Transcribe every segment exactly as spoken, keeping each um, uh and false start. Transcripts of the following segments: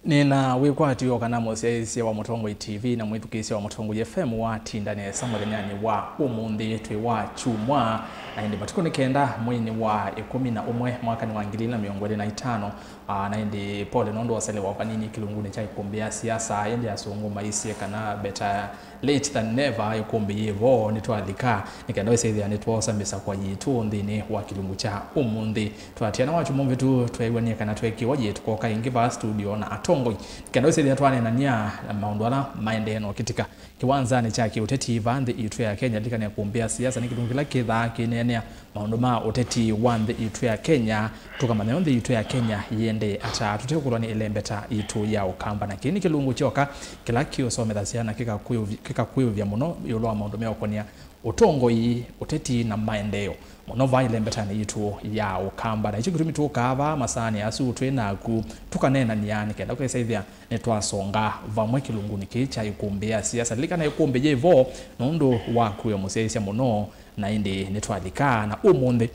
Nĩna wĩkwatyo kana mũsyaĩĩsya wa Mũtongoi T V na mwĩthukĩĩsya wa Mũtongoi F M watinda nesa mũthenyanĩ wa ũmũnthĩ twĩ wa kyumwa, na ĩndĩ matukũ nĩ kenda mweinĩ wa ĩkũmi na ũmwe mwakanĩ wa ngili ilĩ na mĩongo ĩlĩ na itano. Aa, na ĩndĩ pole nũndũ wa ũselewa vanini kĩlungunĩ kya ĩkũmbĩ ya siasa, ĩndĩ asũngũ maisye kana better late than never. Ĩkũmbĩ yĩ vo, nĩtwalika nĩ kenda wĩsĩthĩa nĩtwosa mĩsakwa yitũ nthĩnĩ wa kĩlungu kya ũmũnthĩ. Twatiana wa kyumwa mũvĩtu, tweew'anie kana tweekĩwa yĩ tũkoka ĩngĩ vaa studio na atongoi nĩ kenda wĩsĩthĩa twaneenany'a na maũndũ ala maendee na ũkĩtika kĩwanzanĩ kya kĩũteti vaa nthĩ itũ ya Kenya. Lilikana ĩkũmbĩ ya siasa nĩ kĩlungu kĩla kĩthaa kĩneenea maũndũ ma ũteti wa nthĩ itũ ya Kenya, tũkamanya yo nthĩ itũ ya Kenya yĩendee ata tũtekũlwa nĩ ĩlembeta itũ ya Ũkamba. Na kĩĩ nĩ kĩlungu kyoka kĩla kĩũsomethasya na kĩkakwĩũvy-, kĩkakwĩũvya mũno ĩũlũ wa maũndũ meũkonĩa ũtongoi, ũteti na maendeeo, mũno vaa ĩlembetanĩ yitũ ya Ũkamba. Na nĩkyo kĩtumi tũkaa vaa masaanĩ asu twĩ naku tũkaneenany'a nĩ kenda ũkesaĩthya nĩtwasonga vamwe kĩlungunĩ kĩĩ kya ĩkũmbĩ ya siasa. Lilikana ĩkũmbĩ yĩ vo nũndũ wa kwĩo mũsyaĩĩsya mũno, na ĩndĩ nĩtwalika na ũmũnthĩ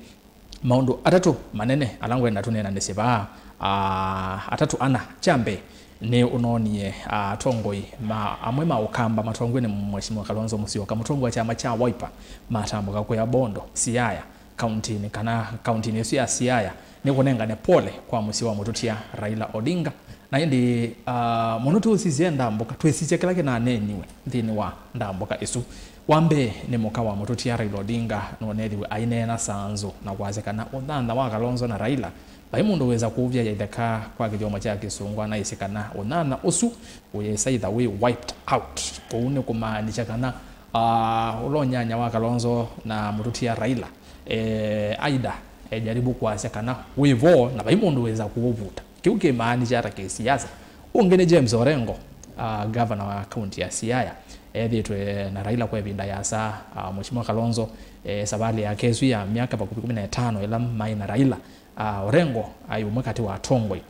maũndũ atatũ manene ala ngwenda tũneenanĩsye vaa, aa, atatũ ana. Kya mbee, nĩ ũnoonie, aa, atongoi ma, amwe ma Ũkamba matongoew'e nĩ Mheshimiwa Kalonzo Musyoka, mũtongoi wa kyama kya Wiper, matambũka kũya Bondo, Siaya, kauntinĩ, kana kauntinĩ ĩsu ya Siaya, nĩ kũnengane pole kwa mũsyĩ wa mũtũtia Raila Odinga. Na ĩndĩ, aa, mũno tũsisye ndambũka, twĩsisya kĩla kĩnaneeniwe nthĩnĩ wa ndambũka ĩsu. Wa mbee nĩ mũka wa mũtũtia Raila Odinga nũneethiwe aineena saa nzũ na kwasya kana ũnyanya wa Kalonzo na Raila, vai mũndũ wĩsa kũũvya ya itheka kwa kĩthyomo kya Kĩsũngũ, anaisye kana ũnyanya ũsu ũyĩsa ĩtha wĩ wiped out. Kũu nĩ kũmaanisya kana, aa, ũla ũnyanya wa Kalonzo na mũtũtia Raila, eh, aida ejaribu kwasya kana wĩ vo na vai mũndũ wĩsa kũũvuta. Kĩu kĩmaanisya ata kĩsiasa? Ũngĩ nĩ James Orengo, ah, gavana wa kaunti ya Siaya, ethĩĩtwe na Raila kwa ĩvinda yasa. Ah, Mheshimiwa Kalonzo, eh, savalĩ yake ĩsu ya myaka vakuvĩ kũmi na ĩtano ĩla maĩ na Raila, ah, Orengo aĩ ũmwe katĩ wa atongoi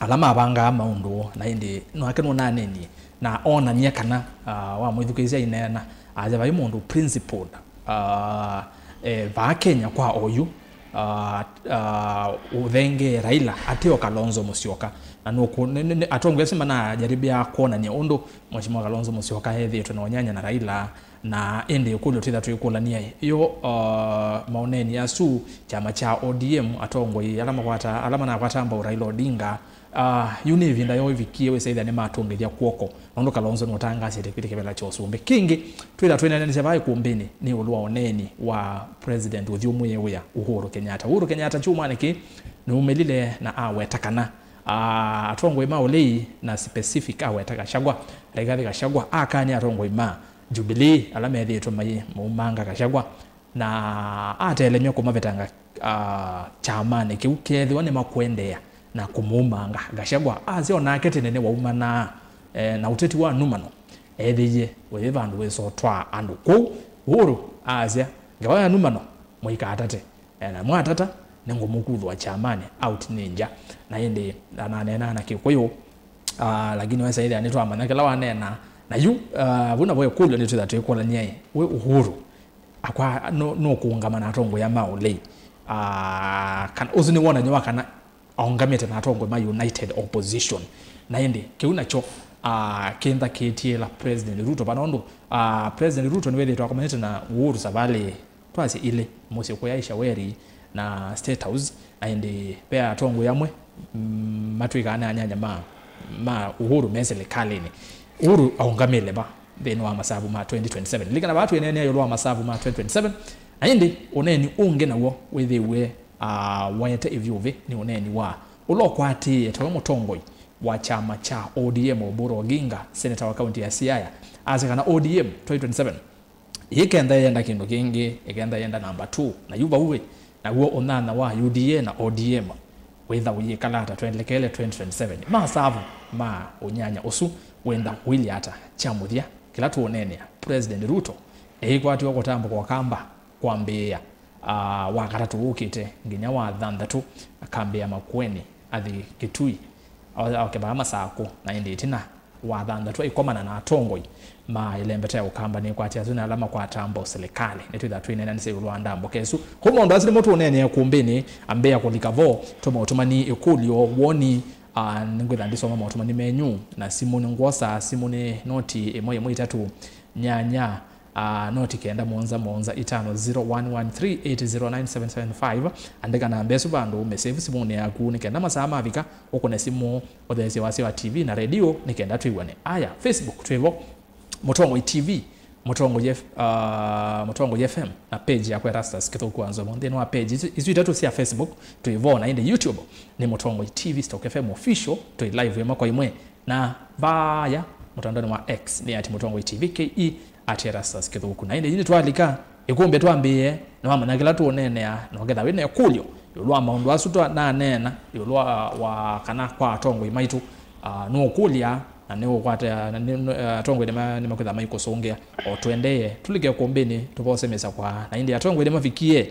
ala mavangaa maũndũ, na ĩndĩ nake nũnaneenie na onany'a kana, ah, wamwĩthukĩĩsya aineena, asya vai mũndũ principled, ah, eh, vaa Kenya kwa oyu, ah, ah, ũthengee Raila ateo Kalonzo Musyoka. Na nũkũ-, nĩ, nĩ, nĩ, atongoi asu manajaribĩa kwonany'a ũndũ Mheshimiwa Kalonzo Musyoka ethĩĩtwe na ũnyanya na Raila, na ĩndĩ ĩkũlyo twĩtha twĩkũlany'a yo, ah, maũneeni asu kyama kya O D M, atongoi ala makwata, ala manakwata mbau Raila Odinga, ah, yu nĩ ĩvinda yoo ĩvikie wĩsaĩthya nĩmatũngĩthya kw'oko, nũndũ Kalonzo nũtangaasĩte kwĩtĩkĩvĩla kya ũsumbĩ. Kĩngĩ, twĩtha twĩneenanĩsya vaa ĩkũmbĩnĩ nĩ ĩũlũ wa ũneeni wa President ũthyũmũĩe wĩa Uhuru Kenyatta. Uhuru Kenyatta kyumwanĩ kĩĩ nĩumĩlile na aweta kana, ah, atongoi ma ũlei, na specific aweta Gachagua, Rigathi Gachagua, akany'a atongoi ma Jubilee ala methĩĩtwe mai maumanga Gachagua, na atelemya kũmavetanga, ah, kyamanĩ kĩu kethĩwa nĩmakũendeea na kũmũumanga. Gachagua asya o nake tene nĩwaumanaa, eh, na ũteti wa numano ethĩie ũyĩ vandũ wĩsa ũtwaa andũ. Kwoou Uhuru asya, ngewa ya numano mũikatate, eh, na mwatata nĩngũmũkuthũa kyamanĩ, out nĩ ngya. Na ĩndĩ ananeenaa na Kĩkũyũ, ah, lakini wesa ĩthĩa nĩtwamanya kĩla waneenaa. Na yu, ah, vu navo ĩkũlyo nĩtwĩtha twĩkũlany'a, ĩ, we Uhuru akwa nũ-, nũkũũngama na atongoi ma ũlei? Ah, kana ũsu nĩ wonany'o wa kana aũngamĩte na atongoi ma United Opposition? Na ĩndĩ kĩu nakyo, ah, kĩnthakĩtie la President Ruto, vana ũndũ, ah, President Ruto nĩwĩthĩĩtwe akomanĩte na Uhuru savalĩ, twasye ilĩ, mũsyĩ kũya Ishaweri na State House, na ĩndĩ ve atongoi amwe, mm, matw'ĩkaa nĩ anyanya ma, ma Uhuru me silikalĩnĩ. Uhuru aũngamĩle va nthĩnĩ wa masavu ma twenty twenty-seven? Lilikana vaa twĩneenea ĩũlũ wa masavu ma twenty twenty-seven, na ĩndĩ ũneeni ũngĩ naw'o wĩthĩiwe, ah, waete ĩvyũvĩ nĩ ũneeni wa ũla ũkwatĩĩe tawe mũtongoi wa kyama kya O D M, Oburu Oginga, seneta wa kaunti ya Siaya, asya kana O D M twenty twenty-seven yĩkenda yenda kĩndũ kĩngĩ, ĩkenda yenda namba two, na yu vau wĩ, naw'o ũnyanya wa U D A na O D M wĩtha ũyĩkala ata twelekele twenty twenty-seven? Masavu ma ũnyanya ũsu wenda ũilye ata? Kya mũthya, kĩla tũũneenea, President Ruto eĩkwatĩwa kũtambũka Ũkamba kwambĩĩa, ah, wa katatũ ũkĩte nginya wa thanthatũ, akambĩĩa Makueni, athi Kitui, oke vaa Masakũ, na ĩndĩ ĩtina wa thanthatũ aikomana na atongoi ma ĩlembeta ya Ũkamba, nĩkwatya asu nĩ ala makwataa mbau silikalĩ. Nĩtwĩtha twĩneenanĩsya ĩũlũ wa ndambũka ĩsu. Kũu maũndũ asu nĩmo tũũneenea ĩkũmbĩnĩ, ambĩa kũlika vo, tũma ũtũmani ĩkũlyo, woni, Ah, nĩngwĩtha ndisoma maũtũmani menyu, na simũ nĩngwosaa, simũ nĩ noti ĩmwe ĩmwe itatũ nyanya, ah, noti kenda mũonza mũonza itano, zero one one three eight zero nine seven seven five. Andĩka namba ĩsu vandũ, ũmĩsave simũnĩ yaku, nĩ kenda masaa mavika, ũkũne simũ, ũtheesye wasya wa T V na redio, nĩ kenda twĩw'ane. Aya, Facebook twĩvo. Mũtongoi T V, Mũtongoi F-, ah, Mũtongoi F M, na page yakwa Erastus Kĩthũku wa Nzomo. Nthĩnĩ wa page isu, isu itatũ sya Facebook, twĩ vo, na ĩndĩ YouTube nĩ Mũtongoi T V stroke F M official, twĩ live ĩmwe kwa ĩmwe. Na vaya mũtandaonĩ wa X nĩ at Mũtongoi T V K E, at Erastus Kĩthũku. Na ĩndĩ ĩndĩ twalika, ĩkũmbĩ twambĩĩe, nĩwamanya kĩla tũũneenea, na ũketha wĩ na ĩkũlyo ĩũlũ wa maũndũ asu twa-, naneena ĩũlũ wa, wa kana kwa atongoi maitũ, ah, nũũkũlya, na nĩũkwata, na nĩ, nĩ, eh, atongoi nĩma-, nĩmakwĩtha maikũsũngĩa. O tũendee, tũlike kũmbĩnĩ, tũvose mĩsakwa. Na ĩndĩ atongoi nĩmavikie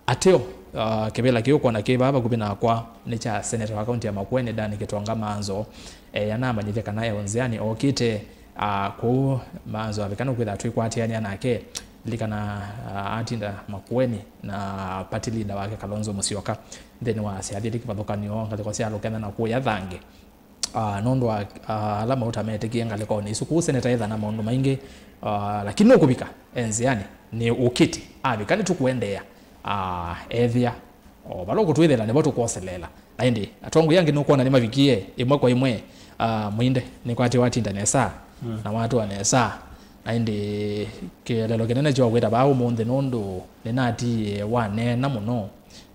ateo, ah, kĩvĩla kĩu ũkwona kĩ vaa vakuvĩ nakwa nĩ kya seneta wa kaunti ya Makueni, Dan Kĩtonga Manzo. Eh, anamanyĩthya kana e o nzĩanĩ okĩte, ah, kũu Manzo avika nũkwĩtha twĩkwatĩanĩa nake. Lilikana, ah, atinda Makueni na party leader wake Kalonzo Musyoka nthĩnĩ wa syathi ĩlĩ kĩvathũkany'o ngalĩko sya Lukenya na kũya Thange. Ah, nũndũ wa, ah, ala mauta metĩkie ngalĩkonĩ isu kũu, seneta etha na maũndũ maingĩ, ah, lakini nũkũvika e nzĩanĩ, nĩ ũkĩte, avika nĩtũkũendeea, ah, ethĩa o vala ũkũtwĩthĩla nĩvo tũkwoseleela. Na ĩndĩ atongoi angĩ nũkwona nĩmavikie ĩmwe kwa ĩmwe, ah, Mũinde nĩkwatĩ watinda nesa, mm, na watũa nesa. Na ĩndĩ kĩeleelo kĩnene kya kwĩta vaa ũmũnthĩ nũndũ nĩnatiie waneena mũno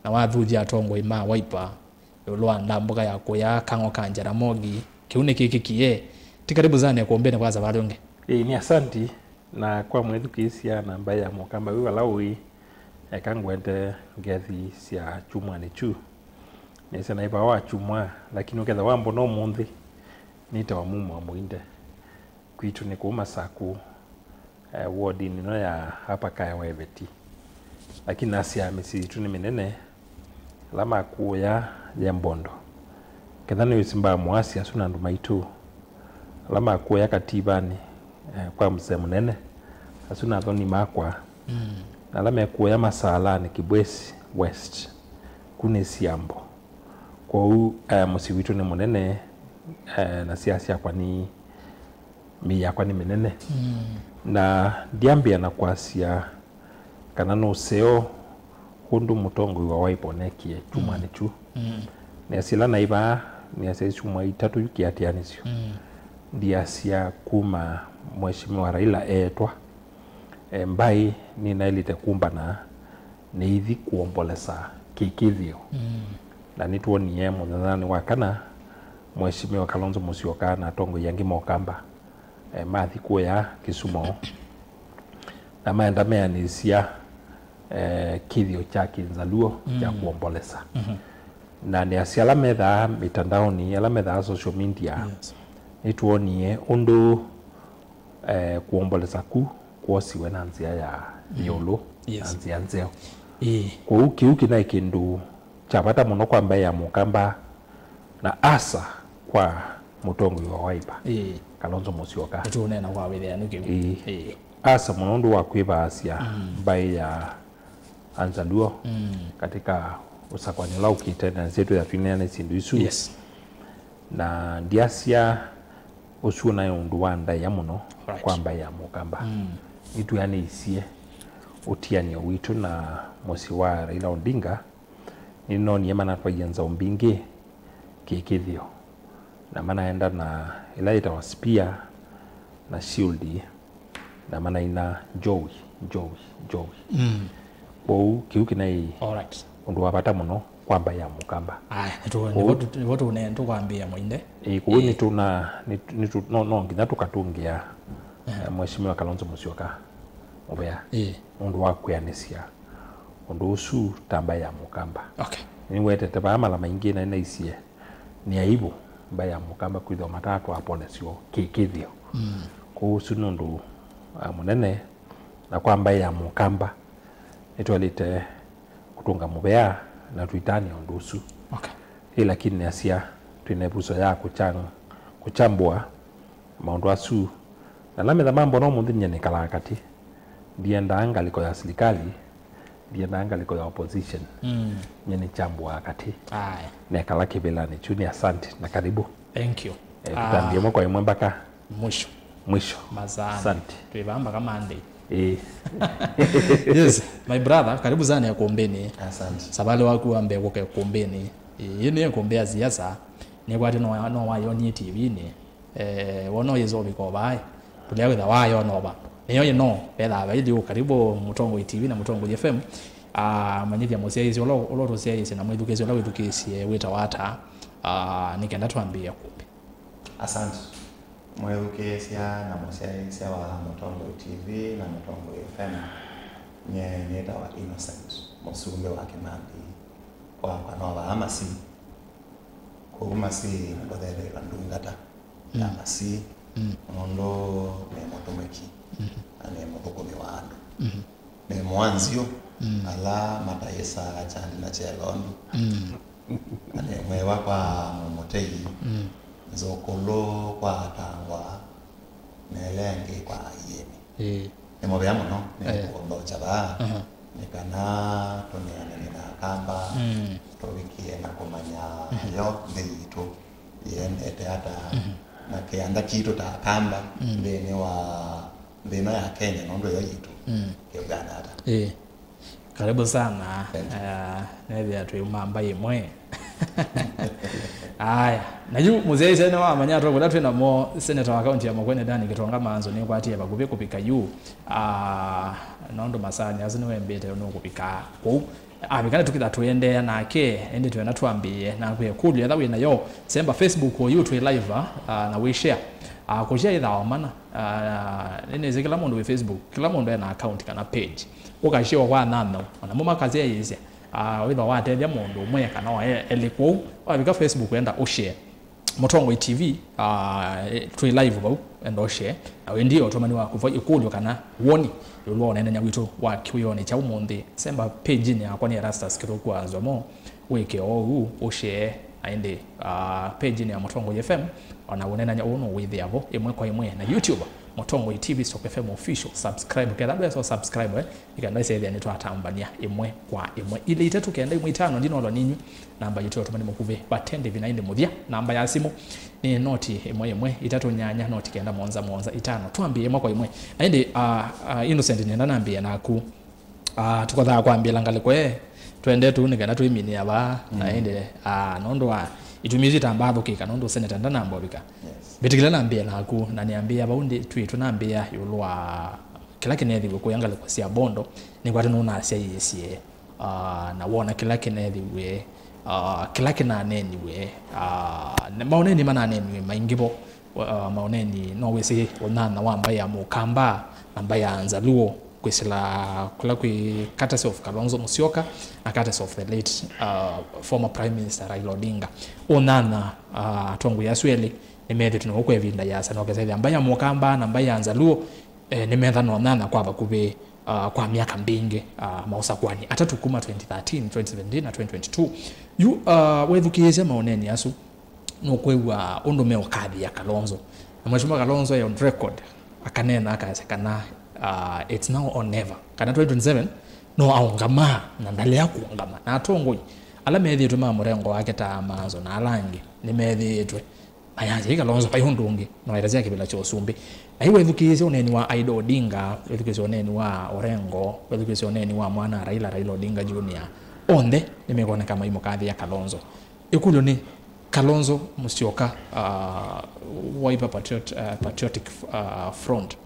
na wathuthya atongoi ma Wiper ĩũlũ wa ndambũka ya kũya Kang'o ka Jaramogi. Kĩu nĩkĩkĩkie. Ti karibu sana ĩkũmbĩnĩ kwa savalĩ ũngĩ. Ĩĩ, nĩ asanti. Na kwa mwĩthukĩĩsya na mbaĩ ya Mũkamba wĩ vala ũĩ, eka ngwete ngethi sya kyumwanĩ kyu. Nĩsĩ naĩ vaa wa kyumwa, lakini ũkethĩa wambona ũmũnthĩ, nĩtawa mumo wa Mũinde. Kwitũ nĩ kũu Masaku, eh, wodinĩ ĩno ya Upper Kaya wa Ĩveti. Lakini nasya mĩsyĩ yitũ nĩ mĩnene, ala makũya ye mbondo. Ketha nĩwĩsĩ mbaa mũasya asu na andũ maitũ, ala makũya Kativanĩ, eh, kwa mzee mũnene, asu na athoni makwa. Mm. Na ala mekũya Masalanĩ, Kibwezi West, ku nĩ Siambo. Kwoou, eh, mũsyĩ witũ nĩ mũnene, eh, na sya syakwa nĩ mĩĩ yakwa nĩ mĩnene. Mm. Na ndyambĩa na kwasya kana nũseo ũndũ mũtongoi wa Wiper ũneekie kyumwanĩ kyu. Mm. Nĩasya ĩla naĩ vaa, nĩasya syumwa itatũ yu kĩatĩanĩsyo. Mm. Ndiasya kuma Mheshimiwa Raila eetwa, e, mbaĩ nĩnaĩlĩte kumbana nĩithi kũombolesa kĩkĩthĩo. Mm. Na nĩtwonie mũthenyanĩ wa kana, Mheshimiwa Kalonzo Musyoka na atongoi angĩ ma Ũkamba, eh, mathi kũya Kisumu, na maenda meanĩsya, eh, kĩthĩo kya kĩnzaluo kya, mm, kũombolesa. Mhm. Na nĩasya ala methaa mĩtandaonĩ, ala methaa social media, yes, nĩtwonie ũndũ, eh, kũombolesa ku kwosiwe na nzĩa ya, mm, ĩũlũ, yes, na nzĩa nzeo. Ĩĩ. Kwoou kĩu kĩnaĩ kĩndũ kya vata mũno kwa mbaĩ ya Mũkamba, na asa kwa mũtongoi wa Wiper, ĩĩ, Kalonzo Musyoka. Nĩtũũneena kwa wĩthĩanu kĩu. Ĩĩ. Ĩĩ. Asa mũno ũndũ wa kwĩvaasya, mm, mbaĩ ya Anzaluo, mm, katika ũsakũani ũla ũkĩte, na nĩsĩ twĩtha twĩneena syĩndũ isu. Yes. Na ndiasya ũsu naĩ ũndũ wa ndaĩa mũno, right, kwa mbaĩ ya Mũkamba. Mm. Nĩtwĩanĩisye ũtianĩo witũ na mũsyĩ wa Raila Odinga, nĩnoonie manatwaie nzaũ mbingĩ kĩkĩthĩo, na manaenda na ĩla yĩtawa spear na shield, na manaina, "Jowi, Jowi, Jowi." Mm. Kwoou kĩu kĩnaĩ, all right, ũndũ wa vata mũno kwa mbaĩ ya Mũkamba. Aya, nĩtũ-, kwoou nĩvo tũ-, nĩvo tũne-, tũkwambĩĩa Mũinde. Ĩĩ, kwoou, ĩĩ, nĩtũna-, nĩtũ-, nĩtũ-, no, no nginya tũkatũngĩa, ehe, eh, Mheshimiwa Kalonzo Musyoka mũvea, ĩĩ, nũndũ wa kwĩanĩsya ũndũ ũsu ta mbaĩ ya Mũkamba. Okay. Nĩwetete vaa mala maingĩ na nĩnaisye nĩ aibu mbaĩ ya Mũkamba kwĩthĩwa matatwaa pole syoo kĩkĩthĩo. Mm. Kwoou ũsu nĩ ũndũ, ah, mũnene, na kwa mbaĩ ya Mũkamba nĩtwaĩlĩte kũtũnga mũvea na tũitanĩa ũndũ ũsu. Okay. Ĩ, lakini nĩasya twĩ na ĩvuso ya kũchang-, kũchambũa maũndũ asu. Na ala metha mambona ũmũnthĩ nyie nĩkalaa katĩ, ndiendaa ngalĩko ya silikalĩ, Ndiendaa ngalĩko ya opposition. Mm. Nye nĩ chambua katĩ. Aye. Nekala kĩvĩlanĩ kyu. Nĩ asante na karibu. Thank you. Eh, tũtambie ĩmwe kwa ĩmwe mpaka mwisho. Mwisho. Masaani. Asante. Twĩvaa mpaka Monday. Eh. Yes, my brother, karibu sana ĩkũmbĩnĩ. Asante. Savali waku wa mbee kũka ĩkũmbĩnĩ. Ĩĩ, yĩ nĩ ĩkũmbĩ ya siasa. Nĩkwatĩ no, no wayonie T V-nĩ. Eh, wona ũyĩsovika o vaa, kũlea wĩtha wayona o vandũ. Nĩyo ĩno, vethaa vaithi ũ karibu Mũtongoi T V na Mũtongoi F M. Ah, manyĩthya mũsyaĩĩsya ũla, ũla ũtũsyaĩĩsye na mwĩthukĩĩsya ũla wĩthukĩĩsye wĩtawa ata, ah, nĩ kenda twambĩĩa kũmbĩ. Asante. Mwĩthukĩĩsya na mũsyaĩĩsya wa Mũtongoi T V na Mũtongoi F M, nye nĩtawa Innocent, mũsumbĩ wa Kĩmandi, kwakwa no vaa Masii. Kwoou Masii nĩkũthetheew'a ndungata ya Masii, nũndũ nĩ mũtũmĩki na nĩ mũthũkũmi wa andũ. Nĩ mwanziũ ala matayĩsaa kyandi na kyelondu, na nĩ mwĩwa kwa mũmũtei, nzũkũlũ kwa atangwa, na ĩla ĩngĩ kwa aiĩmi. Ĩĩ. Nĩ mũvea mũno nĩ kũthokya vaa nĩ kana tũneanane na Akamba, tũvikĩe na kũmanya yo nthĩ yitũ yĩendete ata, na kĩanda kitũ ta Akamba nthĩnĩ wa nthĩ ĩno ya Kenya, nũndũ yo yitũ, kĩvw'ana ata. Ĩĩ. Karibu sana. Thank you. Uh, nethĩa twĩ mamba ĩmwe. Aya, na yu mũsyaĩĩsya nĩwamanya atongoi ala twĩ namo, seneta wa kaunti ya Makueni Dani Gitonga Manzo nĩkwatie vakuvĩ kũvika yu. Ah, nũndũ masaani asu nĩwembĩte nũkũvika kũu. Avika nĩtũkĩtha tũendeea nake, ĩndĩ twĩona twambĩĩe naku ĩkũlyo ethĩwa wĩ nayo. Semba Facebook oyu twĩ live, ah, na wĩ share. Ah, kũshare ĩthaa o mana. Ah, nĩnĩsĩ kĩla mũndũ wĩ Facebook, kĩla mũndũ ena account kana page. Ũkashare kwa nana, ona mo makasyaĩĩsya. Ah, wĩthwa watethya mũndũ ũmwe kana wa e-, elĩ kũu, wavika Facebook enda ũshare. Mũtongoi T V, ah, e, twĩ live vau, enda ũshare. Na wendie ũtũmani waku va ĩkũlyo kana woni ĩũlũ wa ũneenany'a witũ wa kĩwĩonĩ kya ũmũnthĩ. Semba page-inĩ yakwa nĩ Erastus Kĩthũku wa Nzomo, wĩke oou, ũshare, na ĩndĩ, ah, page-inĩ ya Mũtongoi F M, ona ũneenany'a ũũ nũwĩthĩa vo ĩmwe kwa ĩmwe, na YouTube, Mũtongoi T V stroke F M official, subscribe. Ketha ndwesa subscribe, eh? Nĩkenda ĩsethĩa nĩtwatambany'a ĩmwe kwa ĩmwe. Ilĩ itatũ kenda ĩmwe itano, ndinolo ninyu. Namba yitũ ya ũtũmani mũkuvĩ, vatende vina ĩndĩ mũthya. Namba ya simũ nĩ noti ĩmwe ĩmwe itatũ nyanya noti kenda mũonza mũonza itano. Twambie ĩmwe kwa ĩmwe. Na ĩndĩ, ah, ah, Innocent, nĩenda nambĩe naku. Ah, tũkothaa kwambĩla ngalĩko ĩ, twende tu nĩ kenda twĩminĩa vaa. Na ĩndĩ, ah, nũndũ wa itumi isu itambathũkĩka, nũndũ seneta ndanambovika. Yes. Mbĩtĩkĩle nambĩe naku, na nĩambĩĩa vau ndĩ, twĩ tũnambĩĩa ĩũlũ wa kĩla kĩneethĩiwe kũya ngalĩko sya Bondo, nĩkwatĩ nũnasyaĩĩsye, ah, na wona kĩla kĩneethĩiwe, ah, kĩla kĩnaneeniwe, ah, na maũneeni mananeeniwe maingĩ vo, ah, maũneeni no wĩsĩ ũnyanya wa mbaĩ ya Mũkamba na mbaĩ ya Nzaluo, kwĩsĩla kũla kwĩ courtesy of Kalonzo Musyoka na courtesy of the late, ah, former Prime Minister Raila Odinga. Ũnyanya, ah, atongoi asu elĩ nĩmethĩtwe nĩvo kwa ĩvinda yĩasa, na ũkesethĩa mbaĩ ya Mũkamba na mbaĩ ya Nzaluo, eh, nĩmetha na ũnyanya kwa vakuvĩ, ah, kwa myaka mbingĩ, ah, maũsakwani atatũ kuma twenty thirteen, twenty seventeen na twenty twenty-two. Yu, ah, wethukĩĩsya maũneeni asu, nũkwĩw'a ũndũ meũkathĩa Kalonzo. Na Mheshimiwa Kalonzo e on record akaneena akasya kana, ah, it's now or never. Kana twenty twenty-seven no aũngama na ndalea kũũngama. Na atongoi ala methĩĩtwe ma mũrengo wake ta Manzo na ala angĩ nĩmethĩĩtwe mayasya, "Ĩ Kalonzo, vai ũndũ ũngĩ, no ĩtasya kĩvĩla kya ũsumbĩ." Na yu wethukĩĩsya ũneeni wa Idol Odinga, wethukĩĩsya ũneeni wa Orengo, wethukĩĩsya ũneeni wa mwana Raila, Raila Odinga Junior, onthe nĩmekwoneka maimũkathĩa Kalonzo. Ĩkũlyo nĩ, Kalonzo Musyoka, uh, Wiper Patriot-, uh, Patriotic, uh, Front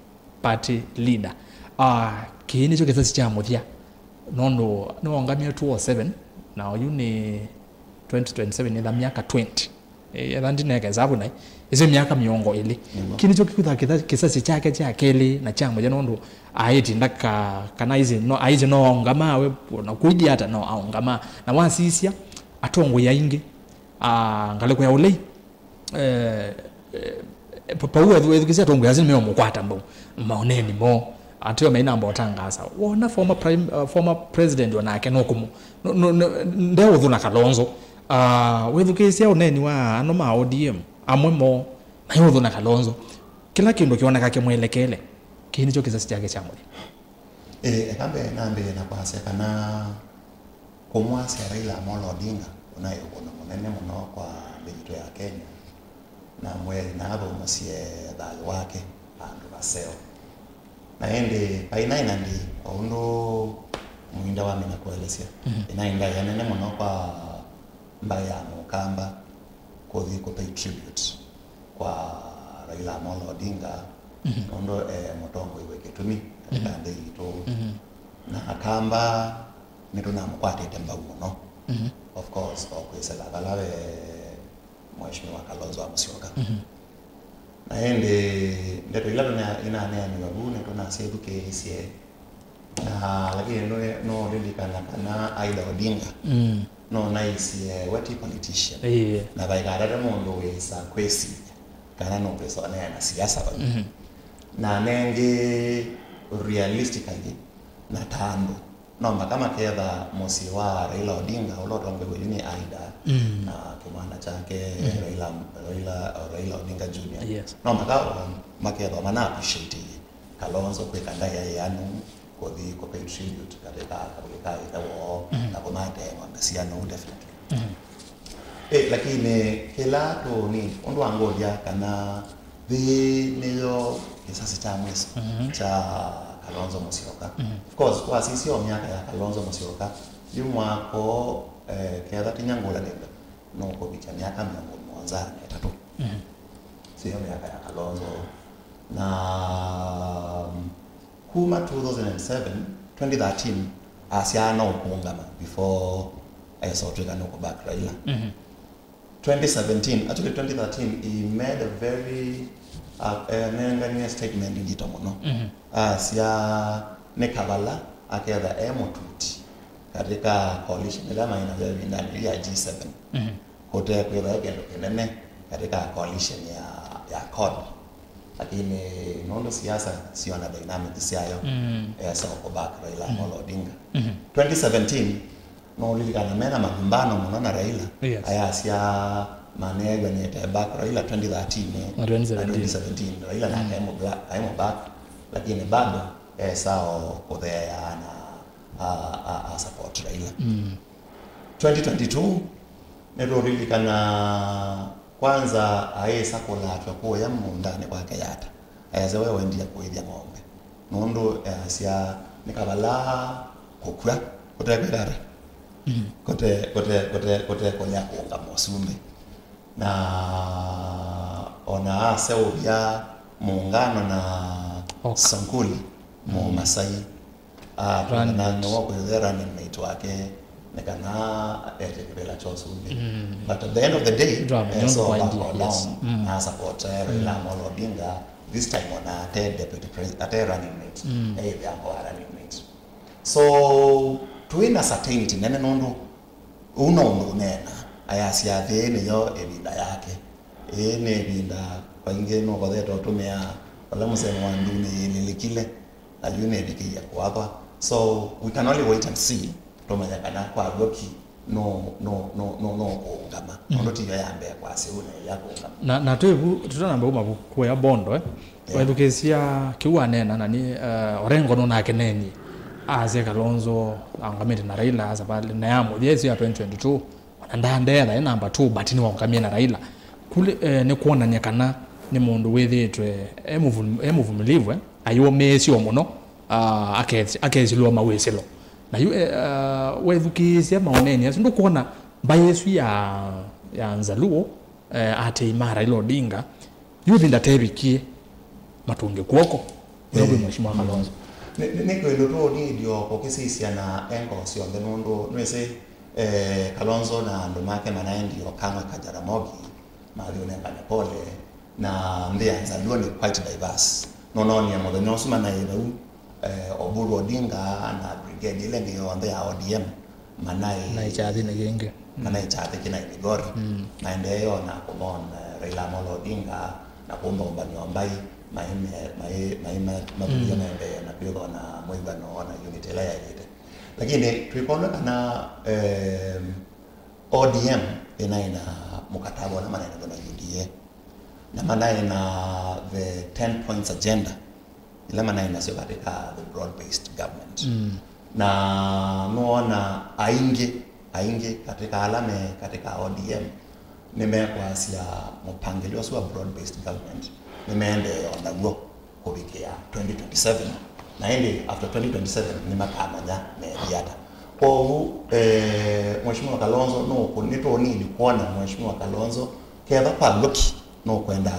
Party leader, uh, kĩĩ nĩkyo kĩsasi kya mũthya, nũndũ nĩwaũngamie two oh seven, na oyu nĩ twenty twenty-seven, nĩtha myaka twenty. Eh, etha ndineka esavu naĩ, ĩsu myaka mĩongo ĩlĩ. Nĩguo. Kĩu nĩkyo kĩkwĩtha kĩtha-, kĩsasi kyake kya kelĩ na kya mũthya, nũndũ aĩtinda ka-, kana aisye no, aisye no aũngamawe, na kũilyĩ ata no aũngama. Na wasisya, atongoi aingĩ, ah, ngalĩko ya ũlei, eh, eh, pa-, pau wethu-, wethukĩsya atongoi asu nĩmeũmũkwata mbau maũneeni moo. Ateo mainamba ũtangaasa. Wona former prime, uh, former president onake nũkũmũ-, nũ-, nũ-, nũ-, ndeũthũna Kalonzo. Ah, wĩthukĩĩsya ũneeni wa ano ma O D M, amwe moo, mayũthũna Kalonzo. Kĩla kĩndũ kĩoneka kĩmwelekele. Kĩĩ nĩkyo kĩsasi kyake kya mũthya. Ĩĩ, eka mbee nambĩĩe na kwasya kana kũmwasya Raila Amolo Odinga ũnaĩ ũkũno mũnene mũno kwa nthĩ yitũ ya Kenya, na mwĩai na athũmũsye thayũ wake vandũ vaseo. Na ĩndĩ vai naĩ na ndĩi, o ũndũ Mwinda wamina kũelesya, ĩnaĩ ndaĩa nene mũno kwa mbaĩ ya Mũkamba kũthi kũ pay tribute kwa Raila Amolo Odinga, nũndũ e mũtongoi wĩ kĩtumi katika nthĩ yitũ. Na Akamba nĩtũnamũkwatĩte mbau mũno, of course, o kwĩsĩla vala ve Mheshimiwa Kalonzo wa Musyoka. Na ĩndĩ ndeto ila tũna- inaneaniwa vu nĩtũnasyĩthukĩĩsye, na lakini nũ- nũũlilikana kana Aida Odinga nũnaisye we ti politician. Ĩĩ. Na vaikatate mũndũ wĩsa kwĩsilya kana nũkwĩsa ũneena siasa vau. Na nengĩ realistically na ta andũ no mpaka maketha mũsyĩ wa Raila Odinga ũla ũtongoew'e yu nĩ Aida na kĩmwana kyake Raila, Raila, Raila Odinga Junior. Yes. No mpaka o makethwa mana appreciate Kalonzo kwĩka ndaĩa yĩanu kũthi kũ pay tribute katika kavuli ka ĩthe woo na kũmatee ng'ombe syanu definitely. Eh, lakini kĩla tũni ũndũ wa ngũlya kana thĩ nĩyo kĩsasi kya mwiso kya Kalonzo Musyoka. Of course, wasisya o myaka ya Kalonzo Musyoka, yu mwako, eh, ketha tinya ngũlanĩlyo nũkũvikya myaka mĩongo mũonza na ĩtatũ. Sio myaka ya Kalonzo. Na kuma two thousand and seven, twenty thirteen, asyaa no kũũngama before esa ũtw'ĩka nũkũ back Raila. Twenty seventeen, actually twenty thirteen, he made a very, uh, enenganie statement ndito mũno. Asya nĩ kavala aketha e mũtuti katika coalition ĩla maĩ nayo ĩvindanĩ ya G seven. Kũte kwĩtha e kĩndũ kĩnene katika coalition ya, ya CORD. Lakini nũndũ siasa siona dynamic syayo, esa kũback Raila Amolo Odinga. Twenty seventeen, no ũlilikana mena malumbano mũno na Raila. Yes. Ayasya maneew'anĩte back Raila twenty thirteen, eh, na twenty seventeen. Na twenty seventeen, Raila nake aimũ bla- aimũ back, lakini bado esa o kũtheea na a, a, a support Raila. Twenty twenty-two, nĩtũlilikana kwanza aĩsa kũlatw'a kũya mũũndanĩ kwake Yatta. Ese we wendie kũĩthya ng'ombe. Nũndũ easya nĩ kavalaa kũkw'a kũtekwĩka ata? Kũte, kũte, kũte, kũte kũlea kũũngama ũsumbĩ. Na ona aseũvya mũũngano na Sankuli, Mũmasai, atw'ĩkana nĩwe ũkũyũthĩa running mate wake nĩ kana ete kĩvĩla kya ũsumbĩ. But at the end of the day, eh, so back down, na support, eh, Raila Amolo Odinga, this time ona ate deputy president, ate running mate, eh, ĩthĩa kwa running mate. So twĩ na certainty nene nũndũ ũu no ũndũ ũneena, ayasya athĩ nĩyo ĩvinda yake. Ĩĩ nĩ ĩvinda, vaingĩ nũkothete ũtũmĩa vala mũsemo wa ndunĩ yĩlĩlĩkile, na yu nĩvikĩie kũathwa. So we can only wait and see, tũmanye kana kwa w'o ki no, no, no, no, no kũũngama. Nũndũ tiyo ya mbee kwasya ũu na ĩya kũũngama. Na, na twĩ vu, tũtanamba uma vu kũya Bondo, eh? Yeah. Wethukĩĩsya kĩu aneena na nĩ, eh, Orengo nũnakeneenie. Asya Kalonzo aũngamĩte na Raila, asa pale, na ya mũthya ĩsu ya twenty twenty-two. Ona ndandeetha e namba two, but nĩwaũngamie na Raila. Kule, eh, nĩ kwonany'a kana nĩ mũndũ wĩthĩĩtwe e mũvum- e mũvumilivu, eh, ayũmĩĩsyo mũno, ah, ake- akesilwa mawĩsĩlo. Na yu, eh, ah, wethukĩĩsya maoneni asu, ndũkwona mbaĩ ĩsu ya, ya Nzaluo, eh, atei ma Raila Odinga, yu ĩvinda tevikie matũnge kw'oko ĩla kwĩ Mheshimiwa Kalonzo. Nĩ, nĩ, nĩ kwĩndũ tũũnĩndyo kũkĩsisya na engo syonthe nũndũ nĩwĩsĩ, eh, Kalonzo na andũ make manaendie o Kang'we ka Jaramogi mathi ũnengane pole, na nthĩ ya Nzaluo nĩ quite diverse. Nũnoonie mũthenya ũsu manaĩ vau, eh, Oburu Odinga na brigade ĩla ĩngĩ yonthe ya O D M manaĩ na ĩkyathĩnĩ kĩngĩ, kana ĩkyathĩ kĩnaĩ Migori, maendee ona kũmona, eh, Raila Amolo Odinga na kũmbaũmbanĩa mbaĩ, maĩ me- maĩ- maĩ ma- mathũia maendee na kwĩthwa na mwĩw'ano na unity ĩla yaĩlĩte. Lakini twĩkwona kana, em, O D M ĩnaĩ na mũkataba ũla manaĩ naw'o na U D A, na manaĩ na the ten points agenda. ila manaĩ nasyo katika the broad-based government. Mm. Na nũona aingĩ, aingĩ katika ala me katika O D M nĩmekwasya mũpangĩlyo ũsu wa broad-based government nĩmeendee o naw'o kũvikĩa twenty twenty-seven, na ĩndĩ after twenty twenty-seven nĩmakamanya methi ata. Kwoou, eh, Mheshimiwa Kalonzo nũkũ-, nĩtũnini kwona Mheshimiwa Kalonzo ketha kwa loki nũkwenda,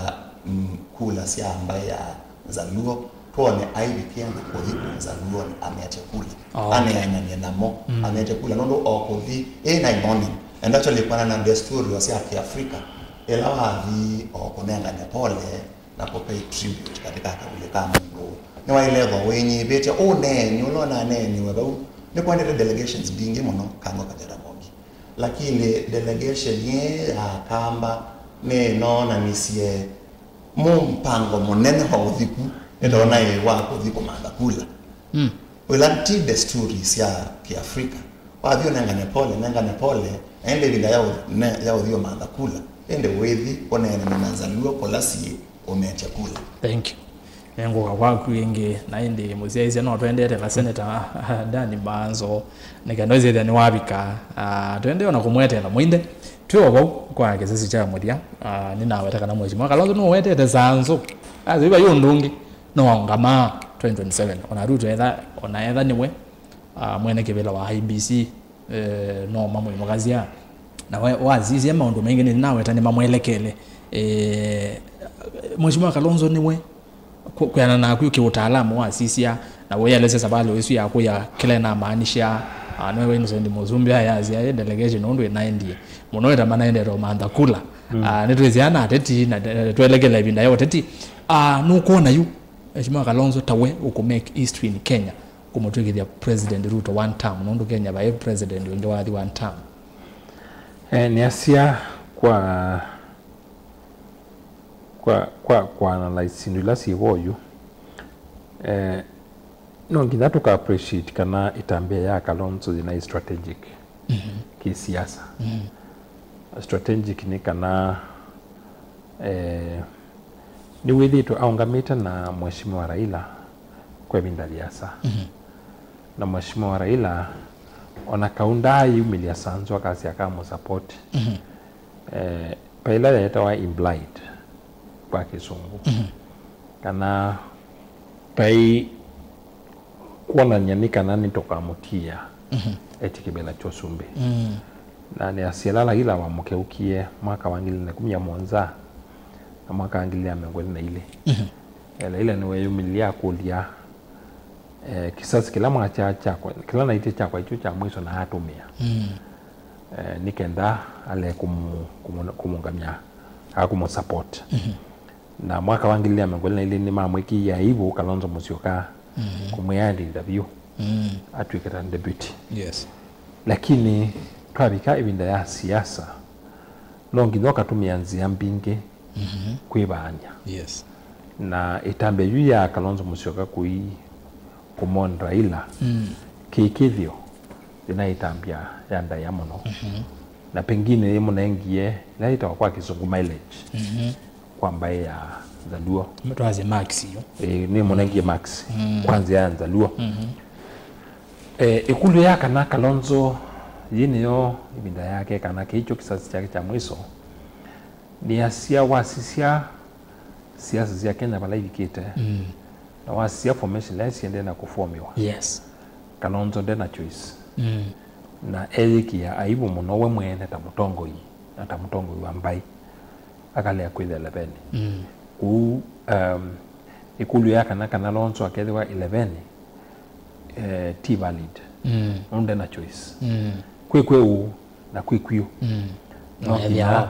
mm, kula sya mbaĩ ya Nzaluo, twone aivikĩa na kũthi Nzaluo amete kula. Oh, okay. Aneanany'e namo, mm, amete kula, nũndũ o kũthi ĩ na imonin. And actually, kwana na desturi wa sya Kiafrika, ĩla wathi o kũnengane pole, na kũpay tribute katika kavuli ka mũndũ ũũ. Nĩwaĩle ethwa wĩnyivĩtye ũneeni ũla ũnaneeniwe vau. Nĩkwendete delegations mbingĩ mũno Kango ka Jaramogi. Lakini delegation yĩĩ ya Kamba nĩnoonanisye mũmpango mũnene wa ũthiku, nĩtonaĩ wa kũthi kũmantha kula. Mm. Ĩla ti desturi sya Kiafrika. Wathi ũnengane pole, nengane pole, na ĩndĩ ĩvinda ya ũ-, ne-, ya ũthi ũmantha kula, ĩndĩ wĩthi ũneene na Nzaluo kũla siĩ ũmetya kula. Thank you. Nĩngũka kwaku ĩngĩ, na ĩndĩ mũsyaĩĩsya no twendete la Senator Dan Mbanzo, nĩ kenda ĩsĩthya nĩwavika. Ah, twende ona kũmweteela mũinde. Twĩ o vau kwa kĩsesi kya mũthya, ah, nĩnaweta kana Mheshimiwa Kalonzo nũwetete sanzũ. Asyo iva yu ũndũ ũngĩ, no aũngamaa twenty twenty-seven. Ona Ruto etha, ona etha nĩwe, ah, mwene kĩvĩla wa I E B C, eh, no mamwĩmũkasya. Na we, wasisye maũndũ maingĩ nĩnaweta nĩmamwelekele. Eh, Mheshimiwa Kalonzo nĩwe, kũ-, kwĩana naku kĩũtaalamu wasisya, na ũyelesya savalĩ ĩsu yaku ya kĩla ĩnamaanisha, ah, nĩwe Innocent Mũsumbĩ ayasya, eh, delegation ũndũ ĩnaendie. Mũno ĩta manaendete ũmantha kula. Mm. Ah, nĩtwĩsĩaa na ateti, na, eh, twelekela ĩvinda ya ũteti. Ah, nũkwona yu, Mheshimiwa Kalonzo ta we ũkũ make history in Kenya, kũmũtw'ĩkĩthya President Ruto one term, nũndũ Kenya vai president ũngĩ wathi one term. Eh, nĩasya kwa, kwa, kwa, kwa analyze syĩndũ ila syĩ vo yu, eh, no nginya tũka appreciate kana ĩtambya ya Kalonzo yĩnaĩ strategic, mhm, kĩsiasa. Mhm. Strategic nĩ kana, eh, nĩwĩthĩĩtwe aũngamĩte na Mheshimiwa Raila kwa ĩvinda yĩasa. Mhm. Na Mheshimiwa Raila, ona kau ndaayumĩlya sanzũ akasya akamũsupport, mhm, eh, paila yetawa implied kwa Kĩsũngũ. Mhm. Kana pai kwonany'a nĩ kana nĩtũkamũtia, mhm, etye kĩvĩla kya ũsumbĩ. Mm. Na nĩasya ĩla Raila wamũkeũkie mwaka wa ngili ilĩ na ĩkũmi na mũonza na mwaka wa ngili ilĩ na mĩongo ĩlĩ na ilĩ. Mhm. Eh, Raila nĩweyumĩlya akũlya, eh, kisasi kĩla mwakya kyakwa, kĩla naĩtye kyakwa ĩkyo kya mwiso na atũmĩa. Mm. Eh, nĩ kenda ale kũmũ-, kũmũ-, kũmũngamya, aa kũmũsupport. Mhm. Na mwaka wa ngili ilĩ na mĩongo ĩlĩ na ilĩ nĩmamwĩkĩie aibu Kalonzo Musyoka, mhm, kũmwĩa aende interview, mm, atw'ĩke ta deputy. Yes. Lakini twavika ĩvinda ya siasa, no nginya ũkatũmĩa nzĩa mbingĩ, mhm, kwĩvaany'a. Yes. Na ĩtambya yu ya Kalonzo Musyoka kũi kũmon Raila, mm, kĩkĩthyo yĩna ĩtambya ya ndaĩa mũno. Mhm. Na pengine yĩmũnengie ĩla yĩtawa kwa Kĩsũngũ mileage, mhm, kwa mbaĩ ya Nzaluo. Twasye marks yu. Ĩĩ, nĩmũnengie marks, mm, kwa nzĩa ya Nzaluo. Mhm. Eh, ĩkũlyo ya kana Kalonzo yĩ nĩyo ĩvinda yake, kana kĩĩ kyo kĩsasi kyake kya mwiso, nĩasya wasisya siasa sya Kenya vala ivikĩte, mm, na wasisya formation ila siendee na kũformiwa. Yes. Kalonzo ndena choice. Mm. Na eyĩkĩa aibu mũno we mwene ta mũtongoi, na ta mũtongoi wa mbaĩ, akalea kwĩthĩa eleven. Mm. Kũu, um, ĩkũlyo ya kana, kana Kalonzo akethĩwa eleven, eh, ti valid. Mm. Nũndũ ndena choice. Mm. Kwĩ kwĩ ũu, na kwĩ kw'o. Mm. No nginya,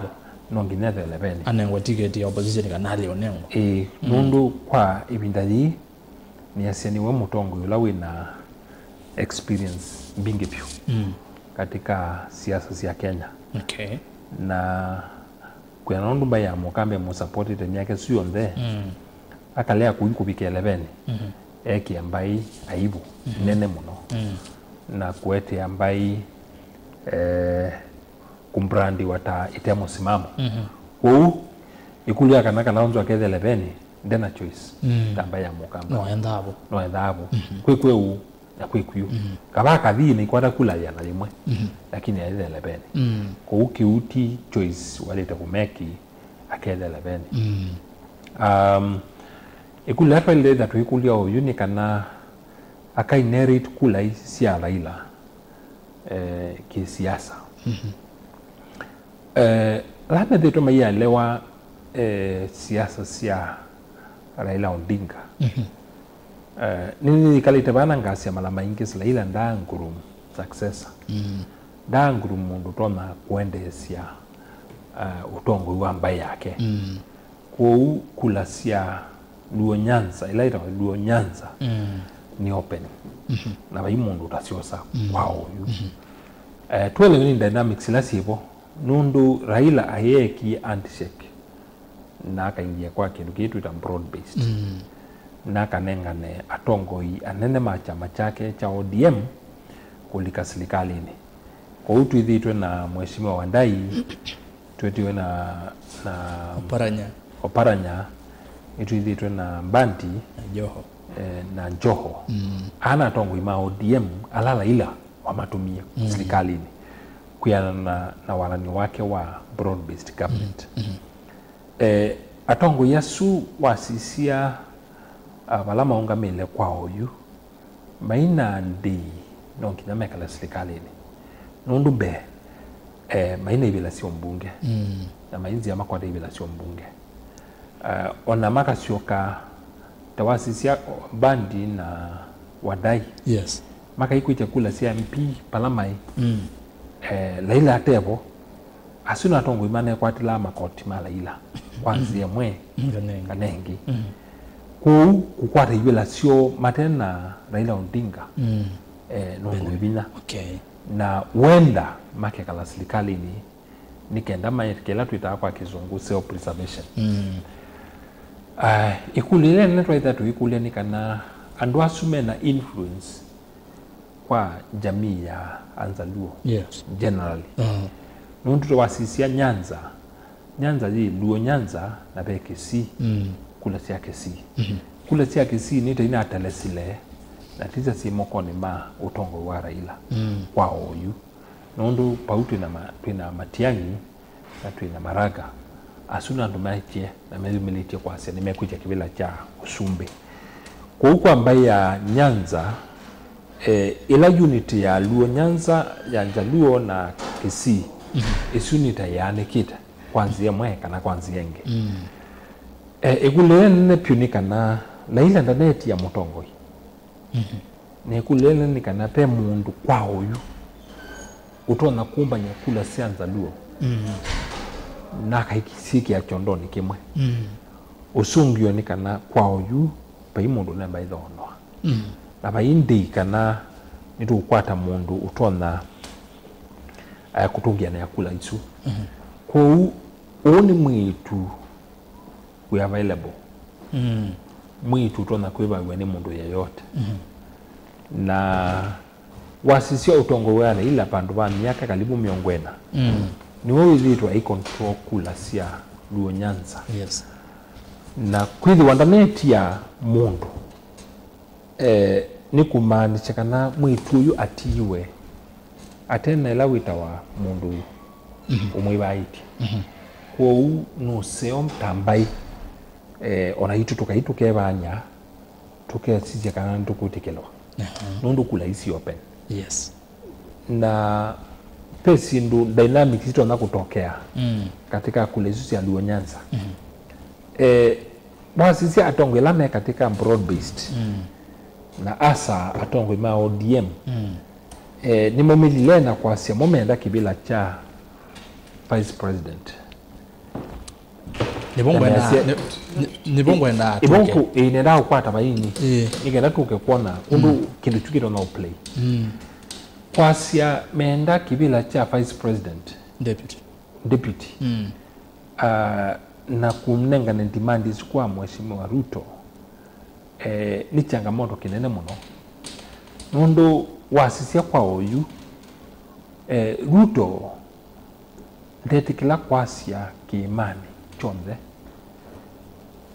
no nginya ethele veni. Anengwe tiketi ya opposition kana alĩ ũnengwa. Ĩĩ, mm, nũndũ kwa ĩvinda yĩĩ, nĩasya nĩwe mũtongoi ũla wĩ na experience mbingĩ vyũ, mm, katika siasa sya Kenya. Okay. Na kwĩana nũndũ mbaĩ ya Mũkambe mũsapotete myaka ĩsu yonthe, mm, akalea kũi kũvika eleveni, mhm, ekĩa mbaĩ aivu, mhm, nene mũno, mm, na kũetea mbaĩ, eh, kũmbrandiwa ta ĩte mũsimamo. Mhm. Kwoou, ĩkũlyo ya kana Kalonzo akethe eleveni, ndena choice. Mm. Ta mbaĩ ya Mũkamba. No endaa vo. No endaa vo. Mhm. Kwĩ kwĩ ũu na kwĩ kw'o. Mhm. Kavaa kathi nĩikwata kula ĩana yĩmwe. Mhm. Lakini aĩ theleveni. Mm. Kwoou kĩu ti choice waĩlĩte kũmeki, ake theleveni. Mm. Um, ĩkũlyo yĩla twaĩlĩte tũikũlya oyu nĩ kana aka inherit kula ii sya Raila, eh, kĩsiasa. Mhm. Eh, ala methĩĩtwe maielewa, eh, siasa sya Raila Odinga. Mhm. Eh, nĩ, nĩnĩkalĩte vaa na ngasya mala maingĩ Raila ndaa groom successor. Mm. Ndaa groom mũndũ ũtonya kũendeesya, eh, ũtongoi wa mbaĩ yake. Mm. Kwoou kula sya Luo Nyanza, ila ĩtawa Luo Nyanza, mm, nĩ open. Mhm. Na vai mũndũ ũtasyosa, mm, kwa oyu. Mhm. Eh, twelewe nĩ dynamics ila syĩvo, nũndũ Raila ayeekie handshake na akaingia kwa kĩndũ kĩĩ twĩta broad based. Mm. Na akanengane atongoi anene ma kyama kyake kya O D M kũlika silikalĩnĩ. Kwoou twĩthĩĩtwe na Mheshimiwa Wandayi, twĩtiwe na, na Oparanya. Oparanya, nĩtwĩthĩtwe na Mbandi, na Joho, eh, na Joho. Mm. Aa nĩ atongoi ma O D M ala Raila wamatũmie, mm, silikalĩnĩ kwĩanana na, na walany'o wake wa broad based government. Mm. Mm. Eh, atongoi asu wasisya, ah, vala maũngamĩle kwa oyu, maina ndĩi no nginya mekale silikalĩnĩ. Nũndũ mbee, eh, maina ivĩla sya ũmbunge. Mm. Na mainzĩa makwata ivĩla sya ũmbunge. Eh, ona makasyoka ta wasisya Mbandi na Wandayi. Yes. Makaikwĩtya kula sya M P pala maĩ. Mm. Eh, Raila atevo, asu nĩ atongoi manekwatĩlaa makoti ma Raila kwa nzĩa ĩmwe, mm, kana ĩngĩ, kana ĩngĩ. Mm. Kwoou kũkwata ivĩla syoo mate na Raila Odinga, mm, eh, nũndũ wĩ vinya. Okay. Na wenda makekala silikalĩnĩ nĩ kenda maĩke kĩla twĩtaa kwa kĩsũngũ self preservation. Mm. Ah, ĩkũlyo ĩla ĩnene twaĩtha tũikũlya nĩ kana andũ asu mena influence kwa jamii ya Anzaluo, yes, generally. Uh-huh. Nũndũ twasisya Nyanza, Nyanza yĩ Luo Nyanza na ve Kisii, mm, kula sya Kisii. Mm-hmm. Kula sya Kisii nĩ ta inatelesile na tisa syĩ mokonĩ ma ũtongoi wa Raila, mm, kwa oyu. Nũndũ vau twĩna ma-, twĩna Matiang'i, na twĩ na Maraga. Asu nĩ andũ maetie na meyumĩlĩtye kwasya nĩmekwĩtya kĩvĩla kya ũsumbĩ. Kwoou kwa mbaĩ ya Nyanza, eh, ĩla unit ya Luo Nyanza, ya Njaluo na Kisii, mhm, ĩsu nĩ ta yaanĩkĩte kwa nzĩa ĩmwe kana kwa nzĩa ĩngĩ. Mm. Eh, ĩkũlyo ĩla nene vyũ nĩ kana Raila ndaneetia mũtongoi. Mhm. Na ĩkũlyo ĩla nĩ kana ve mũndũ kwa oyu ũtonya kũmbany'a kula sya Nzaluo, mm, na akaisyĩkĩa kyondonĩ kĩmwe. Mm. Ũsũngĩo nĩ kana kwa oyu vai mũndũ ũnemba ĩthoonoa. Mm. Na vai ndĩi kana nĩtũkwata mũndũ ũtonya, eh, kũtũngĩanĩa kula isu. Mhm. Kwoou, ũũ nĩ mwĩĩtu wĩ available. Mm. Mwĩĩtu ũtonya kwĩvaĩw'a nĩ mũndũ yeyote. Mm. Na wasisya ũtongoi wa Raila vandũ va myaka kalivu mĩongo ĩna, mm, nĩwe wĩthĩĩtwe aicontrol kula sya Luo Nyanza. Yes. Na kwĩthĩwa ndanetia mũndũ, eh, nĩ kũmaanisya kana mwĩĩtu ũyũ atiiwe ate na ĩla wĩtawa mũndũ, mhm, ũmwĩvaĩtye. Mhm. Kwoou nũseo ta mbaĩ, eh, ona itũ tũkai tũkevany'a, tũkesisya kana nĩtũkwĩtĩkĩlwa. Aha. Nũndũ kula isi open. Yes. Na ve syĩndũ dynamics itonya kũtokea, mm, katika kula isu sya Luo Nyanza. Mhm. Eh, wasisya atongoi ala me katika broad based, mm, na asa atongoi ma O D M, mm, eh, nĩmaumĩlile na kwasya mo menda kĩvĩla kya vice president. Nĩvo ngwenda, nĩ-, nĩ-, nĩvo ngwenda tũke. Ĩvo ĩĩ, nendaa kũkwata vaini, ĩĩ, nĩkenda tũke kwona ũndũ, mm, kĩndũ kyu kĩtonya ũplay. Mm. Kwasya menda kĩvĩla kya vice president. Deputy. Deputy. Mm. Ah, na kũnengane demand isu kwa Mheshimiwa Ruto, eh, nĩ changamoto kĩnene mũno. Nũndũ wasisya kwa oyu, eh, Ruto ndetĩkĩla kwasya kĩĩmanĩ kyonthe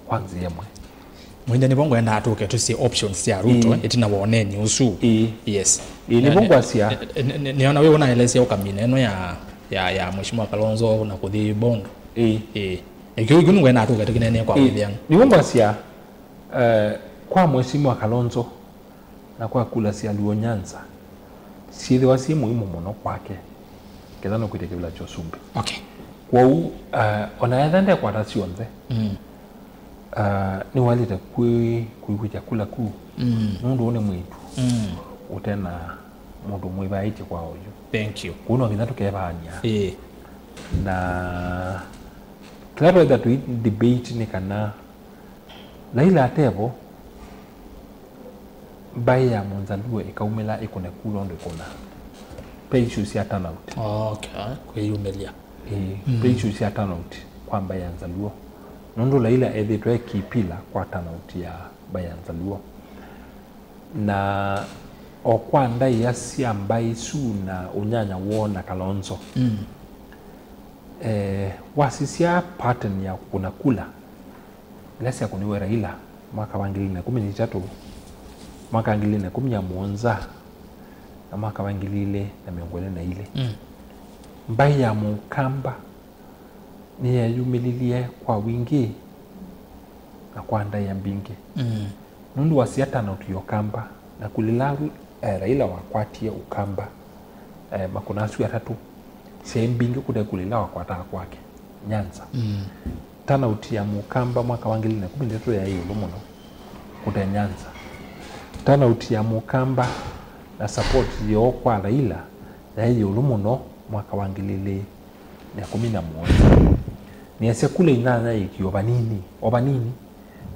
kwa nzĩa ĩmwe. Mwĩnda nĩvo ngwendaa tũke tũsye options sya Ruto. Ĩĩ. Ĩtina wa ũneeni ũsu. Ĩĩ. Yes. Ĩĩ, nĩvo ngwasya. Nĩona wĩ ũnaelesya ũkamina ĩno ya, ya, ya Mheshimiwa Kalonzo na kũthi Bondo. Ĩĩ. Ĩĩ. Ĩkĩu ĩkĩu nĩngwendaa tũke tũkĩneenea kwa wĩthĩanu. Nĩvo ngwasya, eh, kwa Mheshimiwa Kalonzo, na kwa kula sya Luo Nyanza syĩthĩwa syĩ mũimũ mũno kwake, ketha nũkwĩtya kĩvĩla kya ũsumbĩ. Okay. Kwoou, uh, ona etha ndekwata syonthe, mm, uh, nĩwaĩlĩte kwĩ-, kwĩkwĩtya kula ku, mm, nũndũ ũũ nĩ mwĩĩtu, mm, ũte na mũndũ mwĩvaĩtye kwa oyu. Thank you. Kũu no nginya tũkevaany'a. Ĩĩ. Na kĩla twetha tũi debate nĩ kana Raila atevo, mbaĩ ya Mũnzaluo ĩkaumĩla ĩkũne kula ũndũ ĩkũna. Ve issue sya turnout. Oh, okay. Kwĩyumĩlya. Ĩĩ, mm, ve issue sya turnout kwa mbaĩ ya Nzaluo. Nũndũ Raila ethĩĩtwe e key pillar kwa turnout ya mbaĩ ya Nzaluo. Na o kwa ndaĩa sya mbaĩ isu na ũnyanya woo na Kalonzo, mm, eh, wasisya pattern ya kũkũna kula, ila syakũniwe Raila mwaka wa ngili ilĩ na ĩkũmi na itatũ, mwaka wa ngili ilĩ na ĩkũmi na mũonza, na mwaka wa ngili ilĩ na mĩongo ĩlĩ na ilĩ. Mm. Mbaĩ ya Mũkamba nĩyeeyumĩlilye kwa wingĩ na kwa ndaĩa mbingĩ. Mm. Nũndũ wasya turnout ya Ũkamba, na kula ila, eh, Raila wakwatie Ũkamba, eh, makũna asu atatũ, syaĩ mbingĩ kũte kula ila wakwataa kwake Nyanza. Mm. Turnout ya Mũkamba mwaka wa ngili ilĩ na ĩkũmi na itatũ yaĩ ĩũlũ mũno kũte Nyanza. Turnout ya Mũkamba na support yoo kwa Raila yaĩ ĩũlũ mũno mwaka wa ngili ilĩ na ĩkũmi na mũonza. Nĩasya kula inyanya ikiwa vanini, o vanini,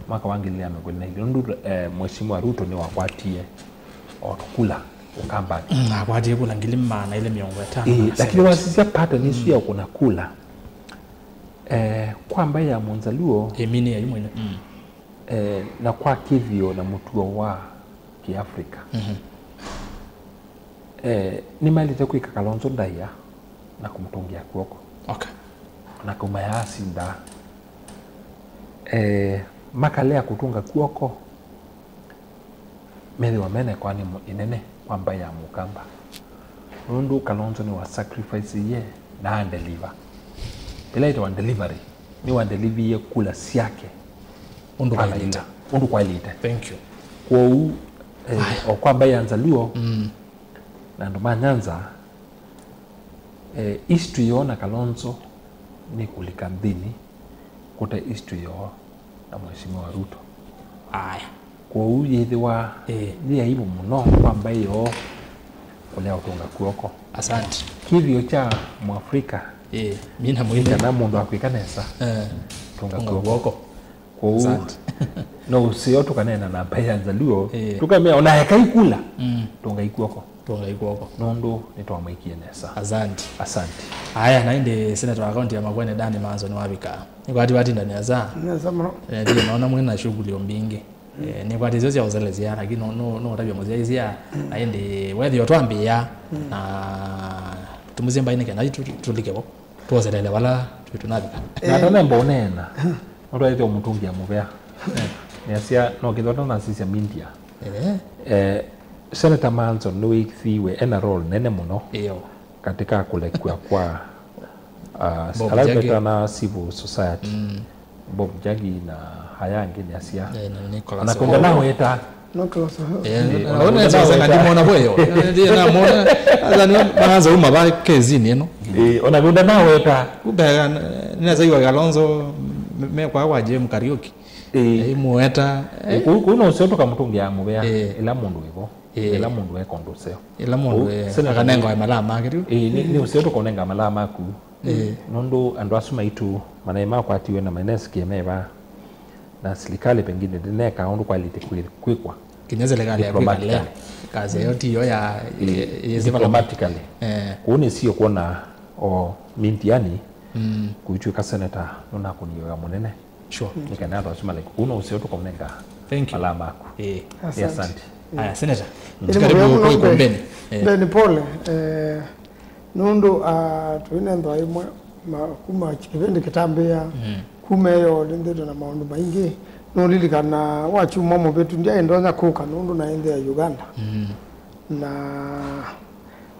mwaka wa ngili ilĩ na mĩongo ĩlĩ na ilĩ, nũndũ, eh, Mheshimiwa Ruto nĩwakwatie o tũkula Ũkambanĩ. Mm, akwatie kula ngili maana ilĩ mĩongo ĩtano na seventy. Ĩĩ, lakini wasisya pattern isu ya kũna kula, eh, kwa mbaĩ ya Mũnzaluo, ĩmini ya yu mwene. Mm. Eh, na kwa kĩthĩo na mũtuo wa Kĩafrika. Mhm. Eh, nĩmaĩlĩte kwĩka Kalonzo ndaĩa na kũmũtũngĩa kw'oko. Okay. Na kauma yaasinda, eh, makalea kũtũnga kw'oko, methĩwa mena ĩkoani ĩnene kwa mbaĩ ya Mũkamba. Nũndũ Kalonzo nĩwa sacrifice ye na andeliver. Ĩla ĩtawa delivery, nĩwandeliviie kula syake. Ũndũ kwaĩlĩte. Ũndũ kwaĩlĩte. Thank you. Kwoou, eh, o kwa mbaĩ ya Nzaluo, mm, na andũ ma Nyanza, eh, history yoo na Kalonzo nĩ kũlika nthĩnĩ kũte history yoo na Mheshimiwa Ruto. Aya. Kwoou yĩthĩwa, ĩĩ, yĩ aibu mũno kwa mbaĩ yoo kũlea ũtũnga kw'oko. Asante. Kĩthĩo kya Mũafrika, ĩĩ, mina nĩ mwĩthĩ, kana mũndũ akwĩka nesa, eh, tũnga kw'oko. Kwoou, asante, no ũseo tũkaneena na mbaĩ ya Nzaluo, ĩĩ, tũkamea ona eka ikula, mm, tũngai kw'oko. Tũngai kw'oko. Nũndũ nĩtwamwĩkie nesa. Asante. Asante. Aya, na ĩndĩ Senator wa kaunti ya Makueni, Danny Manzo, nĩwavika. Nĩkwati watinda nesa? Nesa mũno. Eh, ndiye naona mwĩ na shughuli o mbingĩ. Mm. Eh, nĩkwati icio sya ũselesya, lakini no, no, no ũtavya mũsyaisya, mm, na ĩndĩ wethio twambĩĩa, mm, na tũmũsye mbaĩ nĩ kenda tu-, tũlike vo. Twoselele vala twĩ tũnavika. Na, eh, atanemba ũneena, nũndũ aĩtye ũmũtũngĩa mũvea. Eh. Nĩasya, no kĩthwa tanasisya media. Eh. Eh, Senator Manzo nĩwĩthĩiwe ena role nene mũno, ĩyo, katika kũlekw'a kwa, ah, Bob Jagi, ala metana civil society. Mm. Bob Jagi na aya angĩ nĩasya. Eh, na Nicholas. Ona kwenda naweta. Nicholas, eh, eh, ona kwenda naweta. Ndimona bweyo. Ndiye namona. Sasa ni maanza uma ba kezini eno. Eh, ona kwenda naweta. Kumbe, eh, nina zaiwa Kalonzo, me, me kwa kwa Jem Kariuki. Eh. Eh, mueta. Eh, ku-, kuno sio tukamũtũngĩa mũvea. Eh. Ila mũndũ wĩvo. Eh. Ila mũndũ eka ũndũ ũseo. Ila mũndũ, eh, Senator, akanenga malaa make tu. Eh, nĩ, nĩ ũseo tũkonenga malaa maku. Eh. Nũndũ andũ asu maitũ manaĩ makwatiwe na manesikie meva, na silikalĩ pengine ndĩneka ũndũ kwaĩlĩte kwĩ-, kwĩkwa. Kinya silikalĩ ya kwĩka lea. Diplomatically. Kazi yo tiyo ya, eh, ya diplomatically. Eh. Kũu nĩsio kuona o mindiani, mm, kũitw'ĩka seneta nũnakũnie wĩa mũnene. Sure. Nĩ kana andũ asu malike. Kũu no ũseo tũkonenga, thank you, malaa maku. Eh. Asante. Asante. Aya, Senator. Mm. Karibu kwa ikumbeni. Eh. Mbeni pole, eh, nũndũ, ah, twĩnenthwa ĩmwe ma-, kuma kĩvĩndĩ kĩtambĩĩa, mm, Kuma ĩyo nĩnthĩtwe na maũndũ maingĩ. Nũlilikana wa kyumwa mũvĩtu ndyaĩ ndonya kũka nũndũ naĩ nthĩ ya Uganda. Mm. Na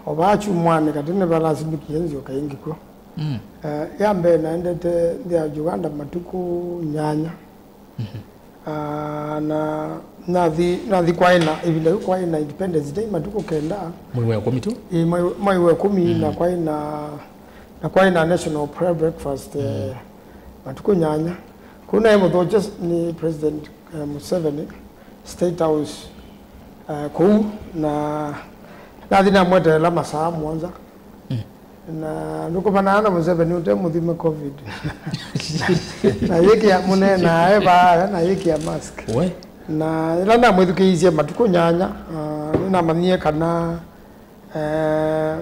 o vaa kyumwanĩ katĩ nĩvalasimĩkie nzyoka ĩngĩ kw'o. Mm. Eh, ya mbee naendete nthĩ ya Uganda matukũ nyanya. Mhm. Ah, na nathi, nathi kwaĩ na, ĩvinda yĩu kwaĩ na Independence Day matukũ kenda. Mwei wa ĩkũmi tu? Ĩ, mwei, mwei wa ĩkũmi, mm, na kwaĩ na, na kwaĩ na National Prayer Breakfast, eh, mm, matukũ nyanya. Kũu naĩ mũthokye nĩ President, eh, Museveni, State House, eh, kũu, na nathi namweteela masaa mũonza. Mm. Na ndũkomanaa na Museveni ũte mũthime covid. Na yĩkĩa mũneenaa e vaa, na yĩkĩa mask. We? Na ĩla namwĩthukĩĩisye matukũ nyanya, ah, nĩnamanyie kana, eh,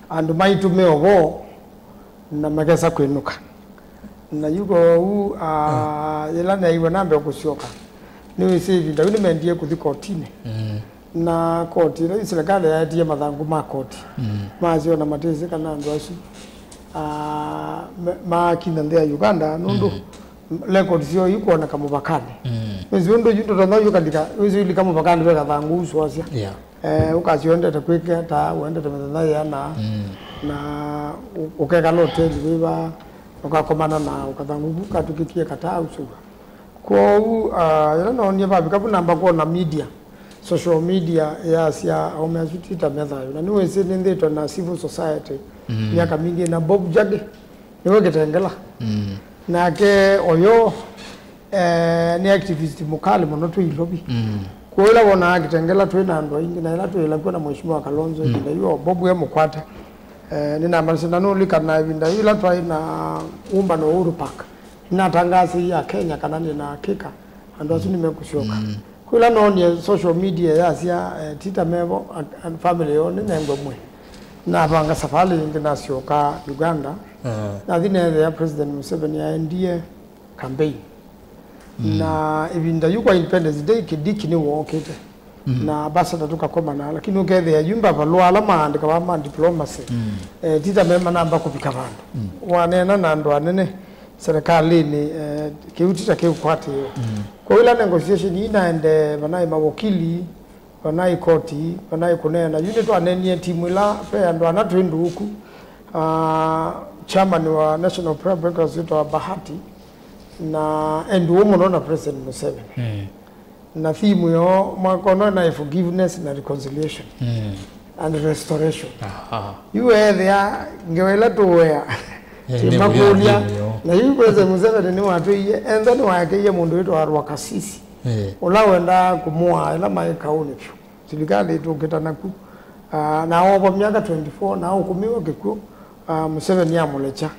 andũ maitũ me o vo na makesa kwĩnũka. Na yu kwoou, ah, yĩla neeiwe nambe kũsyoka, nĩwĩsĩ ĩvinda yu nĩmendie kũthi kotinĩ. Mm. Na koti ĩla yu silikalĩ yaetie mathangũ ma koti, mm, masyo na matĩsĩ kana andũ asu, ah, me- maakinya nthĩ ya Uganda nũndũ, mm, record syoo ikwoneka mũvakanĩ. Mm. Wĩsĩ ũndũ yu ndũtonya yu kalika, wĩsĩ ilika mũvakanĩ ve kathangũ usũasya. Yeah. Eh, ũkasya ũendete kwĩka ta ũendete mĩthenya yĩana, mm, na ũ- ũkekala hoteli wĩva, ũkakomana na ũkathangũ katũkĩkie kataa usũa. Kwoou, ah, yĩla noonie vavika vu namba kwona media, social media yasya aũme asu ti ta me thayũ. Na nĩwĩsĩ nĩnthĩtwe na civil society, mm, myaka mingĩ, na Bob Jagi nĩwe Kitengela. Mm. Nake oyo, eh, nĩ activist mũkalĩ mũno twĩ Ilovi. Mm. Kwoou ĩla wonaa Kitengela twĩ na andũ aingĩ, na ĩla twĩla kw'o na Mheshimiwa Kalonzo, mm, ĩvinda yu o Bob e mũkwate. Eh, nĩnamanyĩsye na nũlikana ĩvinda yu ĩla twaĩ na ũmbano Uhuru Park. Nĩnatangaasĩie Akenya kana nĩ na hakika andũ asu nĩmekũsyoka. Mm. Kwĩla noonie social media yasya, eh, ti ta mevo, a- a- family yoo nĩnengwe mwĩĩ. Navanga savalĩ ĩngĩ nasyoka Uganda. Ah. Nathi neethĩa President Museveni aendie campaign. Mm. Na ĩvinda yu kwa Independence Day, Kindiki nĩwookĩte. Mm. Na ambassador tũkakomana, lakini ũkethĩa yu mavalũa ala maandĩkawa ma diplomacy, mm, eh, ti ta me manamba kũvika vandũ. Mm. Waneena na andũ anene serikalĩnĩ, eh, kĩu ti ta kĩũkwatĩĩwa. Mm. Kwoou ĩla negotiation ii naendee, vanaĩ mawokili, vanaĩ koti, vanaĩ kũneena. Yu nĩtwaneenie timu ĩla ve andũ ana twĩ ndũũku. Ah, chairman wa National Prayer Breakfast wĩtawa Bahati, na e ndũũ mũno na President Museveni. Mm. Na theme yoo mwaka ũno naĩ forgiveness na reconciliation, mm, and restoration. Aha. Yu weethĩa ngewa ĩla tũũea, eh, tĩmakũlya, nĩ theme yoo. Na yu President Museveni nĩwatwĩie, ethwa nĩwaekeie mũndũ wĩtawa Rwakasisi, eh, ũla wendaa kũmũaa ĩla maĩ kaũnĩ vyũ. Silikalĩ ĩtũkĩta naku. Ah, na oovwa myaka twenty-four, na ũkũmĩwa kĩkw'ũ, ah, Museveni amũlekya.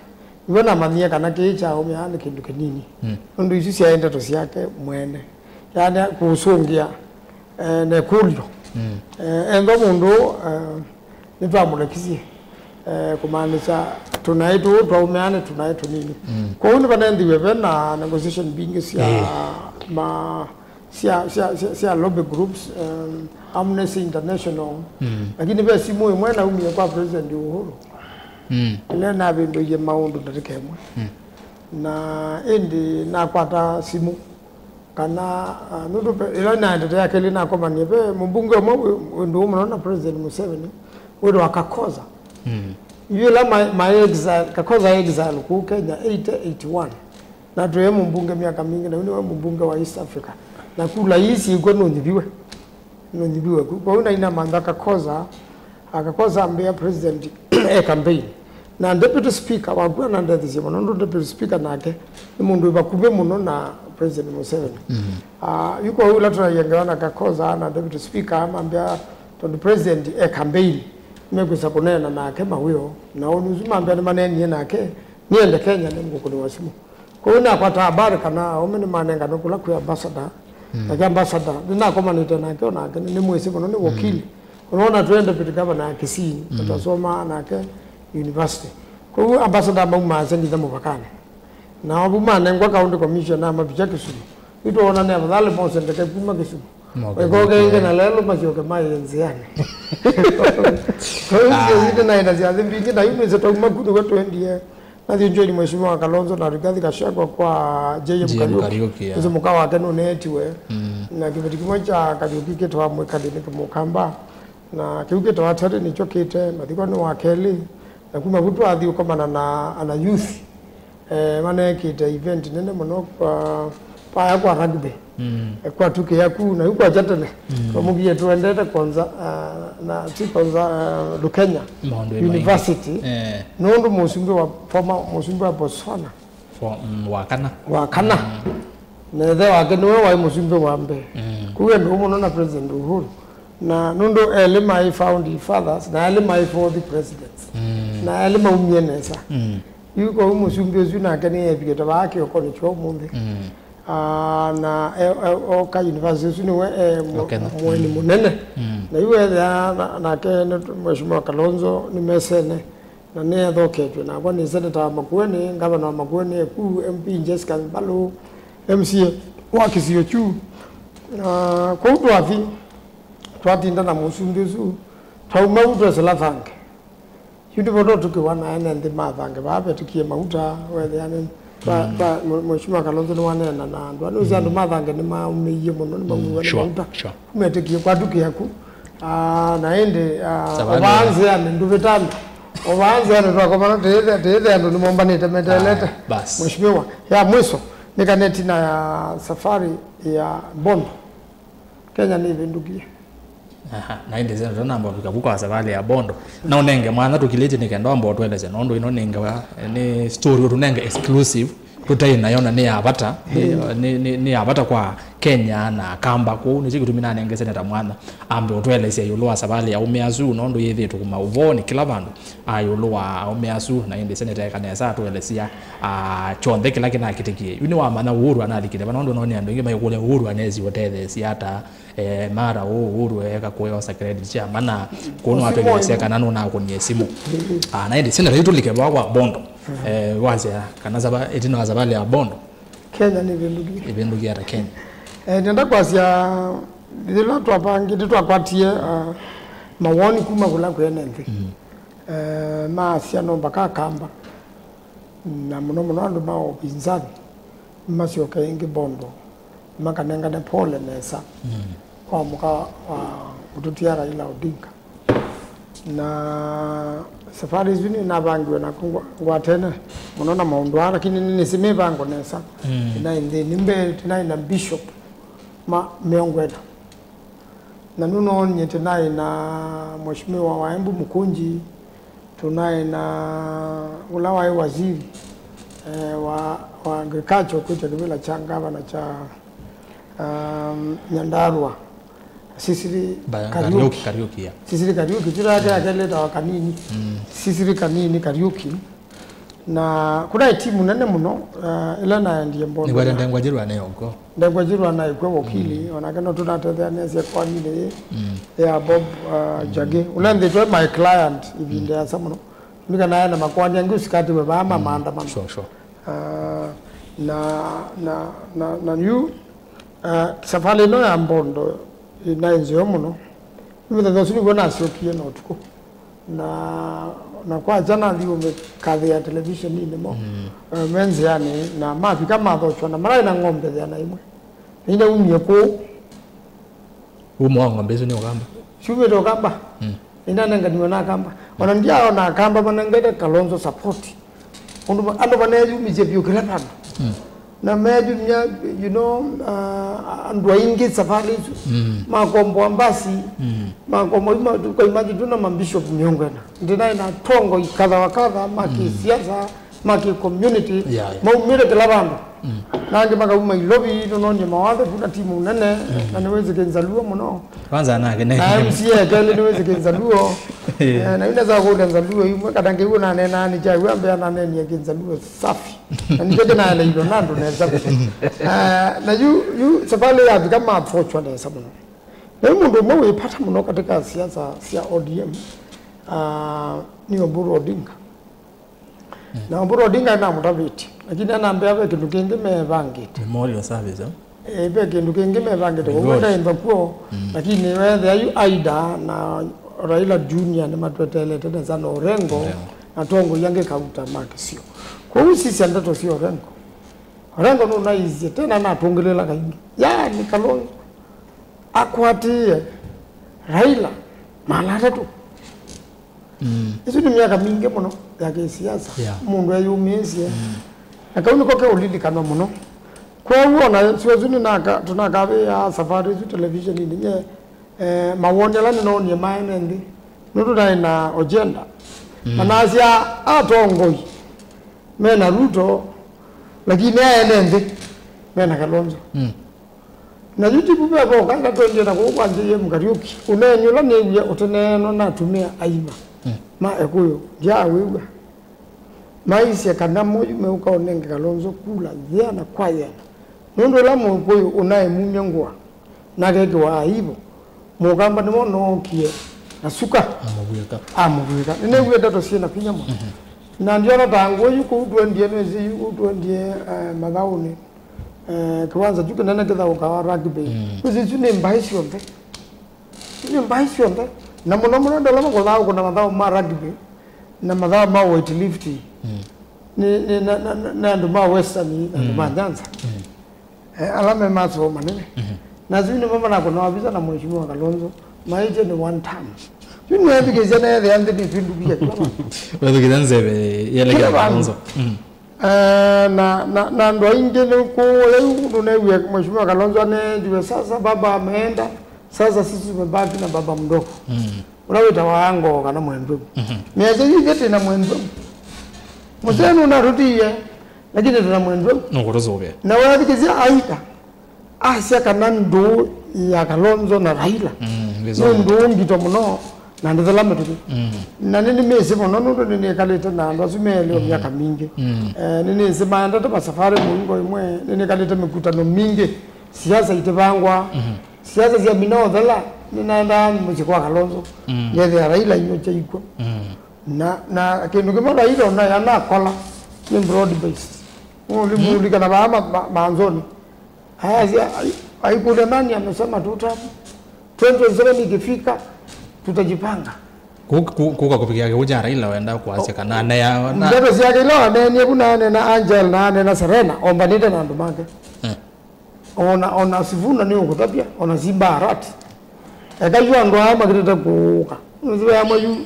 Iwe namanyie kana kĩĩ kya aũme aa nĩ kĩndũ kĩnini. Mm. Nũndũ isu syaĩ ndeto syake mwene. Yaani kũsũngĩa, eh, na ĩkũlyo. Mm. Eh, ethwa mũndũ, eh, nĩtwamũlekisye, eh, kũmaanisha tũnaĩ tũũ twa aũme aa nĩ tũnaĩ tũnini. Mm. Kwoou nĩvanendiwe ve na negotiation mbingĩ sya, eh, ma sya, sya, sya, sya lobby groups, um, Amnesty International. Mm. Lakini ve simũ ĩmwe naumie kwa President Uhuru. Mm. Ĩla navĩndũie maũndũ ndatĩka ĩmwe. Mm. Na ĩndĩ nakwata simũ kana, uh, nũndũ ve- ĩla naendete ya kelĩ nakomanie ve mũmbunge ũmwe wĩ- wĩ ndũũ mũno na President Museveni wĩtawa Kakhoza. Mm. Yu ĩla ma, ma exile, Kakhoza exile kũu Kenya eighty, eighty-one. Na twĩ mũmbunge myaka mingĩ, na yu nĩwe mũmbunge wa East Africa. Na kula ii syĩkw'o nũnyiviwe. Nũnyiviwe ku. Kwoou nainamantha Kakhoza, a Kakhoza ambĩa President e campaign. Na Deputy Speaker waku anandethisye mũno, nũndũ Deputy Speaker nake nĩ mũndũ wĩ vakuvĩ mũno na President Museveni. Mm. Ah, yu kwoou ĩla tũnayengewa na Kakhoza na Deputy Speaker, mambĩa tondũ President e campaign, mekwĩsa kũneena nake mawĩo. Na ũndũ ũsu mambĩa nĩmaneenie nake, niende Kenya nĩngũkũnĩwa simũ. Kwoou nakwata habari kana aũme nĩmanenganwe kũla kwĩ ambassador. Mm. Nake ambassador nĩnakomanĩte nake, o nake nĩ- nĩmwĩsĩ mũno, nĩ wakili. Mm. Ũnoona twĩ deputy governor ya Kisii, mm, twasomaa nake university. Kwoou ambassador maumaa Sengitha mũvakanĩ. Na avu manengwa county commissioner mavikya Kisumu. Yu twoona nĩ afadhali mose ndeke kuma Kisumu. Moke ĩkoke ĩngĩ na lelũ masyoke maĩ nzĩanĩ. Kwoou, ah, sio yu tũnaenda syathĩ mbingĩ, na yu nĩsĩ twauma ku nĩw'o twendie. Matthew Njoini, Mheshimiwa Kalonzo, na Rigathi Gachagua kwa J M Kariuki. Kariuki, yeah. Nĩsĩ mũka wake nũneetiwe. Mm. Na kĩveti kĩmwe kya Kariuki kĩtawa Mwĩkalĩnĩ Kĩmũkamba. Na kĩu kĩtawa Terry nĩkyo kĩte mathiko nĩ wa kelĩ. Na kuma vu twathi ũkomana na ana youth. Eh, maneekĩte event nene mũno kwa, vaya kwa rugby. Mm. Eh, kwa tukĩa ku, na yu kwa tene. Mm. Twamũkie tuendete Konza, ah, na ti Konza, ah, Lukenya University. Eh. Nũndũ mũsumbĩ wa, former mũsumbĩ wa Botswana. For, mm, wa kana. Wa kana. Mm. Na ĩthe wake nĩwe waĩ mũsumbĩ wa mbee. Mm. Kũu e nũũ mũno na President Uhuru. Na nũndũ elĩ maĩ founding fathers, na elĩ maĩ fourth presidents. Mm. Na elĩ maumie nesa. Mm. Yu kwoou mũsumbĩ ũsu nake nĩevikĩte vaa kĩokonĩ kya ũmũnthĩ. Mm. Ah, na e, e, oka university ũsu nĩwe e mũ-, mũeni mũnene. Mm. Na yu ethĩa na, nake nĩ Mheshimiwa Kalonzo nĩmesene, na nĩethoketw'e nakwa nĩ seneta wa Makueni, ngavana wa Makueni, eku M P Jessica Mbalu, M C A wa kĩsio kyu. Ah, kwoou twathi, twatinda na mũsumbĩ ũsu, twauma u twesĩla Thange. Yu ndĩvo tũkĩwa na ene nthĩ ma Thange vaa vetĩkie mauta, wethĩa nĩ twa, mm, twa, mwe-, Mheshimiwa Kalonzo nĩwaneena na andũ. Andũ ũsi andũ, mm, ma Thange nĩmaumĩie mũno, nĩmaumiwe, mm, nĩ sure, mauta. Sure. Metĩkie kwatukĩa ku. Ah, na ĩndĩ, ah, savanĩ, ovaa nzĩanĩ ndũvĩta andũ. Ovaa nzĩanĩ twakomana tĩĩthe, tĩĩthe andũ nĩmombanĩte meteelete. Aya, bas. Mheshimiwa, ya mwiso, nĩ kana ĩtina ya safari ya Bondo. Kenya nĩvĩndũkie. Aha, na ĩndĩ sena tũnamba ũvika vu kwa savalĩ ya Bondo. Na ũnenge mwanya tũkilĩtye nĩ kenda wamba ũtũelesya, nũndũ ĩno nĩ ngewa, nĩ story ũtũnenge exclusive, tũtaĩ nayo na nĩ ya vata, nĩ, mm, nĩ, nĩ, nĩ ya vata kwa Kenya na Akamba. Kwoou nĩkyo kĩtumi nanenge seneta mwanya ambe ũtũelesya ĩũlũ wa savalĩ ya aũme asu, nũndũ yĩthĩĩtwe kuma ũvoonĩ kĩla vandũ, a, ĩũlũ wa aũme asu, na ĩndĩ seneta eka nesa atũelesya, a, kyonthe kĩla kĩnakĩtĩkie. Yu nĩwamanya Uhuru analikile va, nũndũ nonĩ andũ aingĩ maikũlya Uhuru anesi ũtetheesya ata, eh, mara ũũ Uhuru eka kũyosa credit sya mana, kũũ nĩwatwelesya kana nũnakũnie simũ. Ah, na ĩndĩ seneta yu tũlike vaa kwa Bondo. Eh, wasya kana sava-, ĩtina wa savalĩ ya Bondo. Kenya nĩvĩndũkie. Ĩvĩndũkie ata Kenya? Eh, nenda kwasya, yĩla twavangĩte, twakwatie, ah, mawoni kuma kũla kwĩ ene nthĩ. Mm. Eh, maasya no mpaka Akamba, na mũno mũno andũ ma ũpinzani, masyoke ĩngĩ Bondo, makanengane pole nesa, mm, kwa mũka wa mũtũtia Raila Odinga. Na safari isu nĩnavangiwe na ngwa-, ngwatene mũno na maũndũ aa, lakini nĩnĩsĩ mĩvango nesa. Mm. Tinaĩ nthĩnĩ mbee, tinaĩ na bishop ma mĩongo ĩna. Na nũnoonie tũnaĩ na Mheshimiwa wa Embu Mũkũnji, tũnaĩ na ũla waĩ waziri, eh, wa, wa agriculture kwĩtwa kĩvĩla kya ngavana kya, um, Nyandarua, Sisiri Ba-, Kariuki. Kariuki, Kariuki, yeah. Sisiri Kariuki, jina yake ya kelĩ ĩtawa Kanini. Mm. Sisiri Kanini Kariuki. Na kũnaĩ timu nene mũno, uh, ĩla naendie Bondo. Nĩwete ndengwa njĩrwa nĩ ũko. Ndengwa njĩrwa naĩ kw'o wakili, mm, onake no tũnatetheanĩasya koaninĩ yĩĩ, mm, ya Bob, uh, Njagi. Mm. Ũla nthĩtwe my client ĩvinda, mm, yasa mũno. Nĩ kana ena makoani angĩ ũsikatiwe vaa ma, mm, maandamano. Sure, sure. Uh, na, na, na, na yu, uh, savalĩ ĩno ya Bondo, ĩ, naĩ nzeo mũno. Nĩ mũthenya ũsu nĩw'o nasyokie na ũtukũ. Na, na kwakya nathi ũmĩkathĩa televisioninĩ mo, mm, eh, me nzĩanĩ, na mavika mathokywa, na maraĩ na ng'ombe ĩana ĩmwe. Na inaumie kũu. Umo wa ng'ombe isu nĩ Ũkamba? Syumĩte Ũkamba. Mm. Inanenganiwe na Akamba. Ona ndyaona Akamba manengete Kalonzo support. Ũndũ ma-, andũ maneyumisye vyũ kĩla vandũ. Mm. Na meyumya, you know, uh, andũ aingĩ savalĩ isu. Mm. Makomboa mbasi. Mm. Makomboa ima, kwa imagine tuna mabishop mĩongo ĩna. Ndinaĩ na atongoi kadha wa kadha ma, mm, kĩsiasa, ma kĩ community. Yeah, yeah. Maumĩte kĩla vandũ. Mm. Na angĩ makauma Nairobi, nũnonie mawatho, kuna timu nene, mm, na nĩwĩsĩ Kĩnzaluo mũno. Kwanza nake ne. Na M C A kelĩ nĩwĩsĩ Kĩnzaluo. Eh. Eh, na yu nesa kũlya Nzaluo imwe, kana ngĩw'o naneenaa nĩ kyaũ, ambĩa naneenie Kĩnzaluo safi. Na nĩkyo kĩnaeleilwe na andũ nesa. Eh, na yu, yu savalĩ yavika mathokywa nesa mũno. Na yu mũndũ ũmwe wĩ vata mũno katika siasa sya O D M, ah, nĩ Oburu Odinga. Mm. Na Oburu Odinga namũtavĩtye, lakini anambĩa ve kĩndũ kĩngĩ mevangĩte. Memorial service, eh? Eh, ve kĩndũ kĩngĩ mevangĩte. Memorial. Ũguo ndaĩmba kuo, mm, lakini wethĩa yu Aida na Raila Junior nĩmatweteelete nesa na Orengo. Orengo. na atongoi angĩ kauta ma kĩsio. Kwoou sisya ndeto sya Orengo. Orengo nũnaisye tena natũngĩlĩla kaingĩ. Yaani Kalonzo akwatĩĩe Raila maala atatũ. Mm. Ĩsu nĩ myaka mingĩ mũno ya kĩsiasa. Yeah. Mũndũ eyũmĩĩsye. Mm. Na kau nĩko keũlilikanwa mũno. Kwoou ona sua ĩsu nĩnaka-, tũnakavĩĩa safarĩ ĩsu televisioninĩ nye, eh, mawoni ala nĩnoonie maene nthĩ. Nũndũ naĩ na agenda. Mm. Na nasya atongoi mena Ruto, lakini aene nthĩ mena Kalonzo. Mm. Na yu tipu ve voka ĩla twendie na kũu kwa J M Kariuki, ũneeni ũla nĩwie ũteneenwa na atumĩa aima, mm, ma Ekũyũ, ndyaawĩw'a. Maisye kana moyu meũka ũnenge Kalonzo kula yĩana na kwa yĩana. Nũndũ ĩla Mũkũyũ ũnaĩ mumya ngũa, na akekĩwa aibu, Mũkamba nĩwe ũnookie na suka. Amũvw'ĩka. Amũvw'ĩka. Nĩnĩw'ie ndeto syĩ na vinya mũno. Mhm. Na ndiona ta ngũa yu kũu twendie, nĩsĩ yu kũu twendie, eh, mathaũnĩ. Eh, kĩwanza kyu kĩnene kĩthaũkawa rugby. Mm. Nĩsĩ isu nĩ mbaĩ syonthe. Isu nĩ mbaĩ syonthe. Na mũno mũno andũ ala makũthaa kũna mathaũ ma rugby na mathaũ ma weightlifting. Mm. Nĩ, nĩ, na, na, na, na andũ ma Western, andũ ma, mm, Nyanza. Mm. Eh, ala me maso manene. Mhm. Na sio nĩmo manakũnawa visa na Mheshimiwa Kalonzo. Maĩtye nĩ one term. Yu nĩethukĩĩsya neethĩa nthĩ nĩtwinduvia kĩla vandũ. Wethukĩĩsya nzeve yelekea kĩla vandũ. Kalonzo. Mm. Eh, na, na, na andũ aingĩ nĩ kũũ rĩu nũnewie Mheshimiwa Kalonzo aneetiwe, "Sasa baba ameenda, sasa sisi tumebaki na baba mdogo." Mm. Ũla wĩtawa Ango kana Mwendweu. Mhm. Mĩasya yu ithe tĩna Mwendweu. Mũsee nũnatũtiie, lakini tũna Mwendweu. Nũkũtũsũvĩa. Na wathikĩsya aika, asya kana ndũũ ya Kalonzo na Raila, mm, nĩ ndũũ ngito mũno, na ndĩthela mĩtũkĩ. Mm. Na nĩnĩmĩsĩ mũno nũndũ nĩnĩkalĩte na andũ asu me elĩ o, mm, myaka mingĩ. Mm. Eh, nĩnĩsĩ maendete masafarĩ mũingo ĩmwe, nĩnĩkalĩte mĩkutano mingĩ, siasa itĩvangwa. Mhm. Siasa sya mina ũthela, nĩnaendaa mũsyĩ kwa Kalonzo. Mm. Ngethĩa Raila inyuo kyaikw'o. Mm. Na, na kĩndũ kĩmwe Raila ona yanakola nĩ broad based. Mũli, mm, mũlikana vaa ma, ma, manzoni. Ayasya, ai-, aikũlya nani amesema two term? Twenty twenty-seven ikifika, tutajipanga. Ku-, ku-, kuka kupikia kĩu kya Raila wenda kwasya, oh, kana aneawa na ndeto syake ila waneenie vu, naanena Angel, naanena Serena, ombanĩte na andũ make. Mm. Ona, ona Sifuna nĩ ũkũtavya, ona Simba Arati. Eka yu andũ aa makĩtete kũũka. Nũsĩ ve amwe yu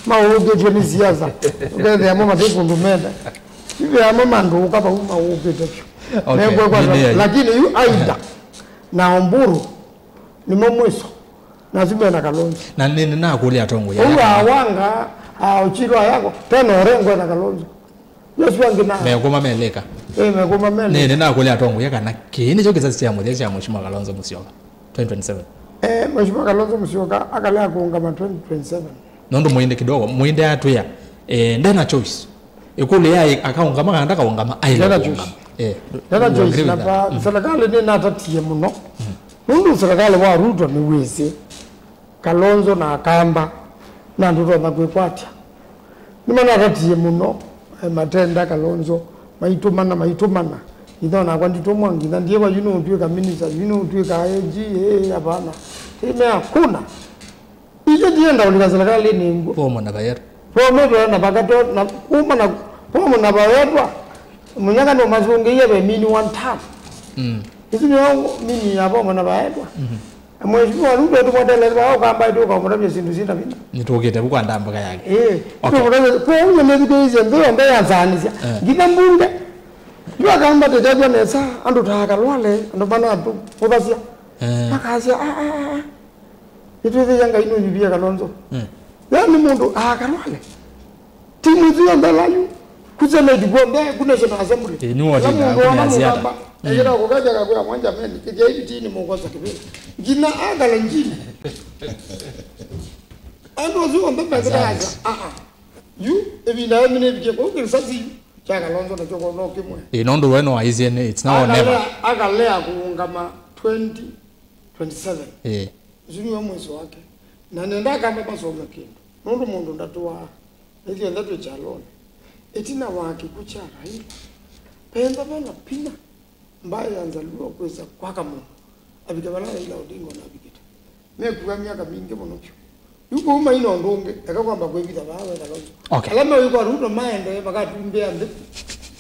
maũũkĩtw'e nĩ siasa. Ũkethĩa amwe matĩ kũndũ menda. Yu ve amwe mandũũka vau maũũkĩte vyũ. Okay, mekwekwa nĩ, nĩ, lakini yu Aida na Oburu nĩmo mwiso. Na asu mena Kalonzo. Na nĩ, nĩnakũlya atongoi ũu aya kana awanga, a, Ochilo ayako, tena Orengo ena Kalonzo. Joshua Ngina. Mekũma melĩka. Eh, mekũma melĩka. Nĩ, nĩnakũlya atongoi kana kĩĩ nĩkyo kĩsasi kya mũthya kya Mheshimiwa Kalonzo Musyoka twenty twenty-seven. Eh, Mheshimiwa Kalonzo Musyoka akalea kũũngama twenty twenty-seven. Nũndũ mũinde kidogo, mũinde atwĩa, eh, ndena choice. Ĩkũlyo ya akaũngama kana ndakaũngama, aile kũũngama. Ndena choice. Eh, ndena choice, na pa, mm, serikali nĩnatatie mũno. Mm. Nũndũ serikali wa Ruto nĩwĩsĩ Kalonzo na Akamba na andũ tonya kwĩkwatya. Nĩmanatatie mũno, eh, matenda Kalonzo, maitũmana, maitũmana. Nginya onakwa nditũmwa, nginya ndiĩwa yu nũũtw'ĩka minister, yu nũũtw'ĩka A G, eh, hapana. Ĩme hakuna. Ithe ndienda ũlika serikali nĩ ngũ. Pomo na Bayero. Pomo na Bayero na Bakato, na kuma na Pomo na Bayero, Munyaka nũmasũngĩie ve mini one term. Mm. Isu nĩyo mini ya Pomo na Bayero. Mhm. Na Mheshimiwa Ruto tũmwetelee vaa Ũkamba ĩtũ ũkamũtavya syĩndũ syĩ na vinya. Nĩtũkĩte vu kwa ndambũka yake. Ĩĩ. Okay. Tũmũtavya, kwoou nĩnĩthukĩĩsye nthĩ yonthe yanzaanĩsya. Eh. Nginya mbunge. Yu Akamba tũtethwa nesa, andũ ta Kalwale, andũ manatũkũthasya. Eh. Makasya, "Ah, ah, ah, ah. Nĩtwĩthĩie Ngai nũnyuvie Kalonzo." Eh. Yaani mũndũ, ah, Kalwale. Timu isu yonthe ĩla yu, ku Senate kwonthe, ku National Assembly. Ĩĩ, nĩ wotĩte, ĩla mũndũ ona Mũkamba, mm, ekĩta kũkethya kakwĩa mwa jameni, kĩthya hivi tini mũkosa kĩvĩla. Nginya akala njini. Andũ asu onthe mekĩta asa, ah, ah. Yu, ĩvinda yĩu nĩvikie kũu kĩsasi kya Kalonzo nakyo kono kĩmwe. Ĩĩ, nũndũ we nĩwaisye nĩ, it's now or never. Akalea, akalea kũũngama twenty twenty-seven. Ĩĩ. Ũsu nĩwe mwĩso wake. Na nenda Akamba masome kĩndũ. Nũndũ mũndũ ndatũaa. Ithyĩ onthe twĩ kyalonĩ. Ĩtina wa kĩkw'ũ kya Raila, vethĩwa ve na vinya mbaĩ ya Njaluo kwĩsa kwaka mũndũ avike vala Raila Odinga ũnavikĩte. Mekua myaka mingĩ mũno vyũ. Rĩu kũu maina ũndũ ũngĩ, eka kwamba kwĩvitha vaa wetha vau. Okay. Ala mewĩkwa Ruto maendee makatumbĩa nthĩ.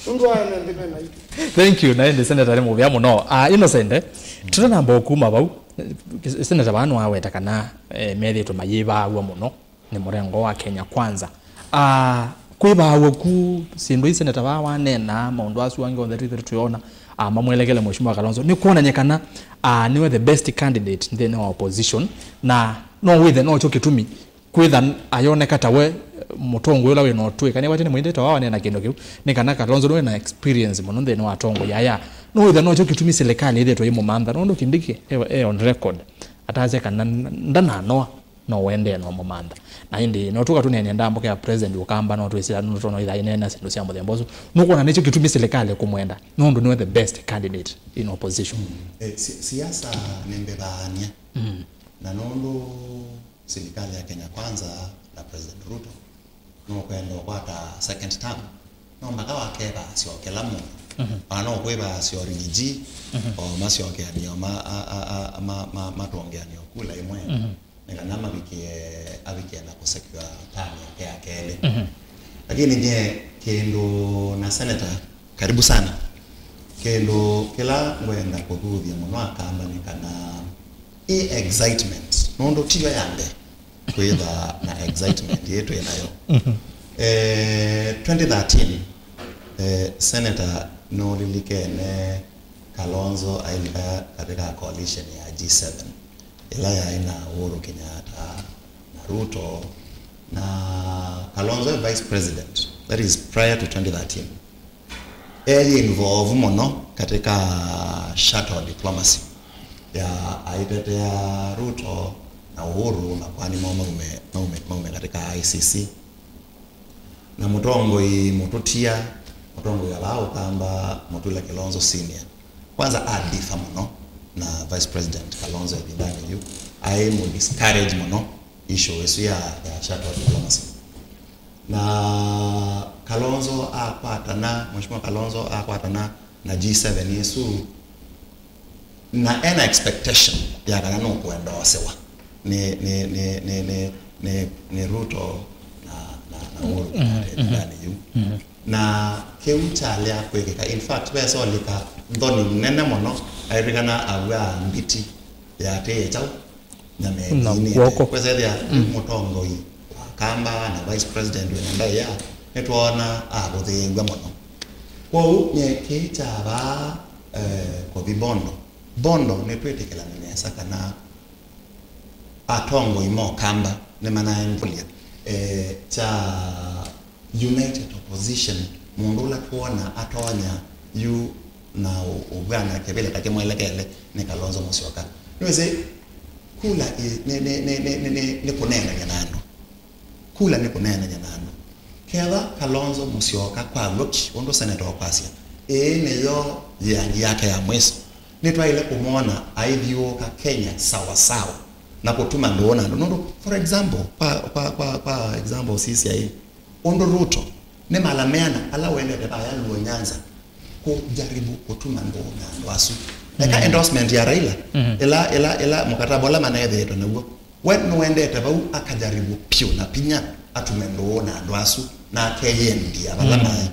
Nũndũ wa ene nthĩ me maitũ. Thank you, na ĩndĩ Senator nĩ mũvea mũno. Ah, Innocent, tũtanamba kuma vau, Senator vaa nĩwaweta kana eh, methĩĩtwe mayĩvaaw'a mũno nĩ mũrengo wa Kenya Kwanza. Ah, kwĩvaaw'a ku syĩndũ ii Senator vaa waneenaa, maũndũ asu angĩ onthe twĩthĩtwe tũyona, ah, mamwelekele Mheshimiwa Kalonzo, nĩ kwonany'a kana ah, nĩwe the best candidate nthĩnĩ wa opposition, na no wĩthe nokyo kĩtumi kwĩtha ayoneka ta we mũtongoi ũla wĩ na ũtũĩka. Nĩwatĩ nĩmwĩndĩte wa waneena kĩndũ kĩu, nĩ kana Kalonzo nĩwe na experience mũno nthĩnĩ wa atongoi aya. No wĩthe nokyo kĩtumi silikalĩ ĩthĩtwe ĩmũmantha, nũndũ Kindiki e, e on record atasya kana ndananoa no ũendee no mũmantha. Na ĩndĩ no tũka tũneenea ndambũka ya president ũkamba, no twĩsĩla nũndũ tũno ĩtha ĩneena syĩndũ sya mũthemba ũsu. Nũkwona nĩkyo kĩtumi silikalĩ kũmwenda, nũndũ nĩwe the best candidate in opposition. Eh, si- siasa nĩ mbĩthaany'a. Mm. Na nũndũ silikalĩ ya Kenya Kwanza na President Ruto nũkwenda ũkwata second term, no mpaka wakeva asyo kĩla mũndũ. Mhm. Ona no kwĩva asyo Rigiji, mhm, o masyokeanio ma, a, a, a, ma, ma, matwongeanio kula ĩmwe. Mhm. Nĩ kana mavikie, avikie na kũsekiwa tani yake ya kelĩ. Mhm. Lakini nye kĩndũ na senator, karibu sana. Kĩndũ kĩla ngwenda kũthuthya mũno akamba nĩ kana ĩ excitement, nũndũ tiyo ya mbee kwĩtha na excitement ĩĩ twĩ nayo. Mhm. Eh, twenty thirteen, eh, Senator nũlilikene Kalonzo ailika katika coalition ya G seven ĩla yaĩ na Uhuru Kenyatta na Ruto, na Kalonzo e vice president, that is prior to twenty thirteen. Eye involve mũno katika shuttle diplomacy ya aitetea Ruto na Uhuru makwani mo maume, maume, maume katika I C C. Na mũtongoi mũtũtia, mũtongoi wa vaa ũkamba Mutula Kilonzo Senior, kwanza a differ mũno na Vice President Kalonzo ĩvindanĩ yu, aĩ mũ discourage mũno issue ĩsu ya, ya shuttle diplomacy. Na Kalonzo akwatana, Mheshimiwa Kalonzo akwatana na G seven ĩsu, na ena expectation ya kana nũkũendoosewa nĩ, nĩ, nĩ, nĩ, nĩ, nĩ, nĩ Ruto na, na, na Uhuru Kenyatta ĩvindanĩ yu. Na kĩu kyalea kwĩkĩka. In fact, vesolika nthoni nene mũno, airikana aw'a mbiti yatĩĩe kyaũ? Na kw'oko. Kwesethĩa mũtongoi wa kamba na vice president wĩna ndaĩa, nĩtwoona avũthĩĩw'a mũno. Kwoou nyekĩĩ kya vaa, eh, kũthi Bondo. Bondo nĩtwĩtĩkĩlane nesa kana atongoi ma ũkamba nĩmanaembũlya, eh, kya united opposition, mũndũ ũla twona atonya yu na ũ- ũvw'ana kĩvĩla ta kĩmwelekele nĩ Kalonzo Musyoka. Nĩwĩsĩ, kula ĩ- nĩ- nĩ- nĩ- nĩ- nĩ- nĩ- nĩ kũneenany'a na andũ. Kula nĩ kũneenany'a na andũ. Ketha Kalonzo Musyoka kwa w'o ki, ũndũ seneta ũkwasya, ĩĩ nĩyo yĩangi yake ya mwĩso, nĩtwaĩle kũmwona aithyũũka Kenya sawa sawa na kũtuma ndũũ na andũ. Nũndũ, for example, kwa, kwa, kwa, kwa example sisya ĩ, ũndũ Ruto nĩmalameana ala wendete vaya Luo Nyanza kũjaribu kũtuma ndũũ na andũ asu. Eka endorsement ya Raila, ĩla, ĩla, ĩla mũkataba ũla maneethĩĩtwe naw'o, we nũendete vau akajaribu pyũ na pinya atume ndũũ na andũ asu na akeyĩendia vala maĩ.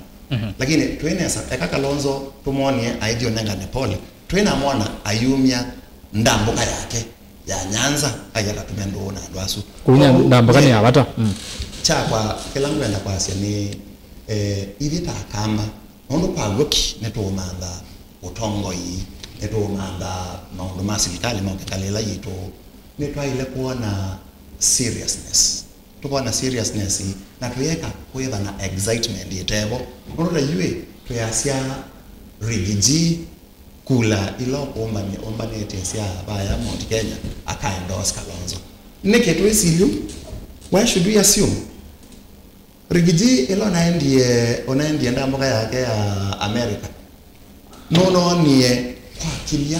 Lakini twĩ nesa, eka Kalonzo tũmwonie aithi ũnengane pole, twĩnamwona ayumya ndambũka yake ya Nyanza, aia katume ndũũ na andũ asu. Kumya ndambũka nĩ ya vata. Mm. Kyakwa, kĩla ngwenda kwasya nĩ, eh, ithyĩ ta Akamba, nũndũ kwa w'o ki nĩtũũmantha ũtongoi, nĩtũũmantha maũndũ ma silikalĩ ma ũkĩkalĩla yitũ, nĩtwaĩle kwona seriousness. Tũkona seriousness na tũyeka kwĩtha na excitement ĩtevo. Nũndũ ta yuĩ twĩasya Rigiji, kula ila ũkũmbany'a ũmbanĩtye sya vaya Mount Kenya aka endorse Kalonzo. Nĩkĩ twĩsili ũu? Why should we assume? Rigiji ila ũnaendie, ũnaendie ndambũka yake ya America, nũnoonie kwakilya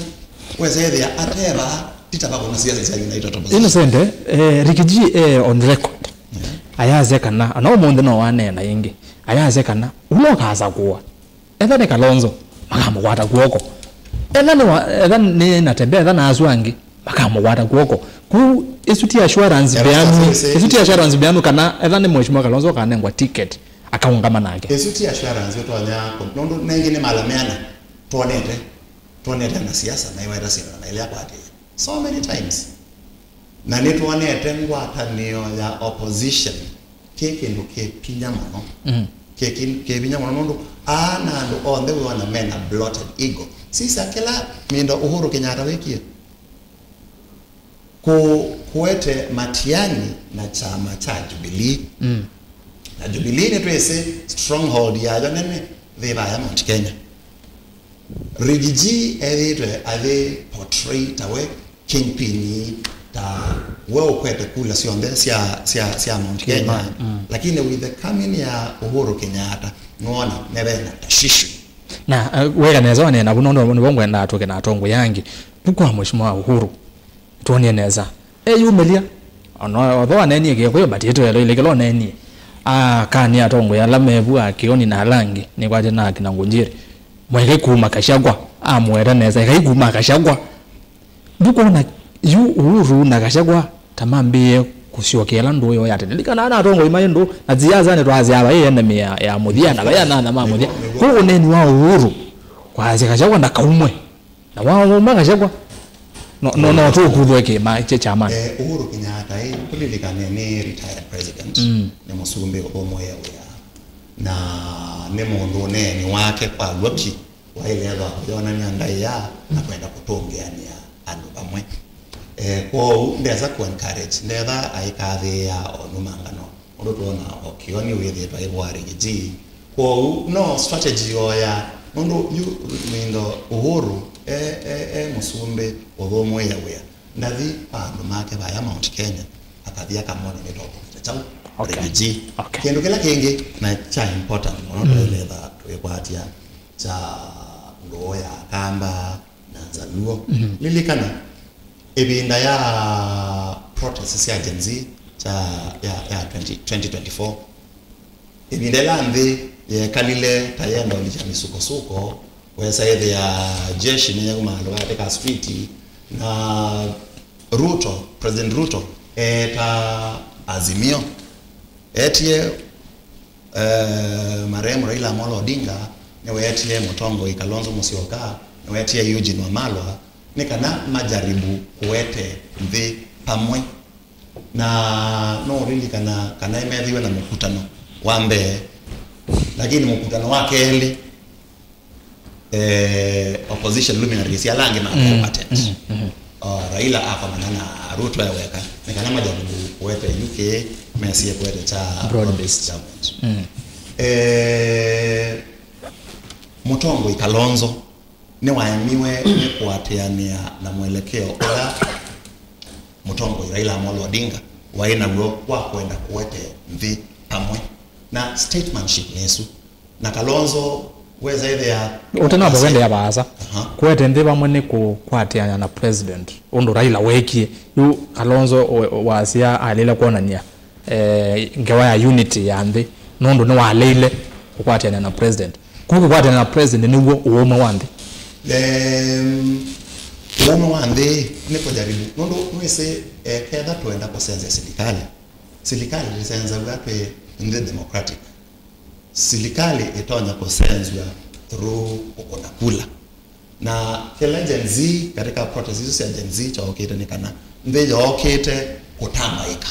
wesethĩa ateva titava kũna siasa sya United Opposition. Innocent, eh, Rigiji eh, on record ayasya kana, ona ũmũnthĩ no waneena ĩngĩ, ayasya kana ũla ũkasakũwa etha nĩ Kalonzo, makamũkwata kw'oko. Etha nĩ wa- etha nĩ Natembeya, etha na asu angĩ, makamũkwata kw'oko. Kũu Ĩsu ti assurance mbeanu, ĩsu ti assurance mbeanu kana etha nĩ Mheshimiwa Kalonzo akanengwa ticket, akaũngama nake. Ĩsu ti assurance ũtonya kũ-, nũndũ nengĩ nĩ mala meana, twonete, twonete na siasa, na iweta syana na ilea kwatĩĩa so many times. Na nĩtwonete ngwatanĩo ya opposition kĩ kĩndũ kĩ vinya mũno. Mm. Kĩ, kĩ, kĩ vinya mũno nũndũ aa na andũ onthe wĩona mena bloated ego. Sisa kĩla Mister Uhuru Kenyatta wĩkie. Kũ-, kũete Matiang'i na kyama kya Jubilee. Mm. Na Jubilee nĩtwĩsĩ stronghold yayo nene yĩ vaya Mount Kenya. Rigiji ethĩĩtwe ayĩ portray ta we kingpin, ta we ũkwete kula syonthe sya, sya, sya Mount Kenya. Mm. Lakini with the coming ya Uhuru Kenyatta, nĩwona neve na tashwishi. Na, uh, weka nesa waneena vu nũndũ nĩvo ngwendaa tũke na atongoi angĩ. Vu kwa Mheshimiwa Uhuru, twonie nesa. Eyumĩlya. Ona otho aneenie Kĩkũyũ, but ĩtwelo ilĩ kĩla ũneenie. Akani atongoi ala me vu a Kĩoni na ala angĩ, nĩkwatĩ na akina Ngunjiri. Mweke kuma Kashagwa, amũweta nesa, ekai kuma Kashagwa. Ndũkwona yu Uhuru na Kashagwa ta mambĩĩe kũsyokeela ndũũ yoo ya tene? Likanaa na atongoi maĩ ndũũ, na siasanĩ twasyaa vai enemy ya, ya mũthya, na vai anana ma mũthya. Kwoou ũneeni wa Uhuru, kwasya Kashagwa ndakaumwe. Na wauma Gachagua, no, no, no tũkuthwe kĩma kye kyama. Eh, Uhuru Kenyatta, eh, tũlilikane nĩ retired president, mm, nĩ mũsumbĩ ũthũmũĩe wĩa. Na nĩ mũndũ ũneeni wake kwa Loki, waĩle ethwa kũyonany'a ndaĩa na kwenda kũtũngĩanĩa andũ vamwe. Eh, kwoou ndesa kũ encourage, ndetha aikathĩĩa o nyuma ngano. Ũndũ twona o Kĩoni wĩthĩĩtwe aivũa Rigiji. Kwoou no strategy yoya, nũndũ yu Mister Uhuru e, e, e mũsumbĩ ũthũmũĩe wĩa. Ndathi kwa andũ make vaya Mount Kenya, akathi akamone nĩ tũkũvĩta kyaũ. Okay. Rigiji. Okay. Kĩndũ kĩla kĩngĩ na kya important mũno, mm, tũiletha twĩkwatya kya ndũũ ya Kamba na Nzaluo. Mhm. Lilikana, ĩvinda ya protest sya Gen Z kya, ya, ya twenty, twenty twenty-four, ĩvinda ĩla nthĩ yekalile ta yenda ũlikya mĩsukosuko, wesa ĩthĩa jeshi nĩyauma andũ katĩ ka street, na Ruto, President Ruto eeta Azimio, eetie Eh, marehemu Raila Amolo Odinga nĩweetie mũtongoi Kalonzo Musyoka, nĩweetie Eugene Wamalwa, nĩ kana majaribu kũete nthĩ pamwe. Na no ũlilikana kana methiwe na mũkutano wa mbee, lakini mũkutano wa kelĩ, eh, opposition luminaries ala angĩ ma, mm, attend. Mm, mm. Uh, Raila akomana na Ruto e weka, nĩ kana majaribu kũete U K, mesie kũete kya broad based government. Mm. Eh, mũtongoi Kalonzo nĩwaemiwe nĩ kũatĩanĩa na mwelekeo ũla mũtongoi Raila Amolo Odinga waĩ naw'o wa kwenda kũete nthĩ pamwe na statesmanship nĩsu. Na Kalonzo weza ĩthĩa ũtanamba kwendeea vaasa. Aha. Kũete nthĩ vamwe nĩ kũkwatĩana na president, ũndũ Raila weekie. Yu Kalonzo we-, wasya alĩle kwonany'a, eh, ngewa ya unity ya nthĩ, nũndũ nĩwaleile kũkwatĩana na president. Kũu kũkwatĩana na president nĩw'o ũũme wa nthĩ. Em, ũũme wa nthĩ nĩ kũjaribu, nũndũ nĩwĩsĩ, eh, ketha twenda kũsenzya silikalĩ, silikalĩ ndĩsenzaw'a twĩ nthĩ democratic. Silikalĩ ĩtonya kũsenzw'a through kũkũna kula. Na kĩla Gen Z, katika protest isu sya Gen Z kyookĩte nĩ kana nthĩ yookĩte kũtamaĩka.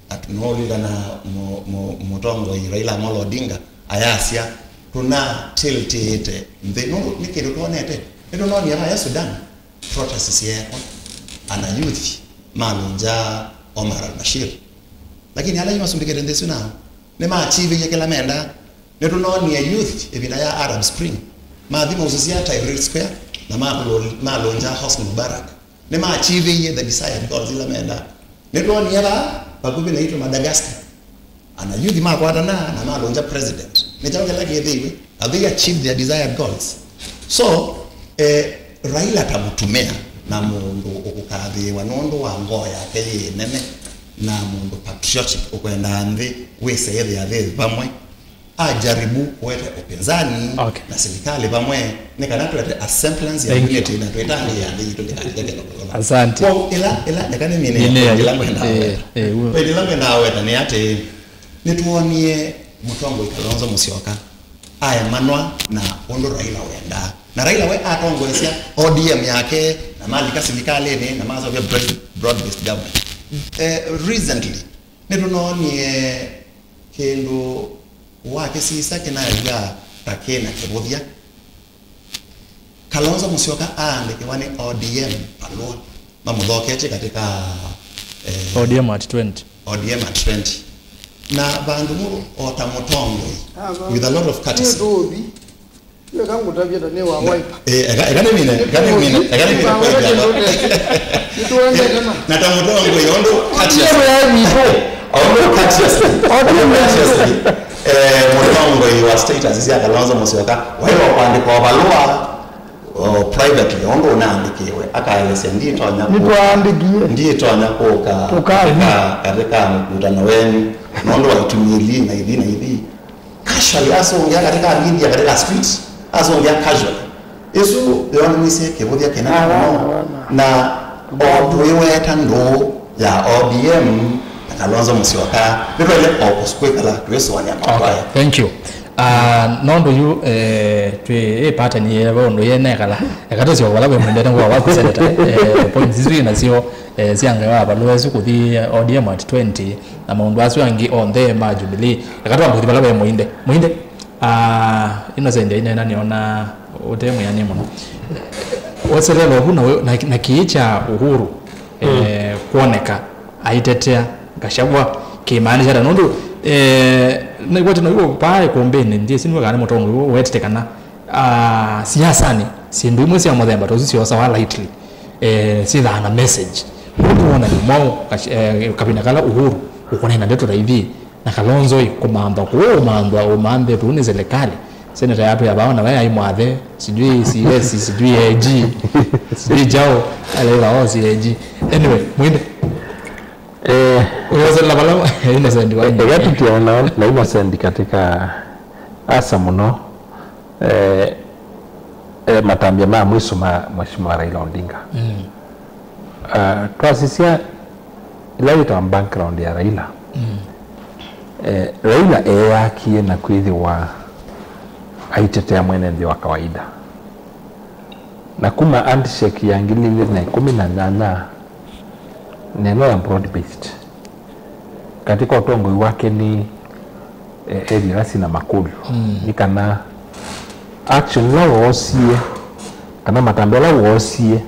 Na tũnoolikana mũ-, mũ-, mũtongoi Raila Amolo Odinga ayasya, tũnatiltĩĩte nthĩ. Nũndũ nĩ kĩndũ twonete, nĩtũnoonie vaya Sudan, protest syeekwa, ana youth malũngya Omar al-Bashir. Lakini ala yu masundĩkĩte nthĩ ĩsu nao, nĩmaachivĩie kĩla mendaa. Nĩtũnoonie youth ĩvinda ya Arab Spring, mathi mausisya Tahrir Square na makũlũ-, malũngya Hosni Mubarak. Nĩmaachivĩie the desired goals ila mendaa. Nĩtwonie vaa vakuvĩ naitũ Madagascar, ana youth makwatana na malũngya president. Nĩ kyaũ kĩla kĩthĩiwe? Have they achieved their desired goals? So, eh, Raila ta mũtumĩa na mũndũ ũkũkathĩĩwa nũndũ wa ngoo yake yĩ nene, na mũndũ patriotic ũkwendaa nthĩ wĩse ĩthĩa thĩ vamwe, ajaribu kũete upinzani Okay. na serikali vamwe, nĩ kana twete a semblance ya Thank you. unity na twĩtanĩe nthĩ yitũ ndĩkatĩke kĩla kũthona. Asante. Kwa ĩla, ĩla, eka nĩ mine Nĩnĩ ya- ĩla ngwendaa eh, weta. eh, u- Kwa ĩla ngwendaa weta nĩ atĩ, nĩtwonie mũtongoi Kalonzo Musyoka aemanwa na ũndũ Raila wendaa. Na Raila we atongoesya O D M yake, na malika silikalĩnĩ, na masovya broad-based government. Eh, recently, nĩtũnoonie kĩndũ wakĩsisya kĩnaew'a ta kĩna kĩvũthya. Kalonzo Musyoka aandĩkĩwa nĩ O D M valũa mamũthoketye katika eh, O D M at twenty. O D M at twenty. Na vandũ mũndũ o ta mũtongoi, with a lot of courtesy. Nĩtũũthi. Eka ngũtavye ta nĩ wa Wiper. Eh, eka eka nĩ mine, eka nĩ mine, eka nĩ mine. Nĩtũendete na. Na ta mũtongoi, ondũ courteously. Ondũ courteously. Ondũ courteously. Eh, mũtongoi wa status sya Kalonzo Musyoka, waiwa kwandĩka o valũa, o privately, ondũ ũnaandĩkĩwe, akaelesya nditonya kũka. Nĩtwaandĩkie. Nditonya kũka. Tũkathi. Katika, katika mkutano wenu. Nondũ wa itumili na ithi na ithi. Casually, asũngĩa katika media, katika street, asũngĩa casually. Ĩsu yonanisye kĩvũthya kĩnene mũno. Na o tũiweta ndũũ ya O D M na Kalonzo Musyoka, nĩtwaile o kwĩkala tũisũanĩa maũndũ aya. Okay, thank you. Ah, nondũ yu eh, twĩ ĩ pattern yĩewe ũndũ yenekala, eka tũsyoka vala we mwendete ngũa waku seneta eh, points isu inasyo eh, sya ngewa valũa ĩsu kũthi O D M at twenty na maũndũ asu angĩ onthe ma Jubilee. Eka twambe kũthi vala ve Mũinde. Mũinde, ah, Innocent aineena nĩona ũte mwĩanĩe mũno. Weselelwa vu na, na, na kĩĩ kya Uhuru eh, kwoneka aitetea Gachagua kĩmaanisha ata? Nũndũ eh, naigua tino iwo paa ikumbĩnĩ ndyĩsĩ niwe kana nĩ mũtongoi wetĩte kana ah, siasanĩ syĩndũ imwe sya mũthemba ta ũsu syosawa lightly eh, syĩthaa na message. Nũndũ wonany'a mwaũ Gach- eh, kavinda kala Uhuru ũkũneena ndeto ta ithi na Kalonzo ĩ kũmanthwa kũu ũmanthwa ũmanthĩtwe nĩ silikalĩ. Seneta yatwĩa vaa na we aĩ mwathe sijui C S sijui A G sijui jao alaiva o C A G. Anyway, Mũinde. Eh, Uyoselela vala Innocent wa ega tũtiana na, na Innocent katika asa mũno eh, eh, matambya ma mwiso ma Mheshimiwa Raila Odinga. Mm. Uh, twasisya ila yĩtawa background ya Raila. Mm. Eh, Raila eeyakie na kwĩthĩwa aitetea mwene nthĩ wa kawaida. Na kuma handshake ya ngili ilĩ na ĩkũmi na nyanya, neno ya broad based katika ũtongoi wake nĩ eh, area ila syĩna makũlyo. Mm. Nĩ kana action ila woosie kana matambya ala woosie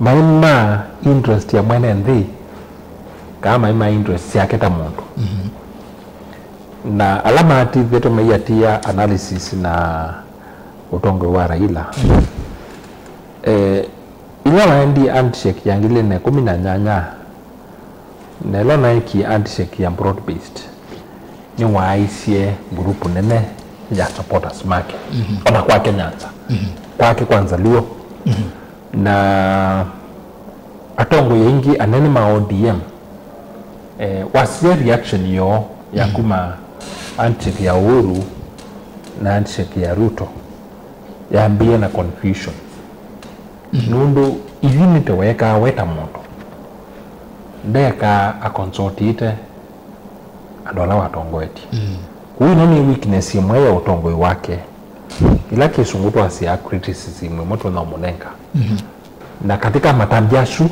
maĩ ma interest ya mwene nthĩ kana maĩ ma interest syake ta mũndũ. Mm-hmm. Na ala maatĩthetwe maiatĩĩa analysis na ũtongoi wa Raila. Mm. Eh, ila waendie handshake ya ngili ilĩ na ĩkũmi na nyanya, na ĩla naekie handshake ya broad based, nĩwaaisye ngurupu nene ya supporters make. Mhm. Ona kwake Nyanza. Mhm. Kwake kwa Nzaluo. Mhm. Na atongoi aingĩ anene ma O D M eh, wasisya reaction yoo ya kuma handshake ya Uhuru na handshake ya Ruto yambie na confusion. Mhm. Nũndũ ithi nĩte wekaa we ta mũndũ ndekaa akonsoltĩte andũ ala watongoetye. Mm. Kũu ĩno nĩ weakness ĩmwe ya ũtongoi wake, ĩla kĩsũngũ twasyaa criticism ĩmwe tũnaũmũnenga. Mhm. Na katika matambya asu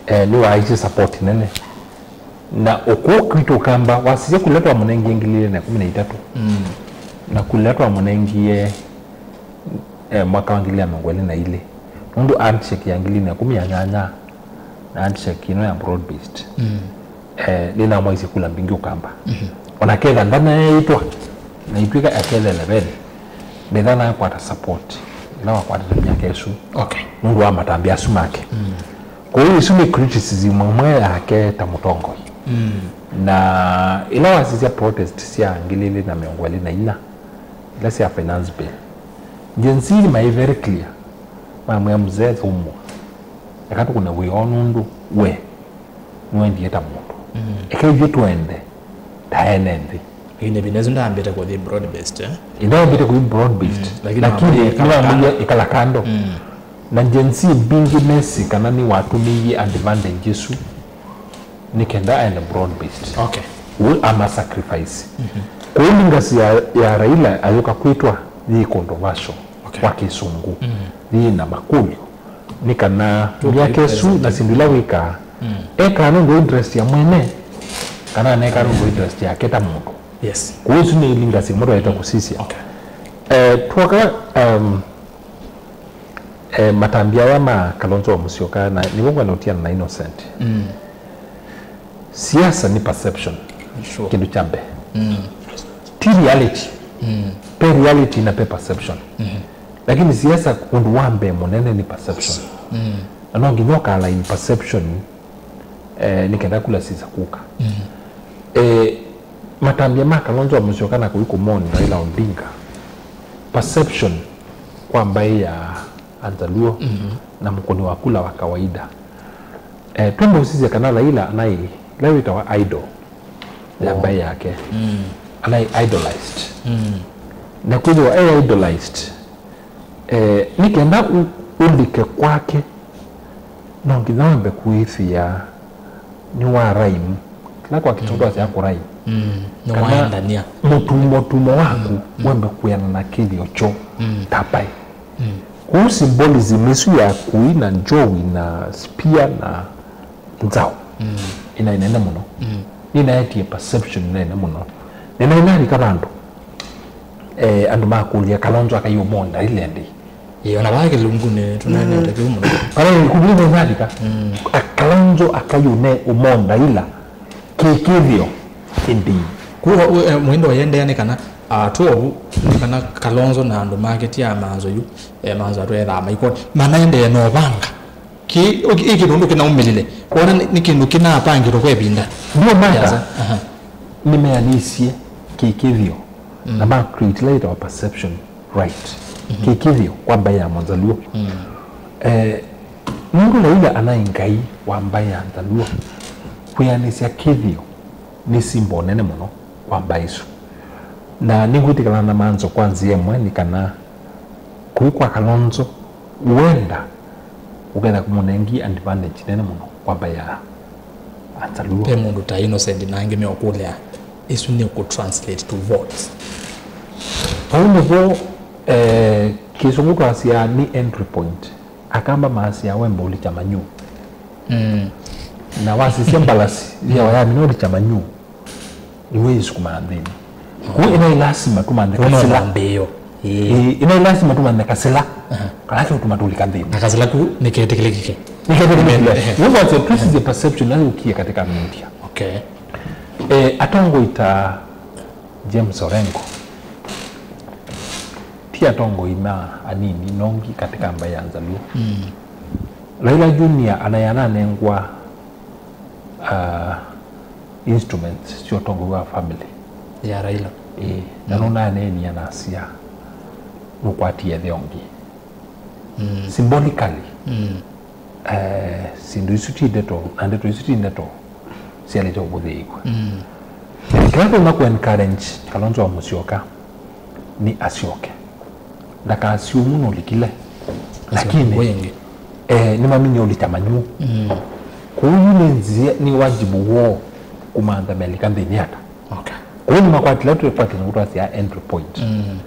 eh, nĩwaaisye support nene. Na ũkũũ kwitũ Ũkamba wasisya kũla twamũnengie ngili ilĩ na ĩkũmi na itatũ, mm, na kũla twamũnengie eh, mwaka wa ngili ya mĩongo ĩlĩ na ilĩ, nũndũ handshake ya ngili na ĩkũmi ya nyanya na handshake ĩno ya broad based, mm, eh, nĩnamwaisye kula mbingĩ Ũkamba. Mhm. Ona ketha ndanaeĩtwa, na itw'ĩka akethele vene, ndethana akwata support ĩla wakwatĩte myaka ĩsu. Okay. Nũndũ wa matambya asu make. Mm. Kwoou ĩsu nĩ criticism ĩmwe yake ta mũtongoi. Mm. Na ĩla wasisya protest sya ngili ilĩ na mĩongo ĩlĩ na inya, ila sya finance bill, Gen Z maĩ very clear. Mamwĩa mzee thũmũa. Eka tũkũne wĩoo nũndũ we nĩwendie ta mũndũ. Mm. Eka ithyĩ tũende ta ene nthĩ. Lakini ĩvinda ĩsu ndambĩte kũthi broad based, eh? Ndambĩte kũthi broad based. Mm, lakini Lakini mamwĩie ĩkala nĩwamwĩie kando. Ĩkala kando. Na Gen Z mbingĩ mesĩ kana nĩwatũmĩie advantage ĩsu nĩ kenda aende broad based. Okay. Ũu ama sacrifice. Kũu legacy ya, ya Raila ayũka kwĩtwa yĩ controversial Okay. Kwa kĩsũngũ. Yĩ na makũlyo. Nĩ kana myaka ĩsu na syĩndũ ila wĩkaa, ekaa nũndũ wa interest ya mwene, kana anekaa nũndũ wa interest yake ta mũndũ. Yes. Kwoou ĩsu nĩ legacy ĩmwe twaĩte kũsisya. Okay. Eh, twoka, um, eh, matambya aya ma Kalonzo wa Musyoka, na nĩvo ngwenda ũtiana na Innocent. Siasa nĩ perception. Sure. Kĩndũ kya mbee. Ti reality. Pe reality na pe perception. Lakini siasa, ũndũ wa mbee mũnene nĩ perception. Na no nginya ũkalaini perception, eh, nĩ kenda kula sisa kũka. Eh, matambya ma Kalonzo wa Musyoka na kũi kũmoni Raila Odinga, perception kwa mbaĩ ya Anzaluo na mũkũni wa kula wa kawaida. Eh, twenda ũsisya kana Raila anaĩ, ila wĩtawa idol ya mbaĩ yake, anaĩ idolized. Na kwĩthĩwa e idolized, eh, nĩ kenda ũ-, ũlike kwake, no nginya wambe kwĩthĩa nĩ wa rhyme. Kĩla kwa kĩsũngũ twasya kũ rhyme. Nĩ waendania. Mũtumo, mũtumo waku wambe kwĩana na kĩthĩo kyoo ta mbaĩ. Kwoou symbolism ĩsu ya kui na njowi na spear na nzaũ ĩnaĩ nene mũno. Nĩnaetie perception nene mũno. Nĩnaĩ nalika vandũ, eh, andũ makũlya, Kalonzo akaiũmonda ĩla ĩndĩ. Ĩĩ, ona vaa kĩlungunĩ tũneenete kĩu mũno. Kana ĩkundi nĩnalika, a, Kalonzo akaiũne ũmonda ĩla kĩkĩthĩo ĩndĩ. Kwoou, eh, mwendo ũyendea nĩ kana, ah, twĩ ovu, nĩ kana Kalonzo na andũ make ti a manzo yu, eh, manzo atwethaa maikoni. Manaendee na ũvanga. Ki, ĩ kĩndũ ũndũ kĩnaumĩlile. Wona nĩ, nĩ kĩndũ kĩnapangĩtwe kwa ĩvinda. Ndio matter. Aha. Nĩmeanĩsye kĩkĩthĩo. Na ma create later wa perception right. Kĩkĩthĩo kwa mbaĩ ya Mwanzaluo. Eh, nũndũ Raila anaĩ ngai wa mbaĩ ya Nzaluo, kwĩanĩsya kĩthĩo nĩ symbol nene mũno kwa mbaĩ ĩsu. Na nĩngwĩtĩkĩlana na Manzo kwa nzĩa ĩmwe nĩ kana kũu kwa Kalonzo, wenda ũketha kũmũnengi advantage nene mũno kwa mbaĩ ya Anzaluo. Ve mũndũ ta Innocent na angĩ meũkũlya, ĩsu nĩ kũ translate to votes? Vau nĩvo, eh, kĩsũngũ twasyaa nĩ entry point. Akamba maasya wemba ũlikya manyũ. Mm. Na wasisya mbalasi, yĩawa yamina ũlikya manyũ. Nĩw'o yĩsukumaa nthĩnĩ. Kũu ĩnaĩ lasima tũmanthe kasĩla. Ĩĩ, ĩnaĩ lasima tũmanthe kasĩla. Kala keũtuma tũlika nthĩnĩ. Na kasĩla ku nĩketĩkĩlĩkĩke. Nĩketĩkĩlĩkĩke. Nĩw'o kwasya twĩsisye perception ĩla yũkie katika media. Okay. Eh, atongoi ta James Orengo ti atongoi ma anini nongi katika mbaĩ ya Nzaluo. Mm. Raila Junior anaĩ ananengwa, ah, instruments sya ũtongoi wa family ya Raila. Ĩĩ, na nũnaneenie na asya nũkwatie ĩtheo ĩngĩ. Mm. Symbolically, mm, eh, syĩndũ isu ti ndeto, na ndeto isu ti ndeto syaĩlĩte ũvũthĩĩw'a. Mm. Kĩla tũna kũ encourage Kalonzo wa Musyoka nĩ asyoke. Ndakasye ũmwe nũlikile. Lakini, eh, nĩmaminie ũlikya manyũ. Mm. Kwoou yu nĩ nzĩa, nĩ wajibu woo kũmantha melika nthĩnĩ ata. Okay. Kwoou nĩmakwatile twĩkwatile ngũtwasya entry point. Mm.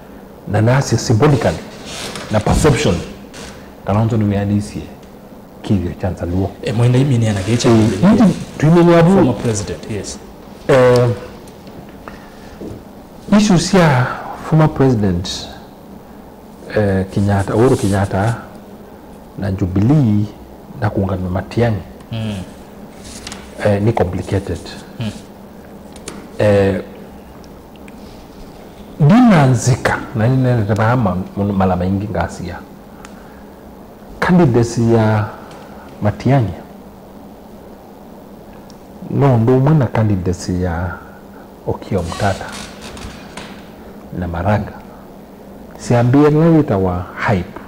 Na nasya symbolically, na perception, Kalonzo nĩwĩanĩisye kĩthĩo kya Nzaluo. E, mwenda iminĩa na kĩcha. Eh, indi tuiminĩa vu. Former president, yes. Eh, issue sya former president, eh, Kenyatta, Uhuru Kenyatta na Jubilee na kũũngamya Matiang'i, mm, eh, nĩ complicated. Mm. Eh, ndinanzika, na nĩnenete vaa ma-, mala maingĩ ngasia. Candidacy ya Matiang'i no ũndũ ũmwe na candidacy ya Okiya Omtata na Maraga. Syambĩĩe ĩla yĩtawa hype,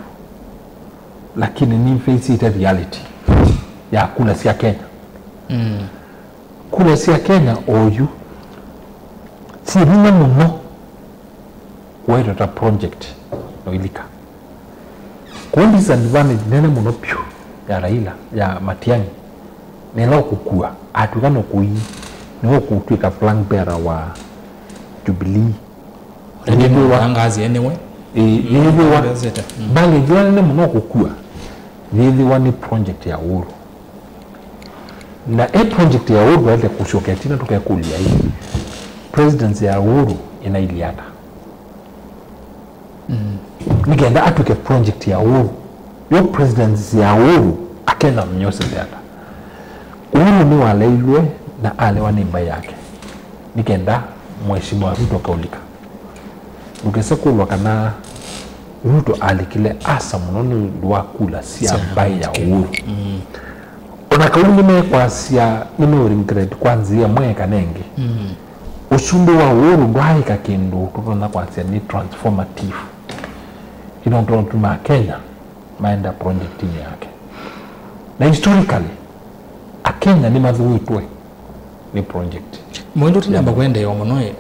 lakini nĩfaceĩte reality ya kula sya Kenya. Mm. Kula sya Kenya oyu, Syĩ vinya mũno kũetwa ta project na ũilika. Kũu disadvantage nene mũno vyũ ya Raila, ya Matiang'i, nĩ ĩla ũkũkua, atw'ĩka nũkũi, nĩwe ũkũtw'ĩka flag bearer wa Jubilee. Already yĩthĩwa, mwangazi anyway. Ĩ, yĩthĩwa, mm, mbanga ĩngĩ nene mũno ũkũkua, yĩthĩwa nĩ project ya Uhuru. Na e project ya Uhuru, twaĩle kũsyoka ĩtina tũkekũlya ĩ, presidency ya Uhuru ĩnailyĩ ata? Mm. Nĩ kenda atw'ĩke project ya Uhuru, yo presidency ya Uhuru, Akenya myosete ata? Uhuru nĩwaleilwe na alewa nĩ mbaĩ yake, nĩ kenda Mheshimiwa Ruto kaũlika. Ndũkese kũlwa kana Ruto alikile asa mũno nĩ ũndũ wa kula sya, sya mbaĩ ya Uhuru. Mm. O na kau nĩmekwasya, nĩmeũregret kwa nzĩa ĩmwe kana ĩngĩ. Mm. Ũsumbĩ wa Uhuru ndwaaĩka kĩndũ tũtonya kwasya nĩ transformative, kĩndũ kĩtonya kũtuma Kenya maenda projectinĩ yake. Na historically, Akenya nĩmathũĩtwe nĩ project. Mwendo tinamba kwendeewa mũno ĩ.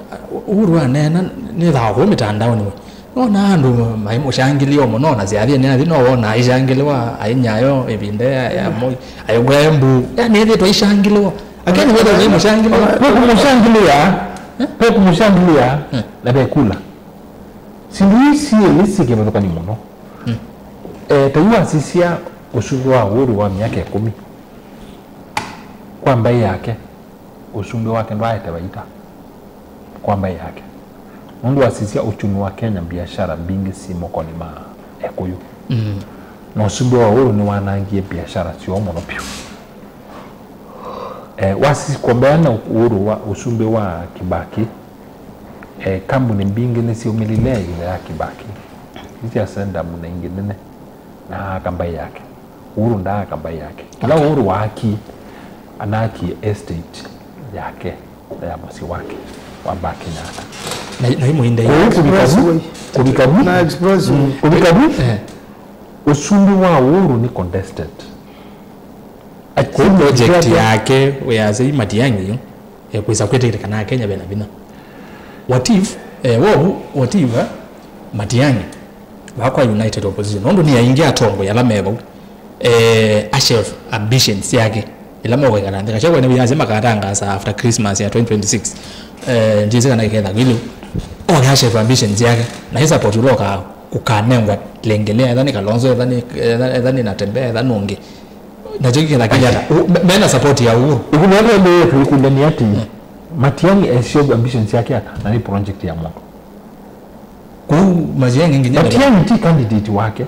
Uhuru aneena nĩthaa kũu mĩtandaonĩ we. Nona andũ maimũshangĩlĩwa mũno na syathĩnĩ athi no wona aishangĩlĩwa ainyayo ĩvinda ya, ya Moi, aikwea mbu. Yani ethĩtwe aishangĩlĩwa. Akeni wetha maimũshangĩlĩwa. Pe kũmũshangĩlĩa. Eh? Pe kũmũshangĩlĩa, eh, na pe kula. Sindu ii syĩlĩ syĩ kĩvathũkany'o mũno. Mm. Eh, ta yu wasisya ũsumbĩ wa Uhuru wa myaka ĩkũmi. Kwa mbaĩ yake, ũsumbĩ wake ndwaaete vaita kwa mbaĩ yake. Nũndũ wasisya uchumi wa Kenya, biashara mbingĩ syĩ mokonĩ ma Ekũyũ. Mm. Na ũsumbĩ wa Uhuru nĩwanangie biashara syoo mũno vyũ. Eh, wasisya mbee na Uhuru wa ũsumbĩ wa Kibaki, eh, kambuni mbingĩ nĩsyaumĩlile ĩvinda ya Kibaki. Nĩsyasenda mũno ingĩ nene na aka mbaĩ yake. Uhuru ndaaka mbaĩ yake. Kĩla Uhuru waakie, anaakie estate yake na ya mũsyĩ wake wa Mbaa Kenyatta. Na, na imwe inde kũu kũvika vu, kũvika vu, na expressway, mm, kũvika vu, eh, ũsumbĩ wa Uhuru nĩ contested. Kũu project yake wĩasya Matiang'i yu ekwĩsa kwĩtĩkĩlĩka na Akenya vena vinya. What if, eh, wovu, what if, eh, Matiang'i vakwa United Opposition, nũndũ nĩ aingĩ atongoi ala me vau, eh, ashelf ambitions yake ila mekwĩkala nthĩ. Gachagua nĩwĩasya makatangasa after Christmas ya twenty twenty-six. Eh, njĩsĩ kana iketha kĩlĩu. Oke ashelf ambitions yake. Na ĩ support ũla ũka-, ũkanengwa lengelea, etha nĩ Kalonzo, etha nĩ, etha, etha nĩ Natembeya, etha nũngĩ. Nakyo kĩketha kĩyata. U-, me-, mena support ya Uhuru. Ĩkũlyo yake ndio tũikũlya nĩ ati, mm, Matiang'i eshelf ambitions yake ata, na nĩ project ya mũndũ. Kũu Matiang'i nginya Matiang'i ti candidate wake.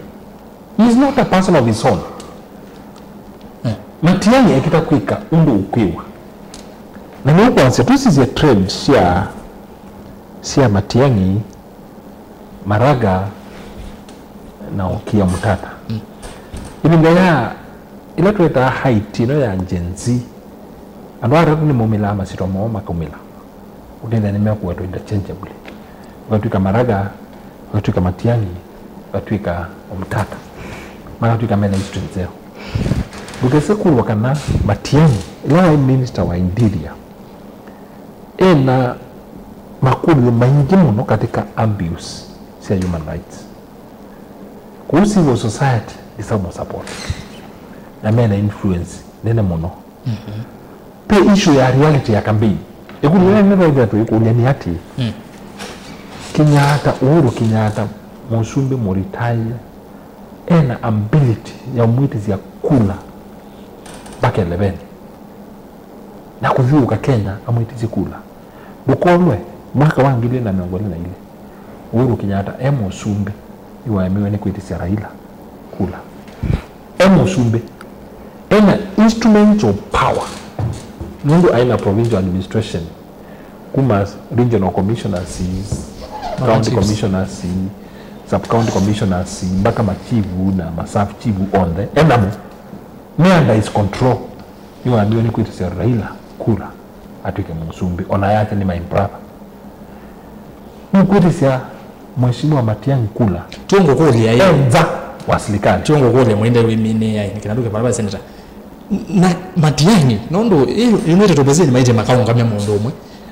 He is not a person of his own. Eh. Matiang'i ekĩta kwĩka ũndũ ũkwĩwa. Na nĩũkwasya tũsisye trend sya, sya Matiang'i, Maraga, na Okiya Mtata. Mm. Ĩvinda ya ĩla twetaa height ĩno ya Gen Z, andũ atatũ nĩmaumĩlaa masyĩtwa moo makaumĩla. Ũkethĩa nĩmekũwetwa interchangeably. Ũkatw'ĩka Maraga, ũkatw'ĩka Matiang'i, ũkatw'ĩka Omtata. Makatw'ĩka mena history nzeo. Ndũkese kũlwa kana Matiang'i, ĩla waĩ minister wa interior, ena makũlyo maingĩ mũno katika abuse sya human rights. Kũu civil society ndĩsamũ support. Na mena influence nene mũno. Mhm. Pe issue ya reality ya campaign. Ĩkũlyo ĩla nĩtwaĩthĩa tũikũlya nĩ atĩ, mm, Kenyatta, Uhuru Kenyatta, mũsumbĩ mũretire, ena ability ya ũmwĩtĩsya kula mpaka eleveni. Na kũthyũũka Kenya amwĩtĩsye kula. Ndũkolwe, mwaka wa ngili ilĩ na mĩongo ĩlĩ na ilĩ, Uhuru Kenyatta e mũsumbĩ, nĩwaemewe nĩ kwĩtĩsya Raila kula. E mũsumbĩ, ena instruments of power, nũndũ aĩ na provincial administration, kuma regional commissioners, county commissioners, sub county commissioners, mpaka machifu na masub chifu onthe, enamo, me under his control. Nĩwaambiwe nĩ kwĩtĩsya Raila kula atw'ĩke mũsumbĩ, ona yake nĩ my brother. Nũkwĩtĩsya Mheshimiwa Matiang'i kula? Tũngũkũlya ĩ. E nza wa silikali. Tũngũkũlya mwende wĩminĩĩa ĩ, nĩ kana ndũke pala senator. Na Matiang'i, nũndũ ĩ United Opposition maĩtye makaũngamya mũndũ ũmwe.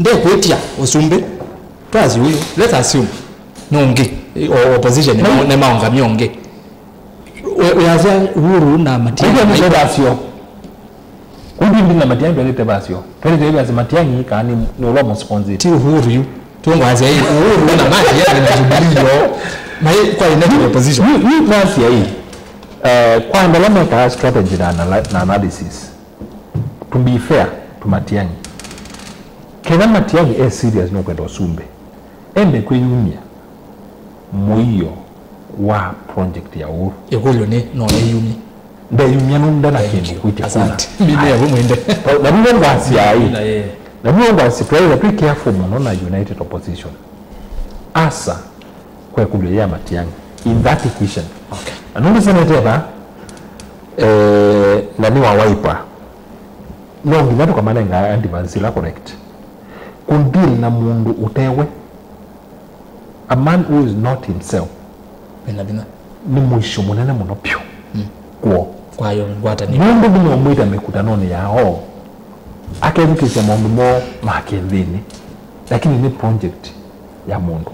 ndekwĩtya ũsumbĩ, twasi ũyũ, let's assume, nĩ ũngĩ, o opposition, nĩ ma-, nĩ maũngamya ũngĩ. We-, weasya Uhuru na Matiang'i. Ndio ndio basio. Kundi ndi na Matiang'i ndio ndio basio. Twende ndio basio Matiang'i kani ni ulo mo sponsor. Ti Uhuru yu. Tungwasya hii Uhuru na Matiang'i na Jubilee yo. Mai kwa ina opposition. Ni, ni nasi hii. Eh, kwa ndala meka strategy na, na, na analysis. To be fair to Matiang'i. Kenya Matiang'i e serious no kwenda ũsumbĩ. Ende kwĩyumya mũio wa project ya Uhuru. Ĩkũlyo nĩ, no eyumye? Ndeyumya nũndũ ndena kĩndũ kwĩtya kula. Asante. Mimi ya mwende. Na vile ngwasya ai. Na yeye. Na vile ngwasya, twaĩle twĩ careful mũno na United Opposition. Asa, kwa ĩkũlyo ya Matiang'i. In that equation. Okay. Na nũndũ seneta eva, eh, na nĩ wa Wiper. No nginya tũkamanenga advance ila correct. Kũdeal na mũndũ ũtewe. A man who is not himself. Wĩna thĩna. Nĩ mũisyo mũnene mũno pyũ. Mm. Kwoo. Kwa yo ngwatanĩro. Mũndũ nĩmũmwĩta mĩkutanonĩ yao. Akethukĩĩsya maũndũ moo ma kĩnthĩnĩ. Lakini nĩ project ya mũndũ.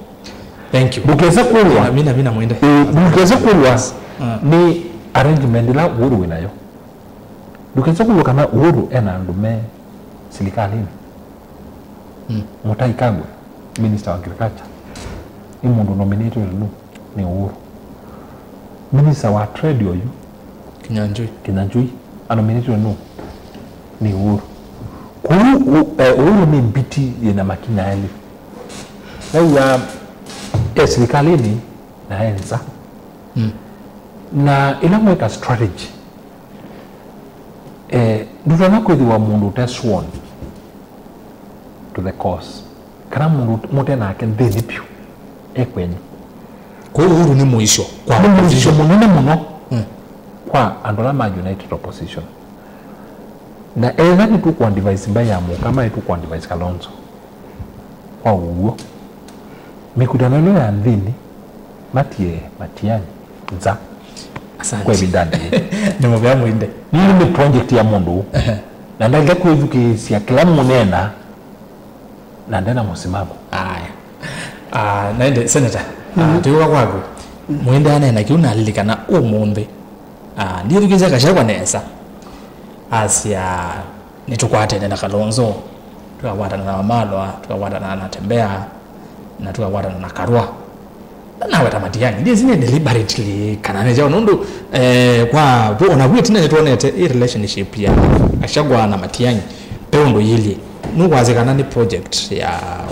Thank you. Ndũkese kũlwa. Mina, mina mwende. Ĩ, ndũkese kũlwa. Mm. Nĩ arrangement ĩla Uhuru wĩ nayo. Ndũkese kũlwa kana Uhuru ena andũ me silikalĩnĩ. Mm. Mutahi Kagwe, Minister wa Agriculture, nĩ mũndũ nominated nũ? Nĩ Uhuru. Minister wa Trade oyu, Kinyanjui. Kinyanjui, anominated nũ? Nĩ Uhuru. Kũu, u-, eh, Uhuru nĩ mbiti yĩna makinya elĩ. Naiwa e silikalĩnĩ na e nza. Mm. Na ĩla mweka strategy, eh, ndũtonya kwĩthĩwa mũndũ ũte sworn to the cause. Kana mũndũ ũt-, mũte nake nthĩnĩ pyũ, e kwenyu. Kwoou Uhuru nĩ mũisyo kwa opposition. Nĩ mũisyo mũnene mũno. Mm. Kwa andũ ala ma United Opposition. Na etha nĩtũkũ-advise mbaĩ ya Mũka, ma nĩtũkũ-advise Kalonzo. Kwa ũw'o, mĩkutano ĩno ya nthĩnĩ matie Matiang'i nza. Asante. Kwa ĩvindanĩ. Nĩ mũvea mwĩnde. Nĩĩ nĩ project ya mũndũ. Ehe. Na ndaĩle kwĩthukĩĩsya kĩla mũneena, na ndena mũsimamo. Aya. Ah, naende, Senator, ah, mm, twĩũka kwaku. Mwĩnde aneena kĩu nalilikana ũmũnthĩ. Ah, ndithukĩĩsya Gachagua nesa. Asya, nĩtũkwatene na Kalonzo, tũkakwatana na Wamalwa, tũkakwatana na Tembea, na tũkakwatana na Karua. Na naweta Matiang'i. Ndĩsĩ nĩ deliberately kana nĩ kyaũ, nũndũ, eh, kwa, vo, ona vu ĩtina nĩtwonete ĩ relationship ya Gachagua na Matiang'i, ve ũndũ yĩlyĩ. Nũkwasya kana nĩ project ya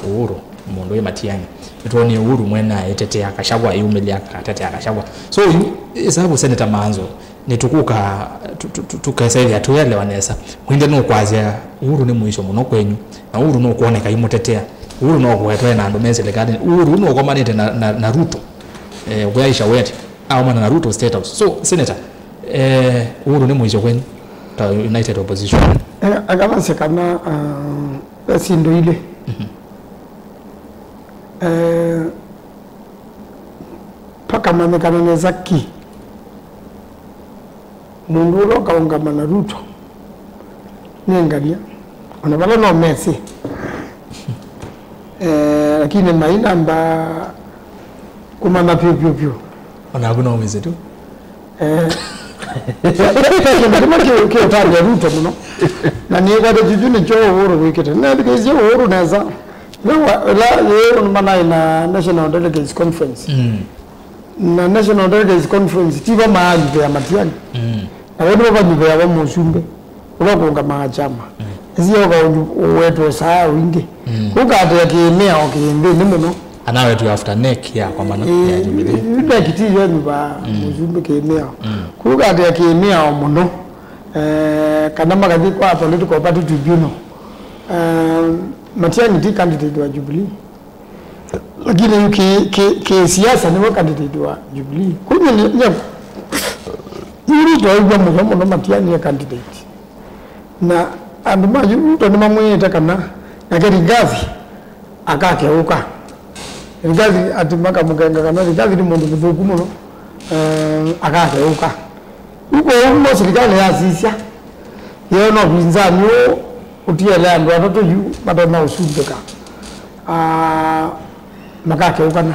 Uhuru, mũndũ wĩ Matiang'i. Nĩtwonie Uhuru mwene aitetea Gachagua, ayumĩlya akatetea Gachagua. So, yu, ĩsavu Senator Manzo, nĩtũkũka, tũ-, tũ-, tũ-, tũkesethĩa tũelewa nesa. Mwĩnde nũkwasya Uhuru nĩ mũisyo mũno kwenyu, na Uhuru nũkwoneka imũtetea. Uhuru no kũetwe na andũ me silikalĩnĩ. Uhuru nũkomanĩte na, na, na Ruto. Eh, where is Shaweti? Aumana na Ruto State House. So, Senator, eh, Uhuru nĩ mũisyo kwenyu ta United Opposition. Eh, akavasya kana, ah, ve syĩndũ ilĩ. Mhm. Eh, pakamanyĩkana nesa ki. Mũndũ ũla ũkaũngama na Ruto nĩ ngania, ona vala no mesĩ. Eh, lakini mainamba kũmanya vyũ, vyũ, vyũ. Onaku no wĩsĩ tu. Eh. Kĩndũ kĩmwe kĩ-, kĩũtavya Ruto mũno. Na nĩkwate kĩu nĩkyo Uhuru wĩkĩte. Nethukĩĩsye Uhuru nesa. Ĩla wa-, ĩla yĩĩ manaĩ na National Delegates Conference. Mm. Na National Delegates Conference, ti va maalive ya Matiang'i. Mm. Na wendo vanyuvĩawa mũsumbĩ ũla ũkũngamaa kyama. Ĩsĩ yoka ũwetwe saa wingĩ. Kũu kaatĩa kĩmĩao kĩ nthĩnĩ mũno. Anawetu after neck ya kwa mana ya Jubilee. Yu neck ti yo nyuvaa mũsumbĩ kĩmĩao. Kũu kaatĩa kĩmĩao mũno. Eh, kana makathi kwa political party tribunal. Eh, Matiang'i ti candidate wa Jubilee. Lakini yu ki, ki, ki siasa niwe candidate wa Jubilee. Kũu nye, nye, Ruto aigua mũno mũno Matiang'i e candidate. Na andũ ma Ruto nĩmamwĩĩte kana nake Rigathi akakeũka. Rigathi ati makamũkenga kana Rigathi nĩ mũndũ mũthũku mũno, eh, akakeũka. Yu kwoou mo silikalĩ yasisya, yeo no pinzani ũũ ũtiele andũ atatũ yu matonya ũsumbĩka, ah, makakeũkana.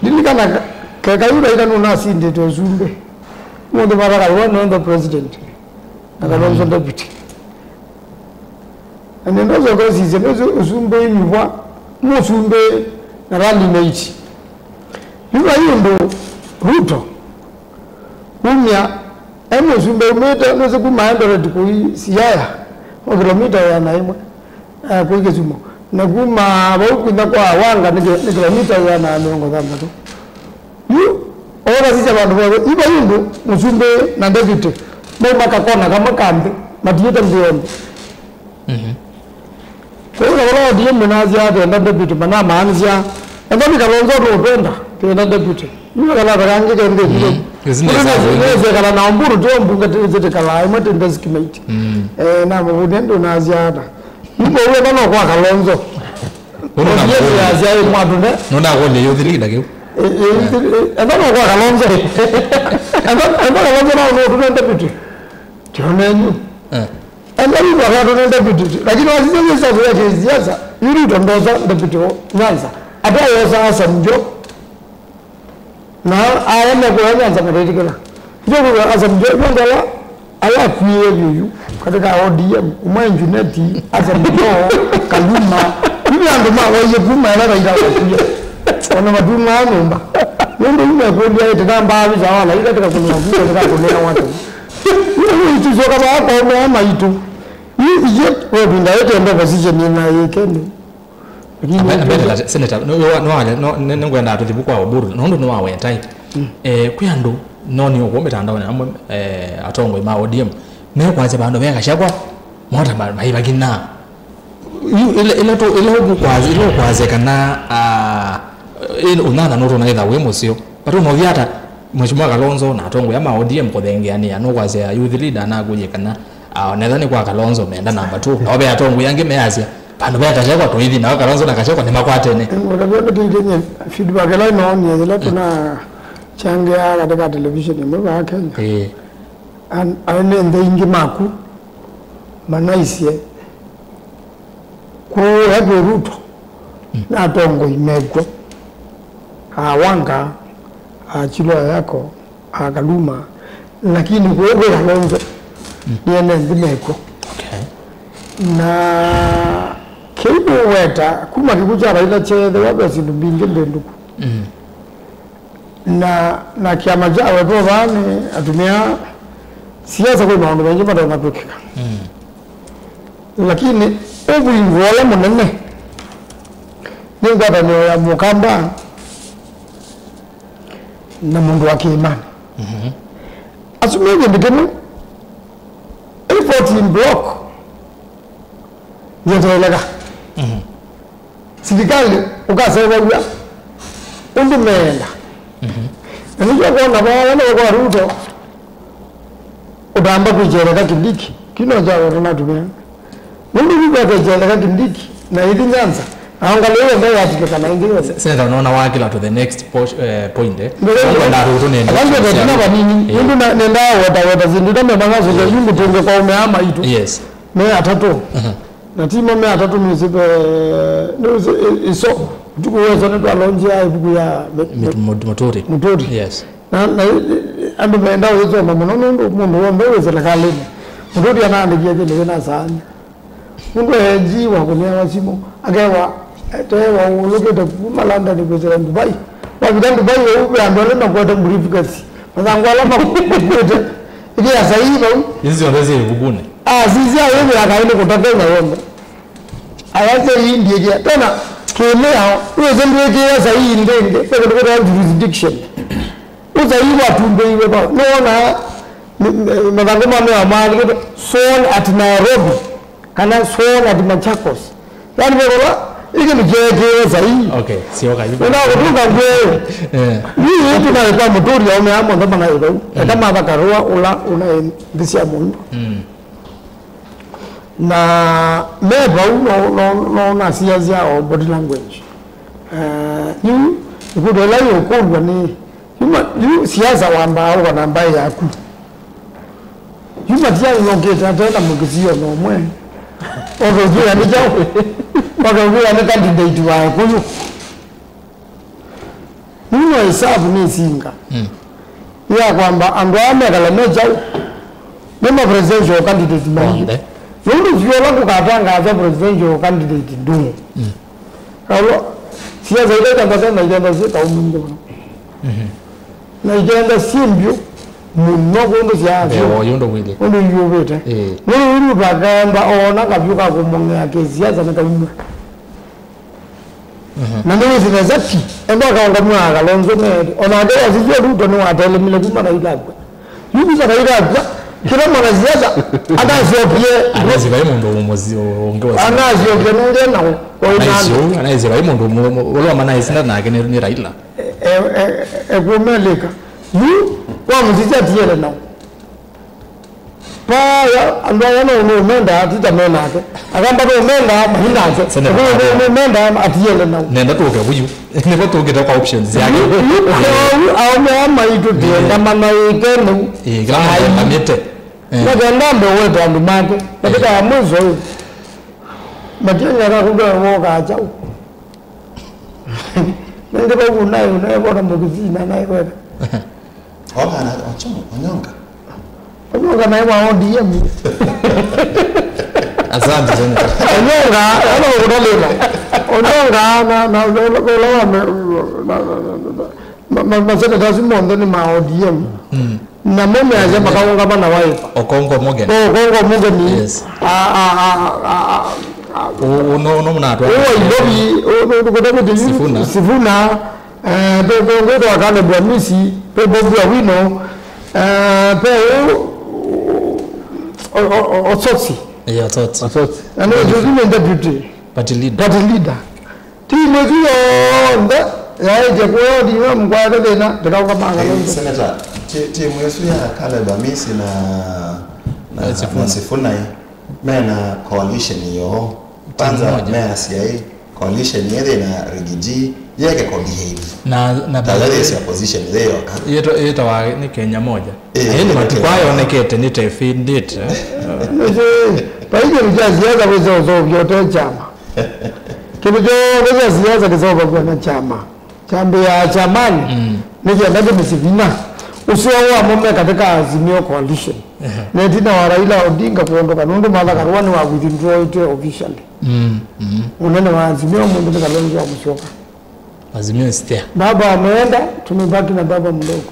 Ndilikana ke-, keka yu Raila nũnasindĩte ũsumbĩ. Mũndũ maraga we nonto president. Na Kalonzo deputy. Na nĩndosa ũkasisya nũsu ũsumbĩ inyuvwa, mũsumbĩ na running mate. Yu vai ũndũ Ruto umya e mũsumbĩ umĩte nũsĩ kuma Eldoret kũi Siaya, o kilomita ĩana ĩmwe, eh, kũi Kisumu. Na kuma vau kwinya kwa Wanga nĩ ki-, nĩ kilomita ĩana na mĩongo thanthatũ. Yu, oona sisya vandũ vothe, iva yu ndũ, mũsumbĩ na deputy, mauma kakona kamwe ka nthĩ, matiĩte nthĩ yonthe. Kwoou na vala O D M ĩnasya atenda deputy, manamaanisya, enda nĩ Kalonzo tũũtwenda, twĩenda deputy. Yu kalata kangĩ ke nthĩ nthĩ. Nĩsĩkala na Oburu, tio mbunge tĩkalaa, ĩmwe tĩ desk mate. Eh, na mũvũthya ndũnasya ata. Yu kwoou enda no kwa Kalonzo. Ũndũ na Yes, yes, yes, mwatũne. Nũndakũlya youth leader kĩu. Eh, eh, eh, enda no kwa Kalonzo. Enda, enda Kalonzo no, no, tũne deputy. Tionenyu. Eh. Enda yu kwa tũne deputy. Lakini wasisya siasa ya kisiasa, yu Ruto ndosa deputy wa Nyanza. Ata yosa Hassan Joho. Na ala mekũya Nyanza mataitikĩla. Ndio kwa Hassan Joho, ndio ala, ala akwie vyũ yu katika O D M, umwe Juneti, Hassan Joho, Kaluma, hivi andũ ma waiye kuma ala Raila wakwie. Ona matuma nyũmba. Ndio yu mekũlya ĩte namba visa wala ĩte katika kuna visa katika kuna watu. Hivi itu sio kama wako wamama itu. Hii je, wewe ndio ĩte ndio position ina yekeni. Lakini Abe- Abele ta- senator, no, no, no, no, ne- nĩngwenda tũthi vu kwa Oburu, nũndũ nĩwaweta. Eh, kwĩ andũ noni ũkũ mĩtandaonĩ amwe, eh, atongoi ma O D M mekwasya vandũ ve Gachagua mota ma- maivakina. Yu- ĩla ĩla tũ- ĩla ũkwasya ĩla ũkwasya kana, ah, ĩ- ũnyanya nũtũnaitha wĩ mũseo. But ũnothi ata Mheshimiwa Kalonzo na atongoi ma O D M kũthengeanĩa, nũkwasya youth leader nakũlye kana, ah, onetha nĩ kwa Kalonzo menda namba two. No ve atongoi angĩ measya, vandũ ve Gachagua tũithi, nao Kalonzo na Gachagua nĩmakwatene. Ngũtavya ndũkĩitĩny'e feedback ĩla ĩnoonie yĩla tũnachangĩaa katika television ĩmwe vaa Kenya. Ĩĩ. An- aĩ nĩ nthĩ ingĩ maku manaisye kũũya kwĩ Ruto na atongoi mekw'o, a Wanga, a Chilwa Yako, a Kaluma, lakini kũũ kwĩ Kalonzo nĩ ene nthĩ mekw'o. Okay. Na kĩu kũweta kuma kĩkw'ũ kya Raila kyeethĩwa ve syĩndũ mbingĩ mbĩndũku. Na, na kĩama kya wetwa vaa nĩ atumĩa siasa kwĩ maũndũ maingĩ matonya kwĩkĩka. Lakini ũvingũo ũla mũnene nĩ ngwatanĩo ya Mũkamba na mũndũ wa Kĩĩmanĩ. Asu me kĩndũ kĩmwe, effort in block yeteeleka. Silikalĩ ũkasevaw'a ũndũ meenda. Na nĩkyo ũkwona vaa nĩwe kwa Ruto ũtamba kwĩkyeleka Kindiki, kino kya wendo natumĩa. Nũndũ nĩkwete kyeleka Kindiki na ithi Nyanza, na ongalĩwe nde yatikĩka na ĩngĩ yonthe. Senator, unaona wakila to the next po- eh, point, eh. Ndio, ndio. Ndio, ndio, ndio, vanini. Eh. Nũndũ na- nenda weta weta sindu ita memanga soja yungu tunge kwa ume ama itu. Yes. Me atatũ. Na ti mo me atatũ nĩsĩte nĩsĩ ĩso. Ũtukũ wesa nĩtwalonjia ĩvuku ya mi- Mit- mi- Mut- Muturi. Muturi. Yes. Na, na andũ menda ũisoma mũno nũndũ mũndũ w'onthe wĩ silikalĩnĩ. Muturi anaandĩkie kĩndũ kĩna saani. Mũndũ eji wa kũnewa simũ akewa tewa ũlũkĩte kuma London kwĩsĩla Dubai. Wavika Dubai ũu ve andũ ala makwete briefcase. Mathangũ ala makuĩte. Ĩkĩa sahihi vau. Ici syonthe syĩ ĩvukunĩ. Ah, sisya yĩthĩa kaĩ nĩ kũta Kenya yonthe. Aya sahihi ndiĩkĩa. Tena, kĩmĩao, wĩsĩ ndwĩkĩĩa sahihi ndĩngĩ, nĩ kũndũ kwĩtawa jurisdiction. Ũsahihi watumbĩiwe vau. Nĩwona m-, m-, mathangũ ma mĩao maandĩkĩtwe sworn at Nairobi, kana sworn at Machakos. Yaani, vekora, ĩkĩ nĩ kyeekĩwe sahihi. Okay, sio kayu. Ũna kũtũka ngwĩ. Eh. Nĩ ĩtũ na ĩkwa mũtũri aume amwe ndo mana ĩthau. Eka matha karũa ũla, ũla nthĩ sya mũndũ. Mm. Na me vau no, no, no nasiasya o body language. Eh, yu ĩkũlyo ĩla yũkũlw'a nĩ, yu ma-, yu siasa wambaa ũka na mbaĩ yaku. Yu Matiang'i nokĩte ate na mũkĩsio no ũmwe. Ũkĩw'ĩa nĩ kyaũ? Ũkĩw'ĩa nĩ candidate wa Kĩkũyũ. Nĩno ĩsavu nĩ ĩsinga. Mm. Ya kwamba andũ aa mekala me kyaũ? Nĩ ma presidential candidate maingĩ. Onthe. Nũndũ vyũ ũla kũkatangaasa presidential candidate ndũũ. Mm. Kaulo, siasa ila itambasa na itenda syĩ kaũ mwingĩ mũno. Mhm. Na itenda syĩ mbyũ mũno kũndũ syaavyo. Ndewa ũyũ ndũwĩlĩ. Ũndũ iyũvĩte. Ĩĩ. Nũndũ yu ndakenda ona kavyũ ka kũmũng'ea kĩsiasa nĩ kaumwe. Mhm. Na nĩwĩsĩ nesa ti, enda akaũngamwaa Kalonzo Mary. Onake wasisya Ruto nĩwatelemile kuma na ila akw'a. Yu kuma na ila akw'a, kĩla mwanasiasa anasyokie. Anaisye vai mũndũ ũmwe si-, ũngĩ wa siasa. Anasyokie nũndũ na ũ-, anaisye ũũ, anaisye vai mũndũ ũmwe, ũla wamanaisye nake nĩ, nĩ Raila. E, e, e, e, kũmelĩka. Yu, wamũsisya atiele nao. Paya, andũ aya no nũmendaa, ti ta me nake. Akamba nũmendaa, mahi nake. Seneta. Nũmendaa, atiele nau. Nenda tũke vuyu. Nĩvo tũkĩte kwa options yake. Yu, yu, kwoou, aũme aa maitũ tĩenda manaĩke nĩu. Ĩĩ, kĩla mũndũ endanĩte. Eh. Na kenda ambe wete andũ make. Lakini ya mwisho ũyũ. Matiang'i akakũndwa woka achaũ. Nĩndĩ vau naĩ, naĩ vona mũkĩsina, naĩ weka. Oka na Ocho-, Onyonga. Onyonga naĩ wa O D M. Asante, Senator. Onyonga, ano kũtalĩla. Onyonga na, na, na, na, na, ma, ma, maseneta asu monthe nĩ ma O D M. Mm. Namo measya makaũngama na Wiper. Okongo Morgan. Okongo Morgan. Yes. A, a, a, a, a, a, Ũ-, ũno, ũno mũnatwa. Ũũ wa Nairobi, ũũ, ũũ, ũũ, Sifuna. Sifuna, eh, pe, pe, ũngĩ wĩtawa Caleb Amisi, pe Bobi Owino, eh, pe ũũ, o, o, o, Osotsi. Yeah, Osotsi. Osotsi. Na nĩ Osotsi nĩ deputy. Party leader. Party leader. Timu ĩsu yonthe yaĩtye kũya O D M kwate thĩna, ndĩkaũngama Kalonzo. Senator, ti-, timu ĩsu ya Caleb Amisi na, na, na Sifuna. Na Sifuna ĩ, mena coalition yoo. Kwanza, timu moja. Measya ĩ, coalition ĩthĩ na Riggy G, yeke ko behave. Na, na ta yalĩsya position ĩthĩ yoka. Yĩtwa, yĩtawa nĩ Kenya moja. Ĩ, na ĩndĩ matukũ aya yonekete nĩ ta ĩfĩndĩte. Nĩsĩ, paingĩ nĩ kya siasa wĩse ũseũvya ũte kyama. Kĩndũ kyonthe kya siasa kĩseũvaw'a na kyama. Kyambĩaa kyamani, mm, nĩ kenda kĩmĩsĩ vinya. Ũseo wamo me katĩ ka Azimio Coalition. Ehe. Na ĩtina wa Raila Odinga kũondoka, nũndũ Martha Karua nĩwa withdrawĩte officially. Mm, mm. Ũnene wa Azimio ũmũnthĩ nĩ Kalonzo wa Musyoka. Azimio is there. Baba ameenda, tumebaki na baba mdogo.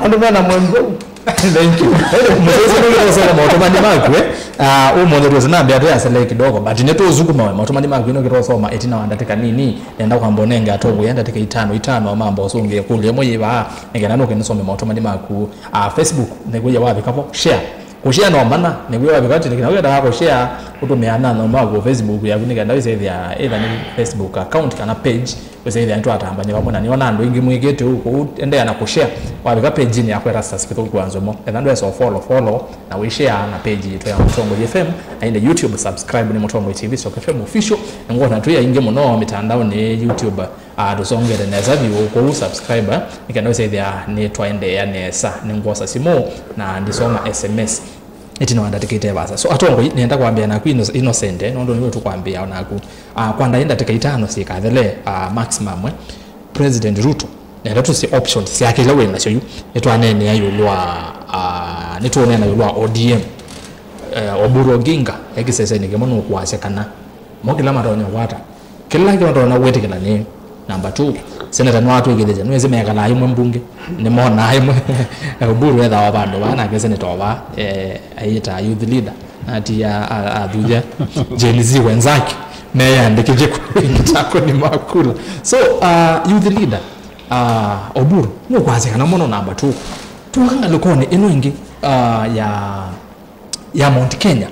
Andũ mena mwendwa. Thank you. Mũsese nĩngĩtosoma maũtũmani maku, eh? Ah, ũmũnthĩ twĩsĩ nambĩa twĩasele kidogo, but nĩtũũsukuma we maũtũmani maku ĩno kĩtosoma ĩtina wa ndatĩka nini. Nenda kwamba ũnenge atovu ya ndatĩka itano, itano, amamba ũsũngĩe kũlya ĩmwe yĩvaa, nĩkenda nũke nĩsome maũtũmani maku. Ah, Facebook, nĩguo ya wavika vo, share. Kũshare no mana, nĩw'o wavika tĩlĩkĩ, na wĩendaa kũshare, ũtũmĩa nano maku Facebook yaku nĩkenda wĩsethĩa either nĩ Facebook account kana page, wĩsethĩa nĩtwatambany'a vamwe na nĩona andũ aingĩ mwĩkĩte ũu, kwoou endeea na kũshare. Wavika page-inĩ yakwa Erastus Kĩthũku wa Nzomo, etha ndwesa follow, follow, na wĩshare na page yitũ ya Mũtongoi F M, na ĩndĩ YouTube subscribe nĩ Mũtongoi T V Stock F M Official, na ngwona twĩ aingĩ mũno mĩtandaonĩ YouTube. Ah, tũsongete nesa vyũ kũu subscriber, nĩkenda ũsethĩa nĩtwaendeea nesa. Nĩngwosa simũ na ndisoma S M S ĩtina wa ndatĩka ite vaasa. So, atongoi, nĩenda kwambĩa naku ino-, Innocent, eh, nũndũ nĩwe tũkwambĩa o naku. Ah, kwa ndaĩ ndatĩka itano syĩkathele, ah, maximum, eh, President Ruto, nenda tũsĩ options syake ila wĩ nasyo yu. Nĩtwaneenea ĩũlũ wa, ah, nĩtũũneena ĩũlũ wa O D M. Eh, Oburu Oginga, e kĩsesenĩ kĩmwe nũkwasya kana mo kĩla matonya kwata. Kĩla kĩla ũtonya kwĩtĩkĩla nĩ, number two, Seneta nĩwatwĩkĩthĩtye, nĩwĩsĩ mekalaa ĩmwe mbunge, nĩmonaa ĩmwe. Oburu ethawa vandũ vaa, nake seneta o vaa, eh, ayĩtaa youth leader, natia a- athutha Gen Z wenzake meyandĩkĩthye kũitako nĩ makula. So, uh, youth leader, uh, Oburu, nũkwasya kana mũno namba two. Twoka ngalĩkonĩ ĩno ĩngĩ, uh, ya, ya Mount Kenya.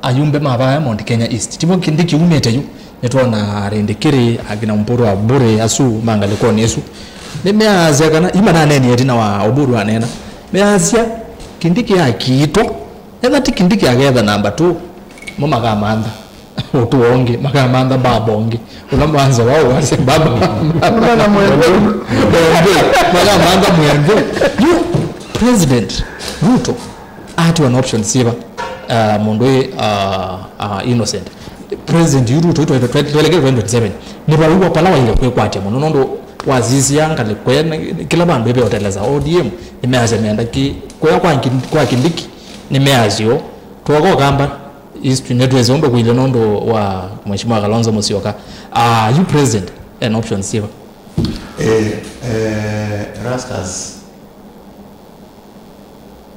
Ayumbe ma vaya Mount Kenya East. Tivo Kindiki umĩte yu. Nĩtwona Rindikiri, akina Mpuru Aburi asu ma ngalĩkonĩ ĩsu. Nĩmeasya kana, yu mananenie ĩtina wa Oburu aneena. Measya, Kindiki akiitwa. Etha ti Kindiki aketha namba two. Mo makamantha. Ũtũo ũngĩ. Makamantha baba ũngĩ. Ũla mwanzo wao wasya baba. Ũla na mwendwe. Mwendwe. Makamantha mwendwe. Yu President Ruto atiwa na option syĩva, uh, mũndũ wĩ, uh, uh, innocent. President yu Ruto, twe- twe- twelekele twenty twenty-seven, nĩvawĩwa pala waile kwĩkwatya mũno, nũndũ wasisya ngalĩko ĩno, kĩla vandũ ĩveoteleza O D M, nĩmeasya menda ki- kũya kwa Nki- kwa Kindiki, nĩmeasyo twoka Ũkamba, history nĩtwĩsĩ ũndũ kũile nũndũ wa Mheshimiwa Kalonzo Musyoka. Uh, yu president, an option syĩva? Eh, eh, Rastas,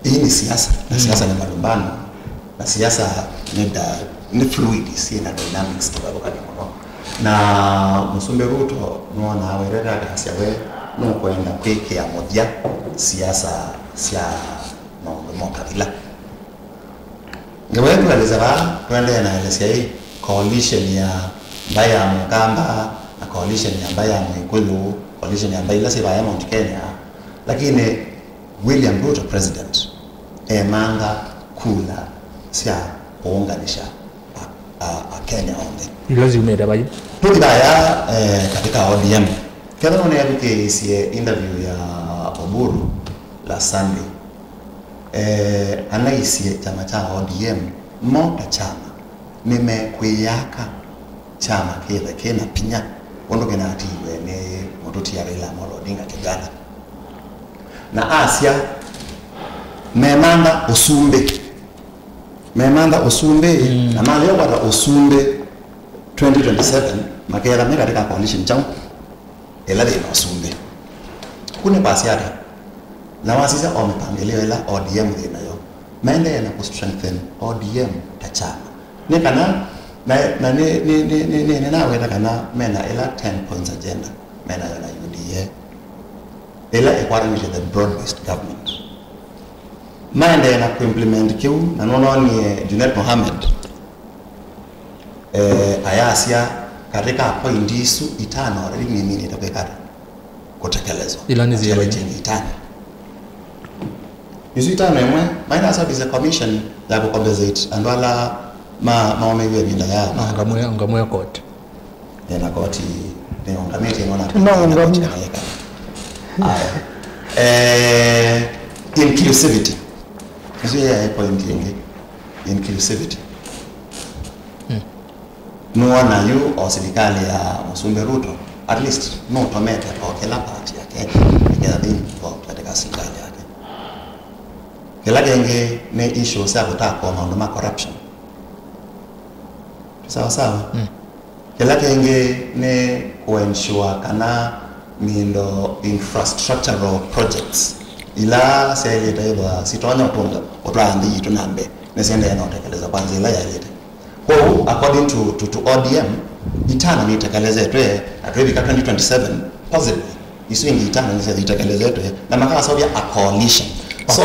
ii nĩ siasa, na siasa nĩ malumbano, na siasa nĩ da- nĩ fluid, syĩ na dynamics kĩvathũkany'o mũno. Na Mũsumbĩ Ruto nĩwonaa wĩrete akasya we nũkwenda kwĩkĩa mũthya siasa sya maũndũ ma ũkavila. Ngewa ĩno tũelesya vaa, tũendeee na elesya ĩ coalition ya mbaĩ ya Mũkamba na coalition ya mbaĩ ya Mwĩkũyũ, coalition ya mbaĩ ila syĩ vaya Mount Kenya, lakini William Ruto president emantha kula sya kũũnganisha a- a- Akenya onthe. Ila syumĩte vai? Tũthi vaya, eh, katika O D M. Kethwa nũneathukĩĩsye interview ya Oburu last Sunday, eh, anaisye kyama kya O D M mo ta kyama nĩmekwĩyaka kyama kĩthe kĩna pinya ũndũ kĩnatiiwe nĩ mũtũtia Raila Amolo Odinga Kenyatta. Na asya memantha ũsumbĩ, memantha ũsumbĩ, na malea kwata ũsumbĩ twenty twenty-seven, maketha me katika coalition kyaũ? Ĩla yĩ na ũsumbĩ. Ku nĩ kwasya ata? Na wasisya o mĩpangĩlĩo ĩla O D M yĩ nayo, maendee na kũ strengthen O D M ta kyama. Nĩ kana, na, na nĩ, nĩ, nĩ, nĩ, nĩ, nĩnaweta kana mena ĩla ten points agenda menayo na U D A, ĩla ĩkwatanĩtye the broad-based government. Maendee na kũ implement kĩu, na nũnoonie Junet Mohamed, eh, ayasya katĩ ka point isu itano already nĩminĩte kwĩka ata? Kũtekelezwa. Ila nĩ syĩva? Challenging itano. Isu itano ĩmwe, maina service commission ya kũ compensate andũ ala ma- maũmĩiwe ĩvinda ya ngamwe ngamwe court. Nĩ na koti nĩ ũngamĩtye nona. No ũngamya. Aya. Eh, inclusivity. Isu ya point ĩngĩ. Inclusivity. Nũona yu o silikalĩ ya Mũsumbĩ Ruto, at least nũtomete o kĩla part ya Kenya nĩketha thĩinĩ katika silikalĩ yake. Kĩla kĩngĩ nĩ issues sya kũtakwa maũndũ ma corruption. Sawa sawa. Kĩla kĩngĩ nĩ kũ ensure kana mindo infrastructural projects ila syaĩlĩte ĩthwa sitonya ũtũnga ũtwaa nthĩ yitũ na mbee nĩsiendee na ũtekeleza kwa nzĩa ĩla yaĩlĩte. Kwoou, according to, to, to O D M, itano nĩitekelezetwe, na twĩvika twenty twenty-seven, possibly, isu ingĩ itano nĩsyo itekelezĩtwe, na makaseũvya a coalition. So,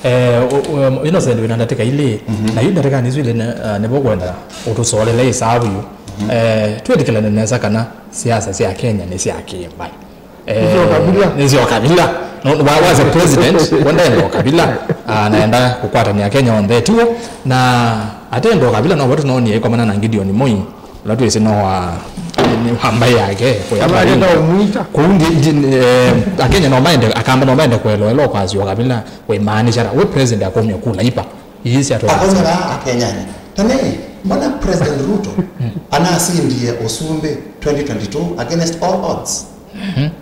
eh, u- u- Innocent wĩna ndatĩka ilĩ, na yu ndatĩkanĩ isu ilĩ nĩ- ah, nĩvo kwenda ũtũsolele ĩsavu yu. Eh, twĩtĩkĩlane nesa kana siasa sya Kenya nĩ sya kĩmbaĩ. Eh, nĩ sya ũkavila. Nĩ sya ũkavila. No, wa- was a president, wendenda ũkavila, ah, naenda kũkwatania Kenya onthe tiwo, na atenda ũkavila no vatũ noonie ĩkomana na Gideon Moi. Ũla twĩsĩ no wa, nĩ wa mbaĩ yake, kũya Mbaĩ Baringo. Ndaũmwĩta. Kũu ndi- ndi- eh, Akenya no maende, Akamba no maende kũelewa ĩla ũkwasya ũkavila wĩmaanisha ata. We president akomya kula ipa. Ii sya twenty. Akomya vaa Akenyani. Tene, mbona President Ruto anasindie ũsumbĩ twenty twenty-two against all odds?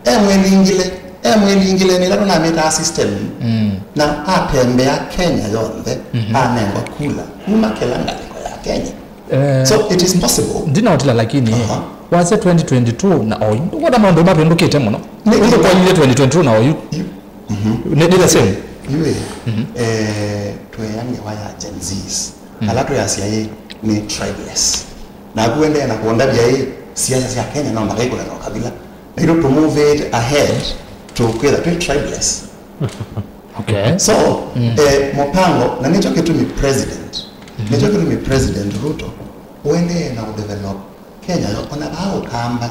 Emwĩlingile, emwĩlingile nĩ ĩla tũnamĩtaa system. Na atembea Kenya yonthe, anengwa kula kuma kĩla ngalĩko ya Kenya. Eh, so it is possible. Ndinaũtila lakini, aha, Wasya twenty twenty-two na oyu. Ndũkwona maũndũ mavĩndũkĩte mũno? Nĩ- Ũndũ kwanyie twenty twenty-two na oyu. Yu- mhm. Nĩ, nĩ the same. Yu ĩ, eh, twĩ ya ngewa ya Gen Zs. Mm. Ala twĩasya ĩ nĩ tribeless. Naku ũendee na kũndavya ĩ, siasa sya Kenya no maka ikũna na ũkavila. Na itũ to move it ahead to kwĩtha twĩ tribeless. Okay. So, mm. Eh, mũpango, na nĩkyo kĩtumi president, mm-hmm. Nĩkyo kĩtumi President Ruto ũendee na ũdevelop Kenya yo, ona vaa Ũkamba,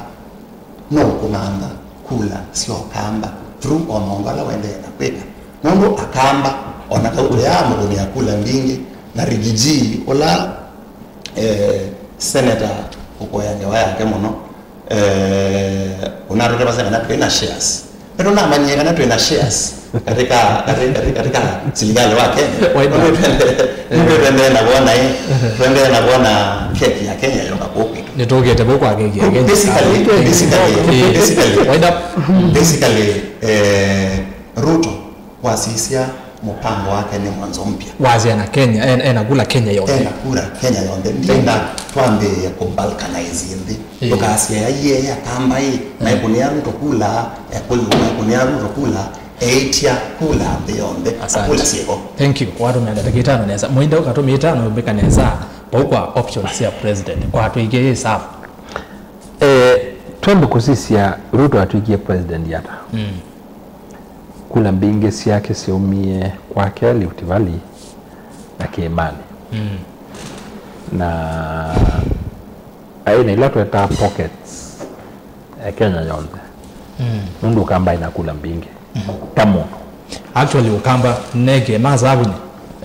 no kũmantha kula sya Ũkamba through o maũndũ ala ũendee na kwĩka. Nũndũ Akamba, ona kau tũyaamũkũnĩa kula mbingĩ, na Rigiji, ũla, eh, senator ũkũya ngewa yake mũno, eh, ũnatũtavasya kana twĩ na shares. Nĩtũnamanyie kana twĩ na shares katika, katika, katika, katika silikali wa Kenya. Why not? Nĩtũendee, nĩtũendee na kuona, eh, tũendee na kuona keki ya Kenya yoka kũu kwitũ. Nĩtũkĩte kũu kwa keki ya Kenya. Basically, basically, basically, why not? Basically, eh, Ruto wasisya mũpango wake nĩ mwanzo mpya. Wasya na Kenya, en-, ena kula Kenya yonthe. Ena kula Kenya yonthe. Ndienda twambĩĩe kũ balkanize nthĩ. Ĩĩ. Ndũkasye aiee Akamba ĩ, mm. Maikũnĩa Ruto kula, Ekũyũ maikũnĩa Ruto kula, Eĩtya kula nthĩ yonthe. Asante. Kula syĩko. Thank you. Watũmĩa ndatĩka itano nesa. Mũinde ũkatũmĩa itano mbĩka nesa. Pau kwa options sya president. Kwa twĩkĩe sawa. Eh, twende kũsisya Ruto atwĩkie president ata. Mm. Kula mbingĩ syake syaumie kwake Rift Valley na Kĩĩmanĩ. Mm. Na aĩ na ila twetaa pockets ya Kenya yonthe. Mm. Nũndũ Ũkamba aĩ na kula mbingĩ. Mm. Ta mũndũ. Actually, Ũkamba neke masavuni,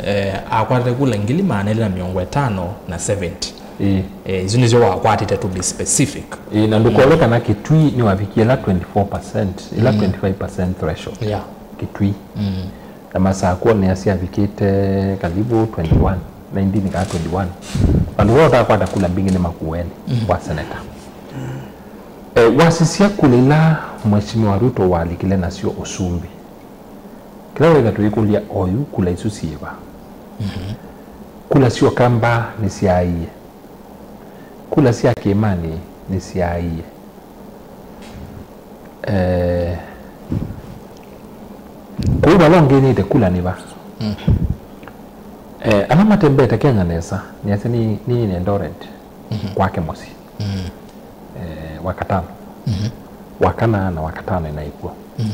eh, akwatĩte kula ngili maana elĩ na mĩongo ĩtano na seventy. Ĩĩ. Eh, isu nĩsyo wakwatĩte, to be specific. Ĩĩ, na ndũkole kana Kitui nĩwavikie ĩla twenty-four percent, ĩla twenty-five percent threshold. Yeah. Kitui. Mm. Na Masakũ nĩasyavikĩte karibu twenty-one, nineteen kana twenty-one. Vandũ vala ũtakwata kula mbingĩ nĩ Makueni wa seneta. Eh, wasisya kula ila Mheshimiwa Ruto walikile nasyo ũsumbĩ. Kĩla wĩtha tũikũlya oyu, kula isu syĩva? Mhm. Kula sya Ũkamba nĩsyaaie. Kula sya Kĩĩmanĩ nĩsyaaie. Eh, kũu vala ũngĩnĩte kula nĩ va? Mm. Eh, ala matembete Kenya nesa, nĩasya nĩ, nĩ Eldoret, mhm, kwake mũsyĩ. Mm. Eh, Wakatano. Mhm. Wakana na Wakatano ĩnaĩ kw'o. Mm.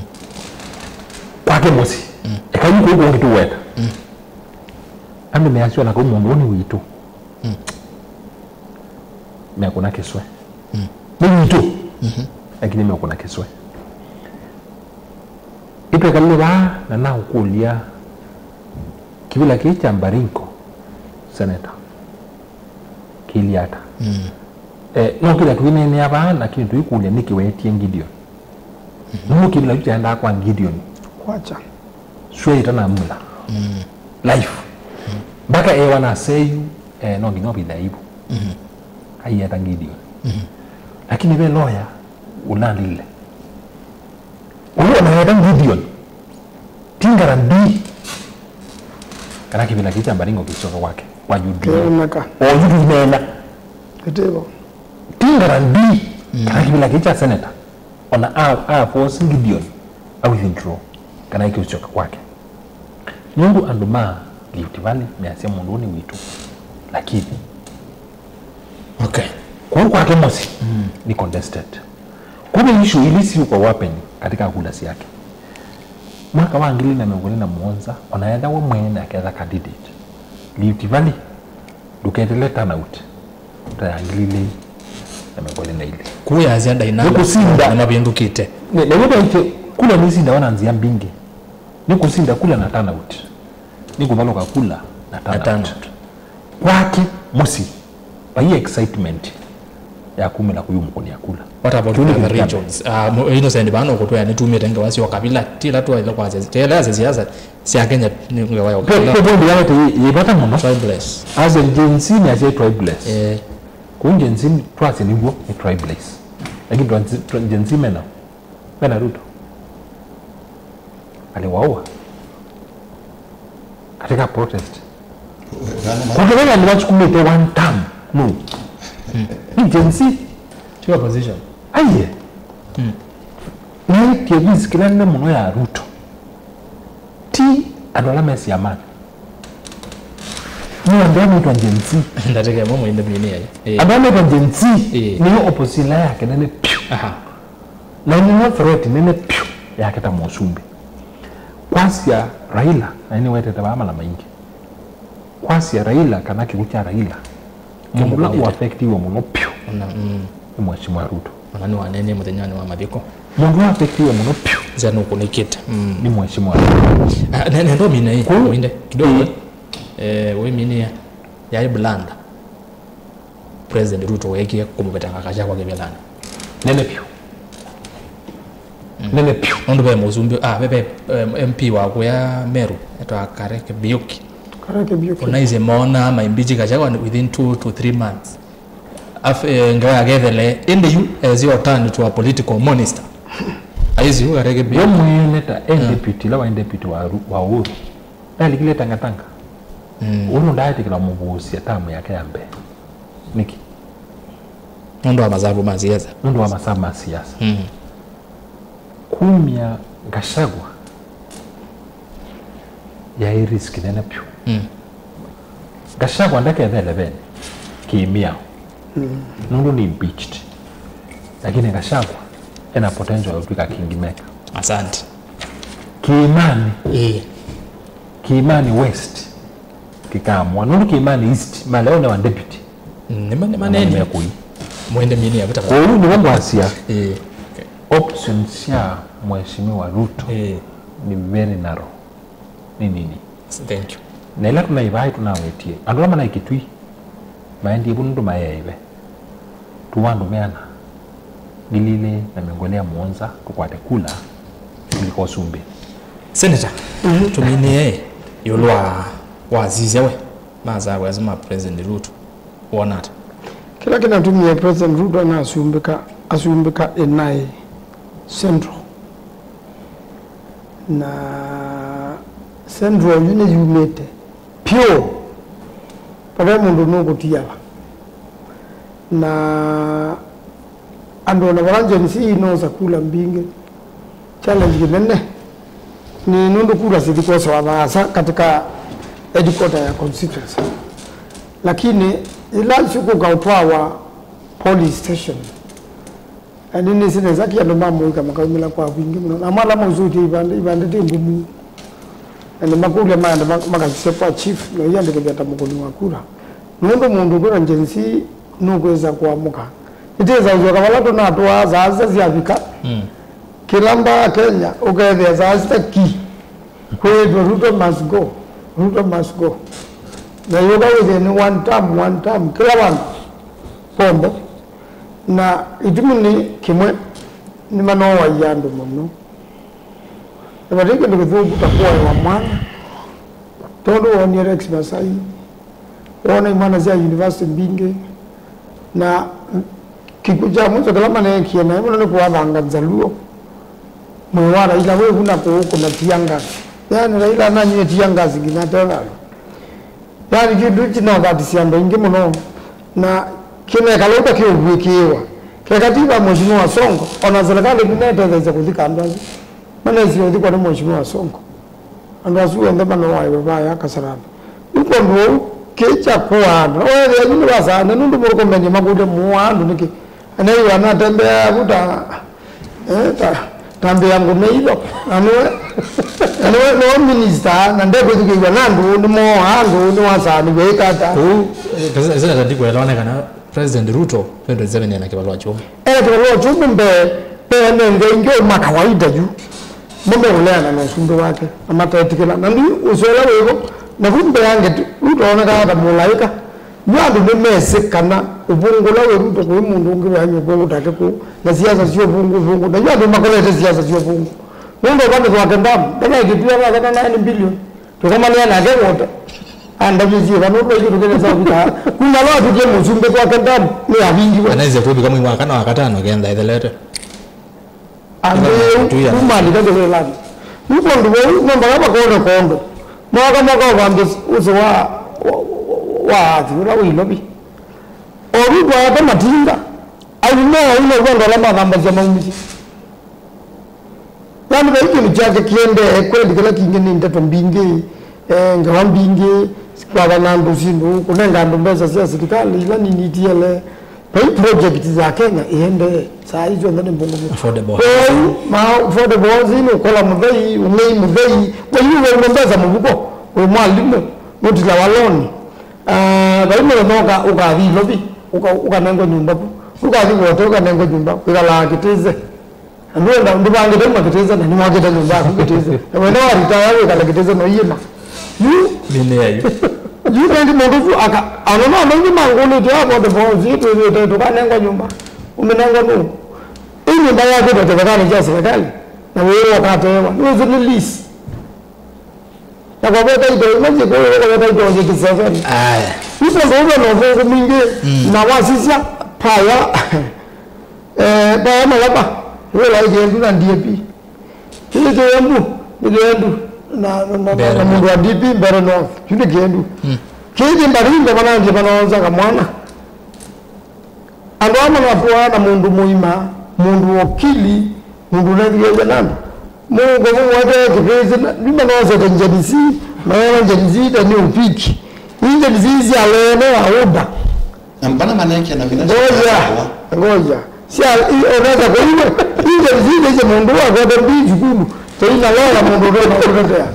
Kwake mũsyĩ. Mm. Eka yu kũu kũngĩ tũweta. Mm. Andũ measya ona kau mũndũ ũũ nĩ witũ. Mm. Mekũna kĩswe. Mm. Nĩ witũ. Mhm. Lakini mekũna kĩswe. Ĩtwekalile vaa na naũkũlya kĩvĩla kĩĩ kya Baringo, senator, kĩilyĩ ata? Mm. Eh, no kĩla tũineenea vaa, lakini tũikũlya nĩkĩ weetie Gideon? Mm. Nũndũ kĩvĩla kĩu kyaendaa kwa Gideon. Kwacha. Sua ĩtanamula. Mm. Life. Mm. Mpaka ewa na seyu, eh, no nginya ũvithe aivu. Mm. Aieta Gideon. Mm. Lakini ve lawyer ũnalile. Ũu ona weta Gideon, ti guarantee kana kĩvĩla kĩĩ kya Baringo kĩsyoka kwake, kwa U D A. Kĩoneka. O yu tũineena. Ĩtĩvo. Ti guarantee, mm, kana kĩvĩla kĩĩ kya senator, ona a, a force Gideon, a withdraw, kana ĩkĩsyoka kwake. Nũndũ andũ ma Rift Valley measya mũndũ ũũ nĩ witũ. Lakini, okay, kũu kwake mũsyĩ, mm, nĩ contested. Kũu ve issue ili siũka wapen katika kula syake. Mwaka wa ngili na mĩongo ĩlĩ na mũonza, ona etha we mwene aketha candidate, Rift Valley, ndũketele turnout ta ya ngili ilĩ na mĩongo ĩlĩ na ilĩ. Kũu yasya dynamics nĩkũsinda, na mavĩndũkĩte. Ne, na nĩvaĩte kula nĩsindawa na nzĩa mbingĩ. Nĩkũsinda kula na turnout. Nĩkũvalũka kula na turnout. Na turnout. Kwake mũsyĩ, vai excitement ya kumĩla kũyumũkũnĩa kula. What about the other regions? Uh, Innocent vano kũtwea nĩtumĩte ngewa sya ũkavila, ti ĩla twaĩle kwasya, ti ĩla sya siasa sya Kenya nĩ ngewa ya ũkavila. Pe, pe, point yake yĩ, yĩ vata mũno. Tribeless. As in Gen Z nĩ asya tribeless. Eh. Kũu Gen Z twasya nĩw'o nĩ tribeless. Lakini twa, twa, Gen Z mena, mena Ruto. Aliwaua katika protest. Kũkĩveka nĩwasukumĩte one term. No. Ni Gen Z. Your position. Aiye. Mm. Naĩtye visi kĩla nene mũno ya Ruto ti andũ ala me siamanĩ. Nĩ andũ ala metwa Gen Z. Ndatĩka ĩmwe mũinde mĩnĩ yaĩ. Ĩĩ. Andũ ala metwa Gen Z. Ĩĩ. Nĩyo opposition ĩla yake nene piũ. Aha. Na nĩyo threat nene piũ yake ta mũsumbĩ. Kwasya Raila, na nĩwetete vaa mala maingĩ. Kwasya Raila kana kĩw'ũ kya Raila, mũndũ ũla ũaffectiwe mũno piũ. Ona, mm. Nĩ Mheshimiwa Ruto. Ona nĩwanenie mũthenyanĩ wa mathiko. Mũndũ ũla ũaffectiwe mũno piũ. Nzĩa nũkũnĩkĩte. Mm. Nĩ Mheshimiwa Ruto. Ah, ne- nendo mine hii. Kũ- Winde kidogo. Ĩĩ. Eh, we mine ya. Yaĩ blanda. President Ruto weekie kũmũvetanga Gachagua kĩvĩlanĩ. Nene piũ. Mm. Nene piũ. Nũndũ ve mũsumbĩ, ah, ve, ve, em, M P wa kũya Meru, etwa Kareke Biuki. Kareke Biuki. Ona ise moona maimbichi Gachagua within two to three months. Af-, eh, ngewa yake ethele, ĩndĩ yu, eh, has your turn to a political monster. Aisi yu Kareke Biuki. We mwĩone ta, eh, mm, deputy, la wa deputy wa Ru-, wa Uhuru. Nalikile tangatanga. Mm. Ũndũ ndaetĩkĩla mũvũsya tamu yake ya mbee. Nĩkĩ? Nũndũ wa masavu ma siasa. Nũndũ wa masavu ma siasa. Mm. Kumya Gachagua yaĩ risk nene piũ. Mm. Gachagua ndakethele vene kĩmĩao. Mm. Nũndũ nĩ impeached. Lakini Gachagua ena potential ya kũtw'ĩka kingmaker. Asante. Kĩĩmanĩ. Ĩĩ. Kĩĩmanĩ West kĩkaamũa. Nũndũ Kĩĩmanĩ East, maleo nĩ wa deputy. Mm, nĩma, nĩma nĩma neni. Nĩmekũi. Mwende mini ya vita. Kwoou nĩw'o ngwasya. Ĩĩ. Options sya Mheshimiwa Ruto, ĩĩ, nĩ very narrow. Nĩ nini. Thank you. Na ĩla tũnaĩ vai tũnawetie, andũ ala manaĩ Kitui maendie vu nũndũ mayaĩwe. Tũwa andũ meana, ngili ilĩ na mĩongo ĩlĩ na mũonza, tũkwate kula, tũlika ũsumbĩ. Senator, mhm, tũminĩe ĩũlũ wa wasisya we masavu asu ma President Ruto. Wona ata? Kĩla kĩnatumie President Ruto anasumbĩka, asumbĩka ĩnaĩ Central. Na Central yu nĩyumĩte pyũ. Vate mũndũ nũkũtiala. Na andũ ona vala Gen Z inosa kula mbingĩ. Challenge kĩnene nĩ nũndũ kura sithi kwosewa vaasa katika headquarter ya constituency. Lakini ila sikuka ũtwawa polling station, na nĩnĩsĩ nesa ki andũ ma mũika makaumĩla kwa vingĩ mũno. Na mala mausũtye ivandĩ, ivandĩ ti mbumu. Na nĩmakũlya maende ma- makasisye kwa chief, na iandĩkĩthya ta mũkũni wa kura. Nũndũ mũndũ ũkwĩta Gen Z nũkwĩsa kũamũka. Nĩtĩsa ũsyoka vala tũnatũaa saa sita syavika. Mm. Kĩla mbaa Kenya, ũkethĩa saa sita ki. Kwĩtwa Ruto must go. Ruto must go. Na yũka wĩthĩe nĩ one term, one term. Kĩla vandũ. Pontho. Na itumi nĩ kĩmwe, nĩmanooaia andũ mũno. Na vate kĩndũ kĩthũku ta kũaĩwa mwana. Tondũ woonie Rex Masai. Wona imwana sya university mbingĩ, na kĩkw'ũ kya mũisyo kĩla maneekie naĩ mũno nĩ kũathanga Nzaluo, mwĩĩ wa Raila wĩ vu na kũũkũna tear gas. Yani, Raila ananyie tear gas nginya ate thayũ. Yani, kĩndũ kĩu kĩnathatisye andũ aingĩ mũno, na kĩnekala ũta kĩũvw'ĩkĩĩwa. Keka ti va Mheshimiwa Sonko, ona serikali nĩnetetheesya kũthika andũ asu. Manesi ũthikwa nĩ Mheshimiwa Sonko. Andũ asu onthe manoaĩwe vaya Kasarani. Yu kwondũ ũu, kĩkya kũaa andũ. Na weethĩa yu nĩwasaane, nũndũ mũkomeni makũlya mũũaa andũ nĩkĩ? Anaiwa anatembeaa vu ta, eh, ta, ta mbĩa ngũme ilo. Na nĩwe, na nĩwe, nĩwe minista, na ndekwĩthukĩĩw'a na andũ, nĩmooaa andũ, nĩwasaanĩw'e ĩkata. Ũu, eh, Senata ndikwelewa nĩ kana President Ruto twenty twenty-seven ena kĩvalũa kyũmũ. Ena kĩvalũa kyũmũ mbee, ene nthĩ ingĩ ũma kawaida yu. Mo mekũleana na ũsumbĩ wake, na matetĩkĩla. Na ndu ũseo ũla wĩvo, na vu mbee ya ngetu, Ruto onekaa ta mũlaĩka. Yu andũ nĩmesĩ kana ũvũngũ ũla wĩ Ruto kũi mũndũ ũngĩ weany'a ũvũngũ take kũu, na siasa sya ũvũngũ, ũvũngũ. Na yu andũ makolete siasa sya ũvũngũ. Nũndũ ũvanĩthwa Kendamu, ndanaĩkĩtua na thana nine billion. Tũkomanĩa nake wota. Andavye syĩva nũndũ aingĩ tũkĩnesa ũvika. Kuma lwa tũtie mũsumbĩ kwake ndamu nĩ avingiwe. Anaisye tũvika mwei wa kana wa katano kenda ethelete. Andũ kuma alika kĩlelani. Nĩ kũndũ vau no mpaka makone kũndũ. Mwaka mwaka ũvambe ũsĩ wa, wa, wa, wa athi ũla wĩ Ilovi. Oru twaete matinga. Auma au no andũ ala mathambasya maumisye. Yaani, vai kĩndũ kyake kĩendee kweli, kĩla kingĩ nĩ ndeto mbingĩ, eh, ngewa mbingĩ, kwathana andũ syĩndũ, kũnenga andũ mbesa sya silikalĩ ila nini itiele. Vai project ya Kenya ĩendee, saa ii syonthe nĩ mbũngũmũ. Affordable. Kwoou, ma affordable housing, ũkola mũthei, ũng'ei mũthei, vai ũvauma mbesa mũvuko, wĩ mwalimũ, nũtilawa loan. Ah, vai mũthenya ũka-, ũkathi Ilovi, ũka-, ũkanengwa nyũmba ku. Ndũkathi Wote, ũkanengwa nyũmba, wĩkalaa Kĩtĩse. Na ndwenda, ndũvangĩte kuma Kĩtĩse, na nĩwakĩte nyũmba yaku Kĩtĩse. Na wenda wa retire wĩkale Kĩtĩse no iĩma. Yu, Mĩnĩ ya yu. Yu nĩngĩ mũndũ ũsu aka, ano no maingĩ mangũlĩtwe hapo the boss, yu twĩthĩte tũkanengwa nyũmba. Ũmĩnengwa nũ? Ĩ nyũmba yakĩtwe kĩthekanĩ kya serikali, na wĩra ũkateewa. Nĩ ũsu nĩ lease. Na kwa veta ito, imagine kwa veta ito nje kiseveni. Aya. Ipo ndo uwe na ufungu mingi, mm, na wasisya paya. Eh, paya malaba. Wela ikendu na D A P. Kĩndũ kĩendu, nĩ kĩendu na, na, na, na, Mbeere na mũndũ wa D P Mbeere North. Kĩu nĩ kĩendu. Mm. Kĩngĩ mbaringo manandie manaonza kamwana. Andũ aa manatũaa na mũndũ mũima, mũndũ wokili, mũndũ ũnethĩkĩĩsya nandũ. Mũndũ mũwete kĩvĩsĩ, nĩmanoosete Gen Z, maana Gen Z ta nĩ ũpiki. Ii Gen Z syaleene ya ũda. Na mbana manenke na vina. Ngoja, ngoja. Sya, i, oneza kwa iwe. Ii Gen Z nĩsye mũndũ wakwete mbii sukulu. Tũi na loya mũndũ ũtonya kũtetea.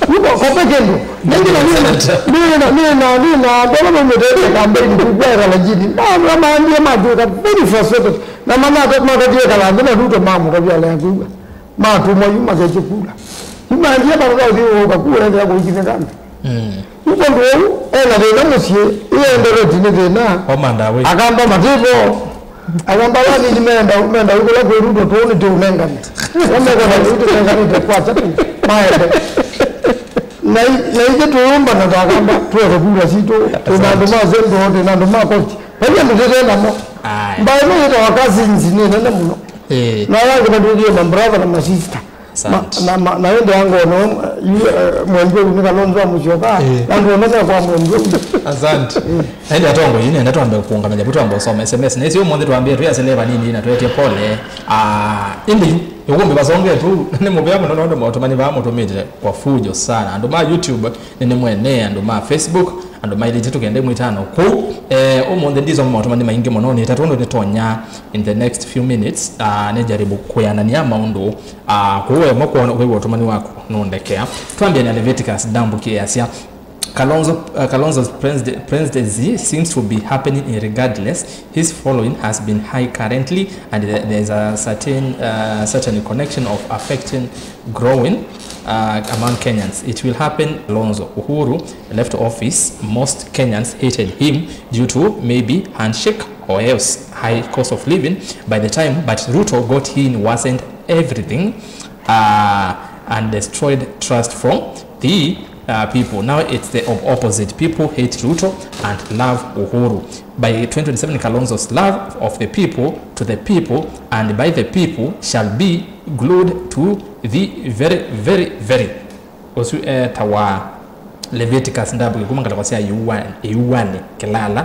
Niko kope kĩndũ. Nĩngĩ na nina, nina, nina, nina, andũ ala maumĩte kampeni kũkwetha lakini. Na, na maambie matwĩka very frustrated. Na manate, matatie kala nthĩ na Ruto mamũtavya lea kwĩw'a. Matũmwa yu makekye kula. Yu maambie matata ũthiũũka kula ethĩa kũikinyĩka nthĩ. Mm. Yu mũndũ ũu, ena thĩna mũsyĩ, ĩendereti nĩ thĩna. Omanda we. Akamba mativo. Akamba wanini menda, menda wĩkũla kwĩ Ruto tũũ nĩ tũũnengane. Wamekana tũu tũnenganĩte kwa chatu, maende. Na i-, na ithe tũyũmba na takamba, twete kura sitũ, twĩna andũ ma Central, twĩna andũ ma Coast. Vai andũ tũte namo. Aye. Mbaĩ no yĩtawa cousins nĩ nene mũno. Eh. Na yangĩ matwĩthie ma brother na ma sister. Asante. Ma-, na, ma-, na ĩndĩ angono, yu, eh, mwendwa ũyũ nĩ Kalonzo wa Musyoka, eh, na ngona kwa mwendwa ũyũ. Asante. Eh. Na ĩndĩ atongoi, nenda twambe kũũngama njavu twambe ũsoma S M S. Na icio ũmũnthĩ twambie twĩasĩle vanini na twetie pole. Ah, ĩndĩ, ĩkũmbĩ vasonge tu, nĩ mũvea mũno nũndũ maũtũmani vaa mũtũmĩte kwa fujo sana. Andũ ma YouTube, nĩ nĩ mwene, andũ ma Facebook, andũ ma ilĩ itatũ kenda ĩmwe ĩtano kũu. Eh, ũmũnthĩ ndisoma maũtũmani maingĩ mũno, nĩ ĩtatũ ũndũ nĩtonya in the next few minutes, ah, nĩjaribu kwĩanania maũndũ Ah, kũu we moko kwĩw'a ũtũmani waku nũndekea. Twambie na Leviticus ndambũkĩĩasya. Kalonzo, uh, Kalonzo's preside-, presidency seems to be happening regardless. His following has been high currently, and there, there is a certain, uh, certain connection of affection growing, uh, among Kenyans. It will happen. Kalonzo, Uhuru left office, most Kenyans hated him due to maybe handshake or else high cost of living by the time, but Ruto got in, wasn't everything, uh, and destroyed trust from the, uh, people. Now it's the op-, opposite. People hate Ruto and love Uhuru. By twenty twenty-seven, Kalonzo's love of the people, to the people, and by the people shall be glued to the very, very, very. Ũsu etawa Leviticus ndambũkĩe kuma ngalĩko sya Iuanĩ, Iuanĩ, Kĩlala,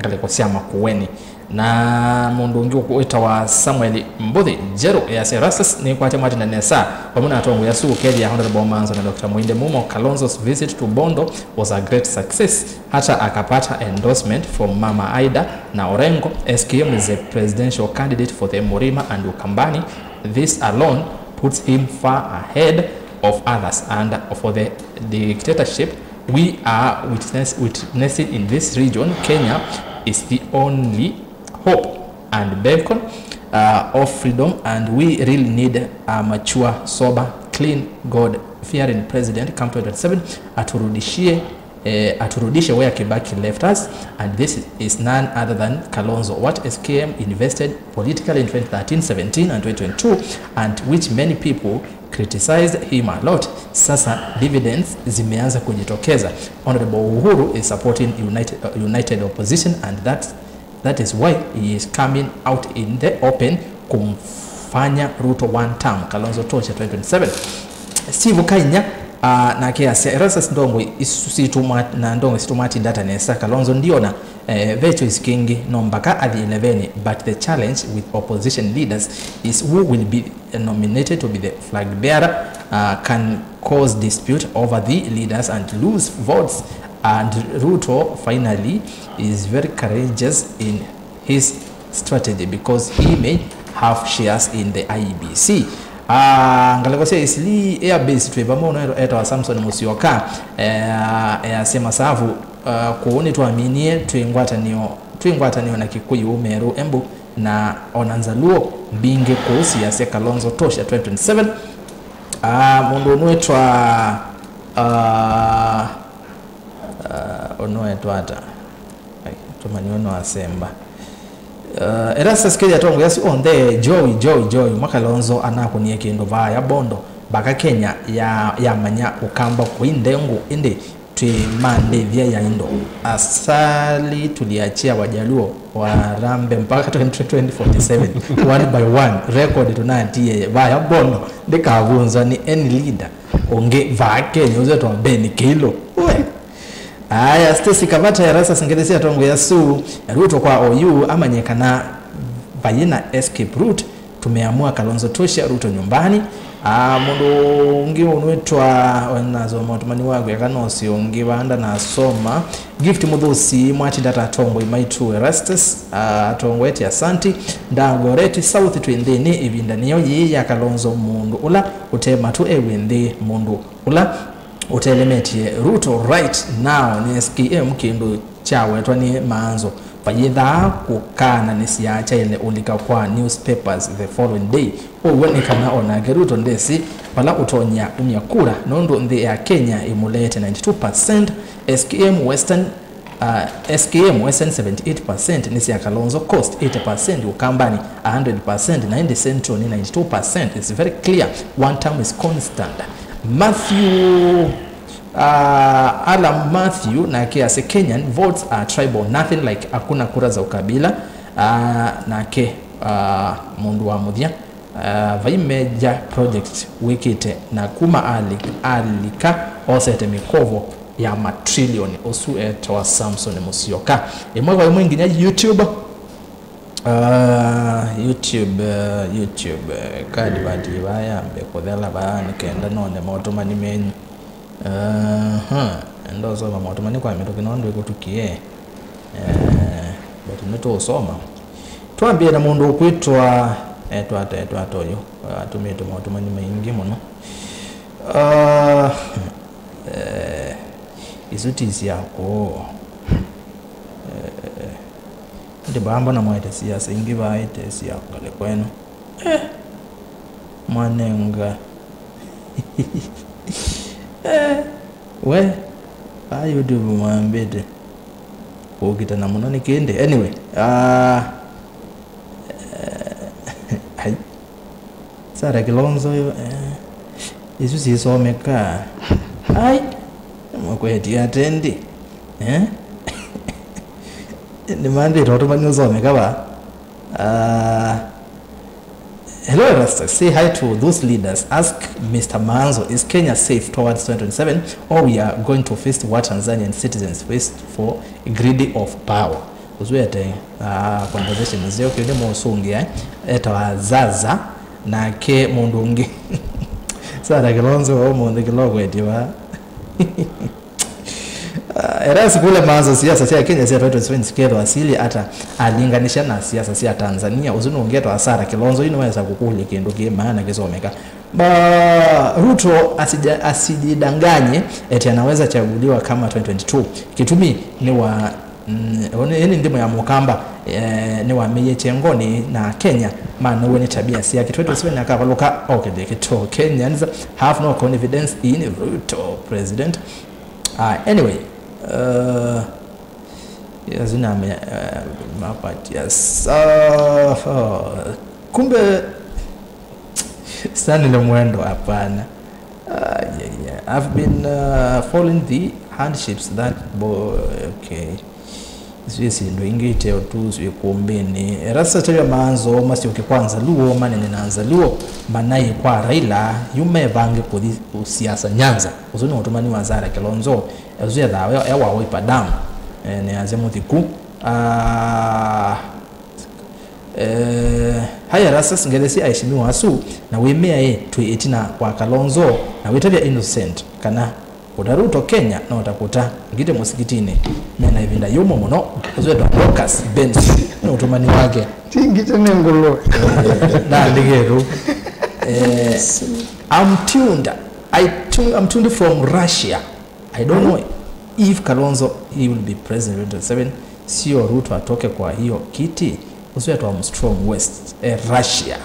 ngalĩko sya Makueni. Na mũndũ ũngĩ wĩtawa Samuel Mbuthi, Njerũ easya, Erastus nĩkwatya matinda nesa vamwe na atongoi asu, ũkethĩa Honorable Manzo na Doctor Mwinde Mumo. Kalonzo's visit to Bondo was a great success, hata akapata endorsement from Mama Ida na Orengo. S K M is a presidential candidate for the Murima and Ukambani. This alone puts him far ahead of others, and for the dictatorship we are witness, witnessing in this region, Kenya is the only hope and beacon, uh, of freedom, and we really need a mature, sober, clean, God-fearing president come twenty twenty-seven, aturudishie, eh, aturudishe where Kibaki left us, and this is none other than Kalonzo. What S K M invested politically in twenty thirteen, seventeen and twenty twenty-two, and which many people criticized him a lot. Sasa dividends zimeanza kujitokeza. Honorable Uhuru is supporting united, uh, united opposition, and that, that is why he is coming out in the open kumfanya Ruto one term, Kalonzo torture twenty twenty-seven. Steve Kainya, uh, nake asya, Erastus ndongo isu situmwa-, na ndongo situmwatindata nesa, Kalonzo ndiona Eh, ve choice kĩngĩ, no mpaka athi eleveni, but the challenge with opposition leaders is who will be nominated to be the flag bearer, uh, can cause dispute over the leaders and lose votes, and Ruto finally is very courageous in his strategy because he may have shares in the I E B C. Ah, ngalĩko sya Eastleigh Air Base twĩ vamwe ũno etawa Samson Musyoka, eh, easya masavu, ah, kũu nĩtwaminie twĩ ngwatanĩo, twĩ ngwatanĩo na Kikuyu, Meru, Embu na ona Nzaluo mbingĩ kũu siasya Kalonzo tosha twenty twenty-seven. Ah, mũndũ ũnũĩtwa, ah, ah, ũnũĩtwa ata? Ai, tũmanyĩwe no asemba. Uh, Erastus Kĩthĩa atongoesya asu onthe, Joey, Joey, Joey, mwa Kalonzo anakũnie kĩndũ vaa ya Bondo, mpaka Kenya ya, yamanya Ũkamba kũi ndengũ, ĩndĩ twĩ ma ndĩthya ya indo. Asali tuliachia Wajaluo warambe mpaka twenty, twenty forty-seven, one by one, record tũnatie vaa ya Bondo ndĩkavunzwa nĩ any leader ũngĩ vaa Kenya, ũzwetwa Ben Keilo. We. Aya, Stacy Kavata, Erastus Kĩthĩa atongoesya asu, Ruto kwa O U, amanye kana vayĩ na escape route, tumeamua Kalonzo tosha, Ruto nyumbani. Ah, mũndũ ũngĩ ũnũĩtwa, nasoma ũtũmani waku, eka no ũsĩ ũngĩ vanda nasoma. Gift Mũthũsi, mwatinda ta atongoi maitũ, Erastus, ah, atongoetye, asanti. Ndagoreti South twĩ nthĩnĩ, ĩvinda nĩyo yĩĩ ya Kalonzo, mũndũ ũla ũte matũ e wĩ nthĩ, mũndũ ũla ũtelemetye Ruto right now nĩ S K M, kĩndũ kyawetwa nĩ Maanzo vayĩthaa kũkananĩsya kyaĩle ũlika kwa newspapers the following day. Ũw'o nĩ kana onake Ruto ndesĩ vala ũtonya umya kura, nũndũ nthĩ ya Kenya ĩmũleete ninety-two percent, S K M Western, uh, S K M Western seventy-eight percent nĩ sya Kalonzo, Coast eighty percent, Ũkambani one hundred percent, na ĩndĩ Central nĩ ninety-two percent. It's very clear, one term is constant. Matthew, uh, Alam Matthew nake asĩ, Kenyan votes are tribal, nothing like hakuna kura za ukabila. Uh, nake, uh, mũndũ wa mũthya, uh, vai major project wĩkĩte, na kuma ali-, alika osete mĩkovo ya matrilioni, ũsu etawa Samson Musyoka. Ĩmwe kwa ĩmwe nginya YouTube. Uh, YouTube, uh, YouTube, uh, kadi vati vaya mbe kũthela vaa nĩ kenda none motũmani menyu. Aha, enda ũsoma motũmani kwa mĩtũkĩ nũndũ ĩkũtũkie. Eh, but nĩtũũsoma. Twambie na mũndũ ũkwĩtwa, etwa ata, etwa ata ũyũ, atũmĩte motũmani maingĩ mũno. Ah, eh, isu ti sya kũũ. Eh, Ĩndĩ vaa mbona mwaĩte siasa ingĩ vaa ite sya ngalĩko ĩno? Eh, mwanenga. Eh, we, vaa YouTube mwambĩte kũkitana mũno nĩ kĩndĩ. Anyway, ah, eh, ai. Sarah Kilonzo yo, eh, isu sisomeka. Ai, makwetia atendi. Eh? Nĩmanthĩte ũtũmani ũsomeka va. Ah, hello, Erastus. Say hi to those leaders. Ask Mister Maanzo, is Kenya safe towards twenty twenty-seven, or we are going to face what Tanzanian citizens faced for greedy of power? Ũsu ete, ah, conversation nzeo kĩu nĩ mũsũngĩa, etawa Zaza, nake mũndũ ũngĩ. Sarah Kilonzo, ũmũnthĩ kĩloko etiwa. Ah, Erastus kule Maanzo, siasa sya Kenya sya twenty twenty-seven sikethwa sili ata alinganisha na siasa sya Tanzania? Ũsu nũngĩ etawa Sarah Kilonzo, yu nĩwesa kũkũlya kĩndũ kĩ maana kĩsomeka. Ba, Ruto asija-, asijidanganye eti anaweza chaguliwa kama twenty twenty-two. Kĩtumi nĩ wa, mm, ĩĩ nĩ nthimo ya Mũkamba, eh, nĩwamĩie kyengonĩ na Kenya manauwe nĩ tabia syake. Twenty twenty-seven akavalũka okĩthĩkĩto. Kenyans have no confidence in Ruto president. Ah, anyway, uh, yes, name, uh, mapatia. So, oh, kumbe Stanley Mwendo, hapana. Ah, yeah, yeah. I've been, uh, following the hardships that boy. Okay. Sio syĩndũ ingĩ iteo tu syĩ kũmbĩnĩ. Erastus atavya Maanzo masyoke kwa Nzaluo, manene na Nzaluo, manaĩ kwa Raila, yu mevange kũthi siasa Nyanza. Ũsu nĩ ũtũmani wa Sarah Kilonzo. Ũsu ethaa e wa Wiper Dam. Eh, nĩ asya mũthiku. Ah, eh, haya Erastus, ngelesya aheshimiwa asu na wĩmĩae twĩ ĩtina wa Kalonzo na wĩtavya Innocent kana kũta Ruto Kenya no ta kũta ngitĩ mũsikitinĩ. Mena ĩvinda yũmũ mũno. Ũsu wĩtwa Dorcas Benz nĩ ũtũmani wake. Ti ngitĩ, nĩ ngũlũe. Naandĩke tu. Eh, I'm tuned. I tu-, I'm tuned from Russia. I don't know if Kalonzo, he will be president twenty twenty-seven. Sio Ruto atoke kwa hiyo kiti. Usiwe tu Armstrong West, eh, Russia.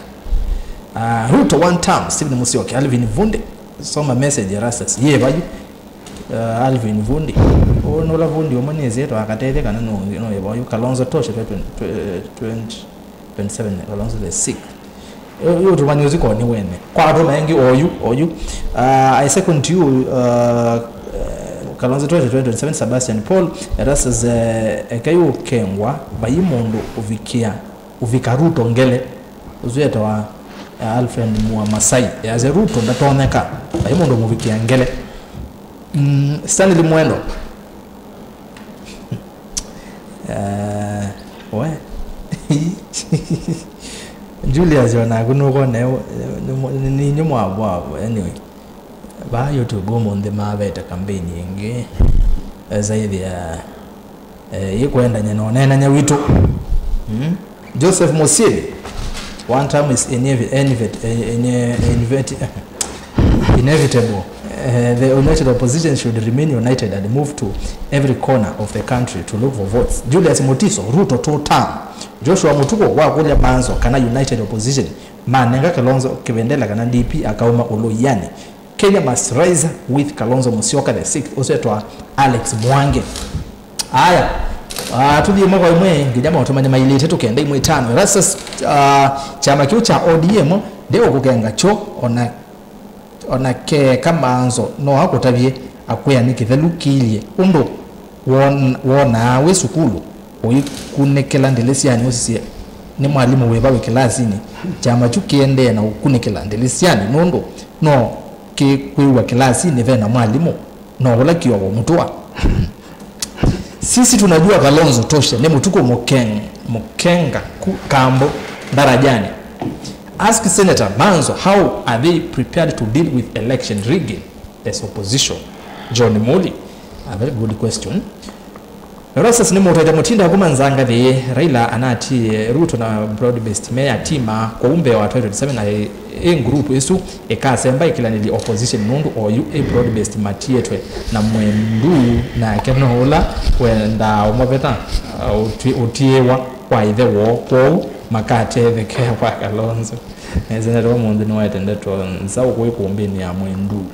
Ah, Ruto one term, Stephen Musyoki, Alvin Vundi. Soma message ya Erastus. Ye vayu. Ah, Alvin Vundi. Ũũ nũla Vundi ũmwe nĩsĩ twakatethya kana no, no ye vayu. Kalonzo Tosh, twenty twenty-seven, Kalonzo the sixth. Yu tũmanye ũsu ko nĩ wene. Kwa atũma engĩ oyu, oyu. Uh, I second you, uh, uh, Kalonzo Tosh twenty twenty-seven, Sebastian Paul, Erastus, uh, eke yũkengwa, vai mũndũ ũvikia, ũvika Ruto ngele. Ũsu etawa, uh, Alfred Mua Masai. Yase Ruto ndatonyeka, vai mũndũ mũvikia ngele. Mm, Stanley Mwendo. Eh, we. Julius, onaku nũkone, nĩ, nĩ, nĩ, nĩ mwavwavo, anyway. Vaa YouTube ũmũnthĩ mavete campaign ĩngĩ, esa ĩthĩa, eh, ĩkwendany'a na ũneenany'a witũ. Mm? Joseph Musili, one term is inevi-, inevit-, eh, ine-, inveti-, inevitable. Eh, the united opposition should remain united and move to every corner of the country to look for votes. Julius Mutiso, Ruto two term. Joshua Mutuku wakũlya Manzo kana united opposition manenga Kalonzo kĩvendela kana D P akauma ũlũianĩ. Kenya must rise with Kalonzo Musyoka the sixth, ũsu etwa Alex Mwangi. Aya, ah, tũthiĩ ĩmwe kwa ĩmwe nginya maũtũmani mailĩte tũkenda ĩmwe ĩtano. Erastus, ah, kyama kĩu kya O D M ndĩũkũkenga kyo ona, ona keka Manzo no akũtavye akwĩa nĩ kĩthelu kĩilye ũndũ won-, wonaa wĩ sukulu ũikunĩkĩla ndĩlĩsyanĩ ũsisye nĩ mwalimũ wĩva wĩ kĩlasinĩ. Kyama kyu kĩendee na ũkunĩkĩla ndĩlĩsyanĩ nũndũ no kĩkwĩw'a kĩlasinĩ ve na mwalimũ, no ũla kĩovo mũtũa. Sisi tunajua Kalonzo Tosh nĩ mũtukũ mũkeng-, mũkenga ku-, kambo darajani. Ask Senator Manzo how are they prepared to deal with election rigging as opposition. John Muli, a very good question. Erastus nĩmũtete mũtinda kuma nzanga thĩ, Raila anatie Ruto na broad based me atima, kwoou mbee wa twenty twenty-seven na ĩ, ĩ group ĩsu ĩkasemba ĩkĩlanĩlye opposition nũndũ oyu ĩ broad based matietwe na mwendu nake no ũla wendaa ũmaveta, uh, ũti-, ũtiĩwa kwa ĩthe woo, kwoou makatethekea kwa Kalonzo. Nĩsĩ ndeto ũmũnthĩ nĩwaete ndeto nzaũ kwĩ kũmbĩnĩ ya mwendu.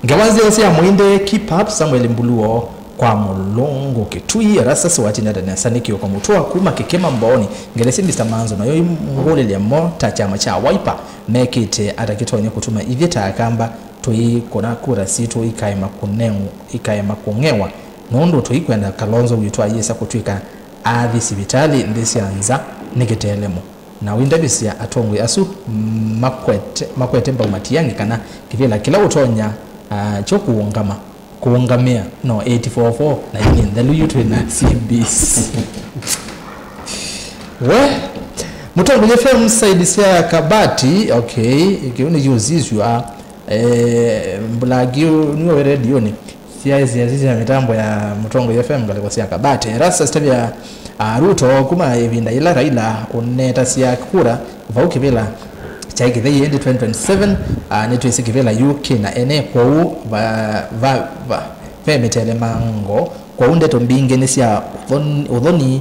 Ngewa nzeo sya mũinde, keep up. Samuel Mbuluo kwa Mũlũngũ Kĩtui, Erastus watinda nesa nĩ kĩoko mũtũa kuma Kĩkĩma Mbooni. Ngelesya Mister Manzo nayo imũngũlĩlya mo ta kyama kya Wiper mekĩte ata kĩtonye kũtuma ithyĩ ta Akamba tũikũna kura sitũ ikaema kũneng'u-, ikaema kũng'ewa nũndũ tũikwenda Kalonzo witũ ayĩsa kũtw'ĩka athi sivitalĩ nthĩ sya nza nĩ kĩtelemo. Na ũindavĩsya atongoi asu makwete, makwete mbau Matiang'i kana kĩvĩla kĩla ũtonya, ah, kyo kũũngama, kũũngamĩa no eight four four na ingĩ nthelu yu twĩ na C B C. We, Mũtongoi F M side sya Kabati, okay, kĩu nĩ yusiswa, eh, Mbulaki nĩwe wĩ redioni. Syaĩ siasi sya mĩtambo ya Mũtongoi F M ngalĩko sya Kabati. Erastus tavya, ah, Ruto kuma ĩvinda yĩla Raila ũnetasya kura vau kĩvĩla kyaĩ kĩthei ĩndĩ twenty twenty-seven, ah, nĩtwĩsĩ kĩvĩla yu kĩ na ene, kwoou va, va, va, ve mĩtelemango, kwoou ndeto mbingĩ nĩ sya ũthon-, ũthoni,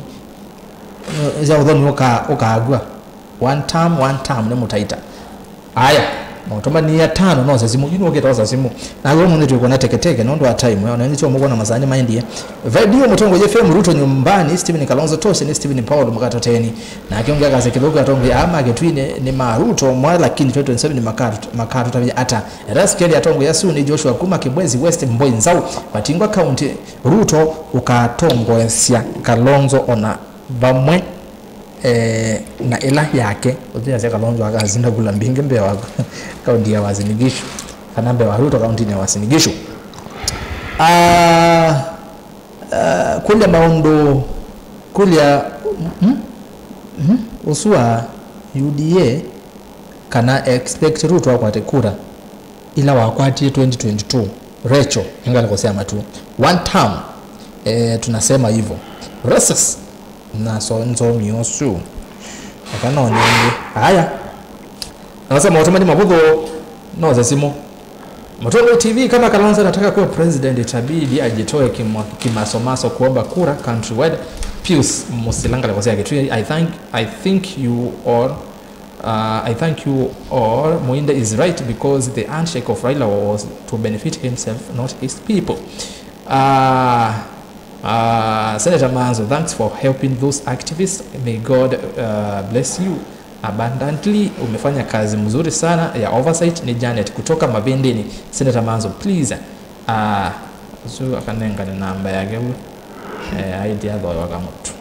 sya ũthoni ũka-, ũkakw'a. One term, one term nĩ mũtaita. Aya, maũtũmani atano no sasimũ, yu nũkĩte o sasimũ. Na wĩ ũmũnthĩ twĩkwona teketeke nũndũ wa time, ona nĩ chomũkwona masaa nĩ maendie. Redio Mũtongoi F M, Ruto nyumbani, Stephen Kalonzo Tosh nĩ Stephen Paul Mũkatateni. Nake ũngĩ akasya kĩthũku atongoi aa ma Kĩtui nĩ, nĩ ma Ruto mwa, lakini twenty twenty-seven makatũ-, makatũtavya ata? Erastus Kelly, atongoi asu nĩ Joshua kuma Kibwezi West, Mboi Nzau, Matingwa County, Ruto ũkatongoesya Kalonzo ona vamwe, eh, na ĩla yake. Ũthiasya Kalonzo akasinda kula mbingĩ mbee wa kaunti ya Uasin Gishu, kana mbee wa Ruto kauntinĩ ya Uasin Gishu. Ah, ah, kũlya maũndũ Kũlya, mm, mm, ũsu wa U D A kana expect Ruto akwate kura ila wakwatie twenty twenty-two. Rachel, ngalĩko sya matu. One term, eh, tunasema hivyo. Racist. Naso nzomi ũsu. Aka no nenge. Haya. Nasema ũtũmani mavũthũ. No za simu. Mũtongoi T V, kama Kalonzo anataka kuwa president, itabidi ajitoe kima-, kimasomaso kuomba kura countrywide. Pius Musila, ngalĩko sya Kitui, I thank, I think you all, uh, I thank you all. Muinde is right because the handshake of Raila was to benefit himself, not his people. Uh, uh, Senator Manzo, thanks for helping those activists. May God, uh, bless you abundantly. Umefanya kazi mzuri sana ya oversight. Ni Janet kutoka Mavindini. Senator Manzo, please. Ah, so akanengane namba yake u. Eh, aiti athoyo akamutu.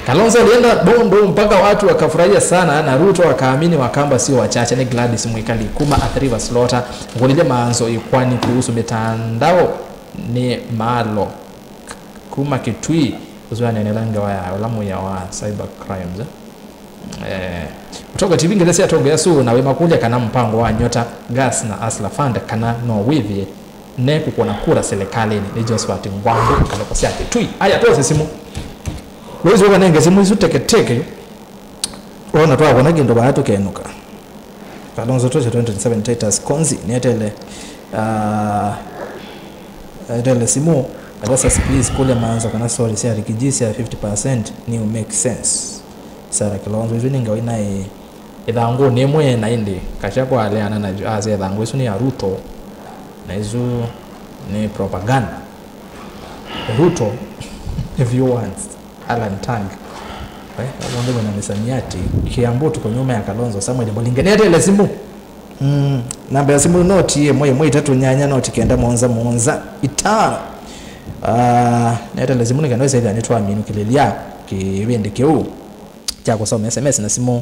Kalonzo alienda Bondo mpaka watu wakafurahia sana, na Ruto akaamini Wakamba sio wachache. Ni Gladys Mwikali kuma Athi River Slaughter. Ngũlilye Manzo ikwani kuhusu mitandao ni malo. Kuma Kitui, ũsu aneenela ngewa ya ũla mũya wa cyber crimes, eh? Eh, Mũtongo T V, ngelesya atongoĩ asu na wĩmakũlya kana mpango wa Nyota Gas na Hustler Fund kana no wĩthĩe ne kũkũna kura silikalĩnĩ. Nĩ Josephat Ngwangu, ngalĩko sya Kitui. Aya, twose simũ. Lois, ũkanenge simũ isu teketeke. Ona twakũna kĩndũ vaa tũkenũka. Kalonzo twĩsĩ twenty twenty-seven Titus Konzi nĩetele, ah, etele simũ, Kalonzo, please, kũlya Manzo kana sorry sya Rigiji sya fifty percent new make sense. Sarah Kalonzo, isu nĩ ngewa inaĩ ĩthangũnĩ ĩmwe na ĩndĩ kasya kwa aleana na asya ĩthangũ isu nĩ ya Ruto na isu nĩ propaganda. Ruto, if you want. Alan Tang. Eh, mũndũ wĩna mĩsamiati. Kiambu tuko nyuma ya Kalonzo Samuel Mulinge. Nĩetele simũ. Mm, namba ya simũ noti ĩmwe ĩmwe itatũ nyanya noti kenda mũonza mũonza itano. Ah, nĩetele simũ nĩ kana ĩsethĩa nĩtwaminũkĩlĩlya kĩvĩndĩ kĩu kya kũsoma S M S na simũ.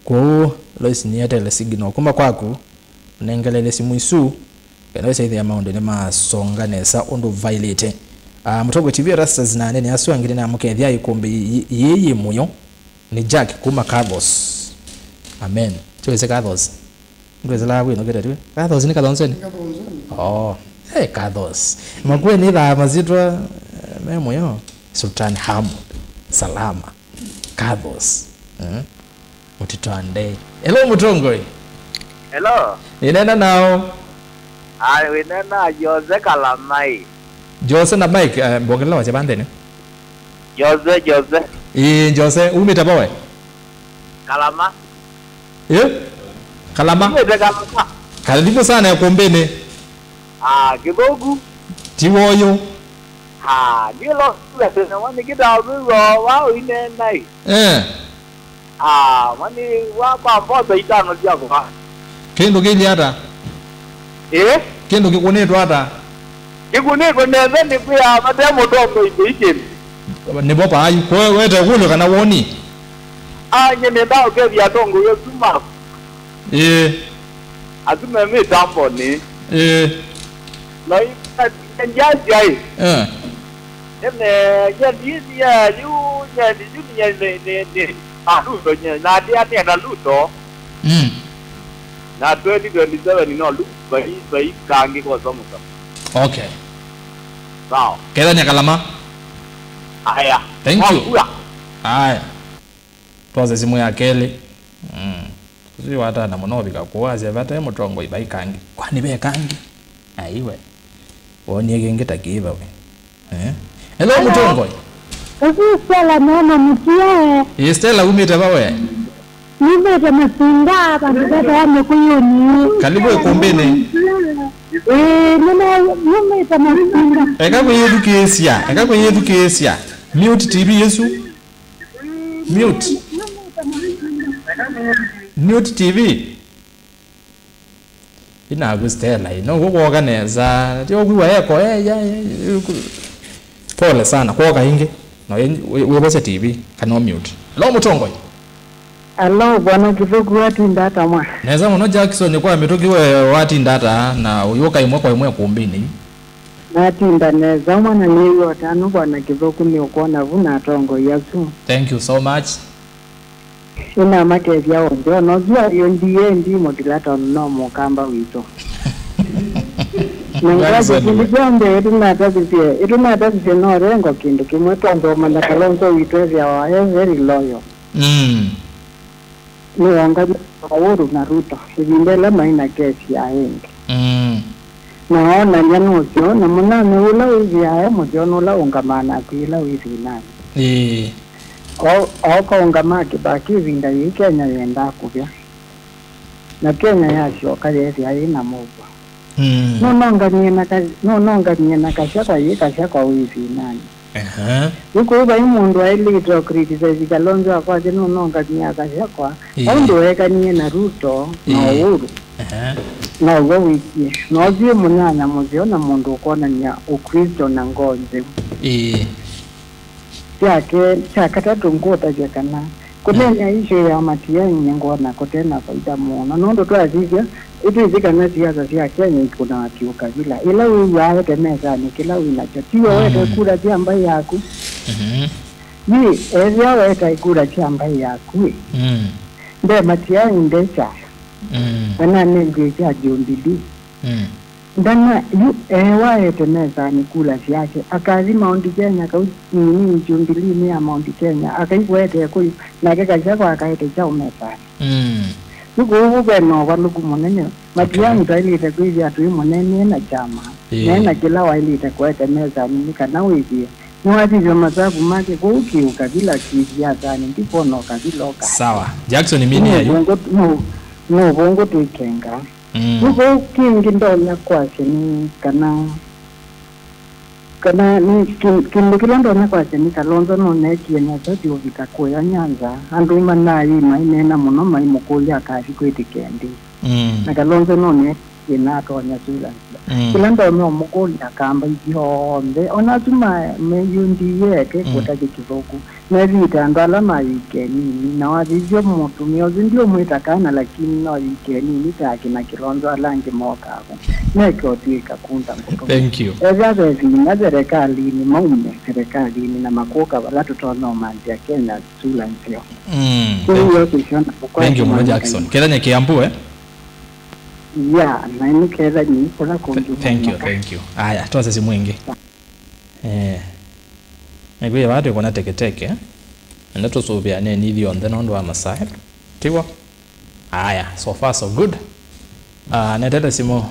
Kwoou, Lois nĩetele signal kuma kwaku, ũnengeleele simũ isu. Kana wĩsaĩthĩa maũndũ nĩmasonga nesa ũndũ vaĩlĩte. Ah, Mũtongoi T V Rastas na anene asu angĩ nĩnamũkethya ĩkũmbĩ yĩ, yĩ, yĩ mũyo. Nĩ Jack kuma Kathos. Amen. Tiwĩsĩ Kathos? Ndwĩsĩlaa kwĩnũkĩte tiwe? Kathos nĩ Kathonseni? Nĩ Kathonseni. Oh. Hey, Kathos. Makueni thaa masitwa, eh, me mũyo. Sultan Hamud. Salama. Kathos. Eh? Mũtitwandei. Hello, Mũtongoi. Hello. Nĩneena nao. Ah, wĩneena Jose Kalamai. Jose na Mike, eh, mbongelela wasya vandene. Jose, Jose. Ĩĩ, Jose, umĩte vawe? Kalama. Ĩ? Kalama? Umĩte Kalama. Karibu sana ĩkũmbĩnĩ. Ah, kĩthũku. Ti woyũ. Ah, nĩlo sasa na wani kĩtavĩwa wa ũineena ĩ. Eh. Ah, mani wamba mbosa itano sya kũva. Kĩndũ kĩilyĩ ata? Eh? Kĩndũ kĩkũnĩtwe ata? Kĩkũnĩtwe nesa nĩ kwĩa vate mũtongoi kĩikĩndũ. Nĩvo paayu. Kwe wete kũlyo kana woni? Ah, nye nenda ũkethia atongoi asu maku. Ĩĩ. Asu me mĩtambonĩ. Ĩĩ. Na ĩkatĩkya ngyasya ĩ. Eh. Ene, nyendi ĩthi ya yu, nyendi yu, nyendi, nyendi, ah, Luto, nyendi, na ndĩa nĩenda Luto. Mm. Na twenty twenty-seven no Luto, vai, vai, kangĩ kosa mũsa. Okay. Sawa. Kethania Kalama. Aya. Thank you. Mwakua. Aya. Twose simũ ya kelĩ. Mm. Ũsu watana mũno ũvika kũu, asya vate mũtongoi vai kangĩ. Kwani ve kangĩ? Aiwe. Wonie kĩngĩ ta kĩĩ vawe. Eh? Hello, hello. Mũtongoi. Ũsu Stella mwana mũtia. Ĩ, Stella, umĩte vawe? Numĩte Masinga, vandũ vetawa Mĩkũyũnĩ. Karibu ĩkũmbĩnĩ. Ĩ, nĩme-, numĩte Masinga. Eka kwĩyĩthukĩĩsya, eka kwĩyĩthukĩĩsya. Mute T V ĩsu. Mute. Mute T V. Inaku Stella, ĩ, no kwoka nesa. Ti ũkwĩwa eko, eh, ya, ya, ya, ku-, pole sana. Kwoka ĩngĩ. No, ĩ, wĩ-, wĩvosya T V, kana mute. Hello, Mũtongoi. Hello, Bwana Kĩthũku, watinda ata mwa? Nesa mũno, Jackson, kwa mĩtũkĩ we watinda ata, na ũyũka ĩmwe kwa ĩmwe ĩkũmbĩnĩ. Natinda nesa, mwana nĩw'a ũtanu, Bwana Kĩthũku nĩũkwona vu na atongoi asu. Thank you so much. Nĩnamakethya onthe, o na ũsu wa U D A ndi mũtila tondũ no mũkamba witũ. Na ngwa Johnson kĩkundi we. Kya mbee ĩtũnatavisye, ĩtũnatavisye no rengo kĩndũ kĩmwe, twambe ũmanya Kalonzo witũ ethĩawa e very loyal. Mm. Nĩwongany'a Uhuru na Ruto ĩvinda ĩla maĩ na kesi ya ĩngĩ. Mm. Na oonany'a nũseo, na mũnyanyae ũla wĩthĩae mũseo nũla ũngamaa naku yĩla wĩ thĩnanĩ. Ĩĩ. O, ooka ũngamaa Kĩbaki ĩvinda yĩĩ Kenya yendaa kũvya. Na Kenya yasyoka yeethĩa yĩ na mũuo. Mm. Nũnonganie na ka-, nũnonganie na Gachagua yĩ Gachagua wĩ thĩnanĩ. Aha. Yu kũu vai mũndũ aĩlĩte o criticize Kalonzo akwasya nũnonganie Gachagua, ĩĩ, ũndũ weekanie na Ruto na, ĩĩ, Uhuru. Aha. Now'o wĩkie. Nothyĩ mũnyanya mũseo na mũndũ ũkwonany'a Ũkristo na ngoo nzeu. Ĩĩ. Kyake, kya katatũ, ngũtavya kana kũneena issue ya Matiang'i nĩngwona kũte na vaida mũno, nũndũ twasisya, ĩtwĩsĩ kana siasa sya Kenya ikũnawa kĩũkavila. Ĩla wĩw'aa ete mesanĩ kĩla wĩ nakyo, ti we wete kura sya mbaĩ yaku. Mhm. Yu, ethĩwa weta kura sya mbaĩ yaku-ĩ, mm, nde Matiang'i nde kyama, mm, kana nĩ ngwĩ kya Jubilee. Mm. Ndana, yu, ewa ete mesanĩ kula syake, akathi Mount Kenya, kau nini Jubilee-inĩ ya Mount Kenya, akaigwete kũyu, nake Gachagua akaete kyaũ mesanĩ. Mm. Yu kũu ve na ũvalũku mũnene. Okay. Matiang'i twaĩlĩte kwĩthĩa twĩ mũnene na kyama, ĩĩ, nena kĩla waĩlĩte kũete mesanĩ nĩ kana wĩthĩe nĩwatithya masavu make kũu kĩũkavila kĩsiasanĩ, ndikwona ũkavila ũka. Sawa. Jackson, mini ya yu. Nũvũngũ, nũ-, nũvũngũ twĩkenga. Mm. Nĩ kĩu kĩngĩ ndonya kwasya nĩ kana, kana nĩ kĩ-, kĩndũ kĩla ndonya kwasya nĩ Kalonzo nũneekie nesa vyũ ũvika kũya Nyanza, andũ manaaĩ maineena mũno maimũkũlya akathi kwĩtĩkĩa ĩndĩĩ. Mm. Na Kalonzo nũneekie na atonya sula nzĩa. Mm. Kĩla ndonya ũmũkũlya akamba ithyonthe, ona asu ma, me U D A eke, mm, kũtavye kĩthũku. Methĩĩte andũ ala ma yike nini, na wasisya mũtumĩa ũsu ndiũmwĩta kana, lakini no yike nini ta akina Kĩlonzo ala angĩ mokaa vo. Neke ũtw'ĩka kunda ngũtũma. Thank you. Ethĩa ve vinya serekalinĩ, maume serekalinĩ na makũka vala tũtonya ũmanthĩa Kenya sula nzeo. Mm, kĩu thank you. Yo kĩsyo na kũkwata. Thank you mũno, mwana Jackson. Ngai. Kethĩa nĩ Kiambu, eh? Ya, na nĩ kethĩa nĩ kũla kũngĩ. Th-, thank you, mũno. Thank you. Aya, twose simu ĩngĩ. Eh. Nĩkwĩthĩwa twĩkũna teketeke, na nĩtũsũvĩaneni ithyonthe nũndũ wa masaa. Tiw'o? Aya, so far so good. Ah, netete simũ.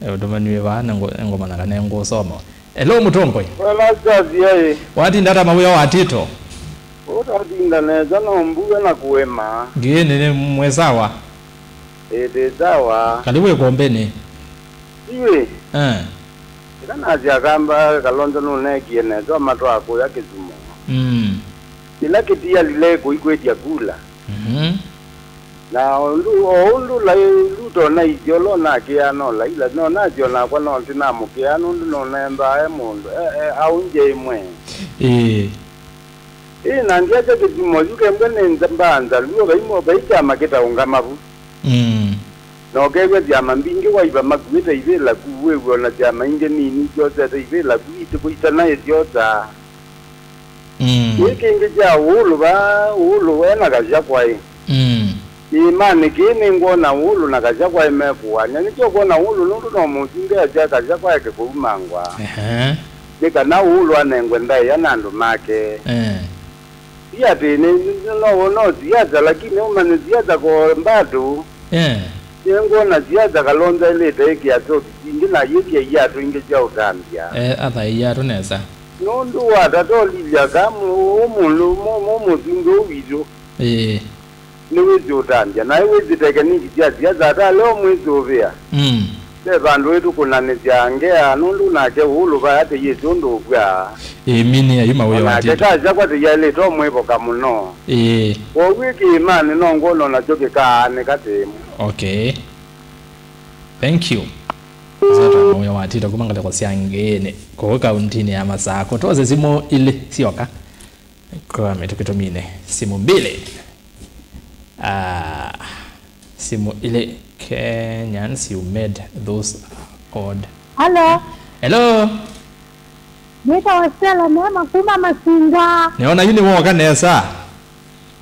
Eh, ũtũmanie vaa, nĩngũ-, nĩngũmanya kana nĩngũsoma. Hello, mũtongoi. Wela Stasi, ai. Watinda ata mawĩa wa Tito? Ũtatinda nesa, no mbue na kũema. Ngĩĩ nĩ, nĩ mwĩ sawa? Ĩĩ, ndĩ sawa. Kalĩ wĩ kombeni. Iwe. Eh. Ĩla nasya akamba Kalonzo nũneekie nesa ũmatwaa kũya Kisumu. Mm. Ĩla kĩtialile kũikwĩtya kula. Mhm. Na ũndũ, o ũndũ Lai-, Ruto naisye ũla ũnakĩaa no Laila, no nasyo nakwa no ndinamũkĩaa nũndũ nũnembaa e mũndũ, e, e, aũngye ĩmwe. Ĩĩ. Ĩĩ, na ndiasya kĩthimo yu kembwe nĩ nza-, mbaa Nzaluo, vai mo-, vai kyama kĩtaũngama vu. Mm. Na ũkew'a syama mbingĩ waiva makuĩte ivĩla ku, wĩw'e ona syama ingĩ nini syosete ivĩla ku, itũkũitana ĩsyosa. Mm. Kĩĩ kĩngĩ kya Ũũlũ vaa, Ũũlũ ena Gachagua ĩ. Mm. Kĩĩmanĩ kĩĩ nĩngwona Ũũlũ na Gachagua ĩmekũanĩa. Nĩkyo ũkwona Ũũlũ nũndũ no mũsumbĩ asya Gachagua eke kũumangwa. Ehe. Nĩ kana Ũũlũ anengwe ndaĩa na andũ make. Eh. Si atĩ nĩ, nĩ, no, no siasa, lakini ũmanye siasa ko mbatu. Eh. Nĩngwona siasa Kalonzo aĩlĩte ĩkĩa sokisi ingĩ na yĩkĩa iatũ ingĩ sya ũtambya. Eh, athaĩa atũ nesa. Nũndũ wa tata Olivia ka mũ-, ũmũndũ, mũ-, mũ-, mũsumbĩ ũũ witũ. Ĩĩ. Nĩwĩsĩ ũtambya, naĩ wĩsĩ tekiniki sya siasa, ata leo mwĩsũvĩa. Mm. Ve vandũ wĩtũkũnanĩsya ngea, nũndũ nake Ũũlũ vaya teyĩsĩ ũndũ ũkw'aa. Ĩĩ, mini ya yu mawĩa wa Tito. Onake Gachagua tĩyaĩlĩte ũmwĩvoka mũno. Ĩĩ. Kwoou ĩ kĩĩmanĩ no ngwona onakyo kĩkaanĩka tĩmwe. Okay. Thank you. Zeta mawĩa wa Tito kuma ngalĩko sya Ngĩĩnĩ, kũu kauntinĩ ya Masakũ. Twose simũ ilĩ syoka. Kwa mĩtũkĩ tũmine simũ mbili. Ah, simũ ilĩ. Kenyans, you made those odd Alo. Hello. Nĩtawa Stella Neema kuma Masinga. Nĩona yu nĩwooka nesa.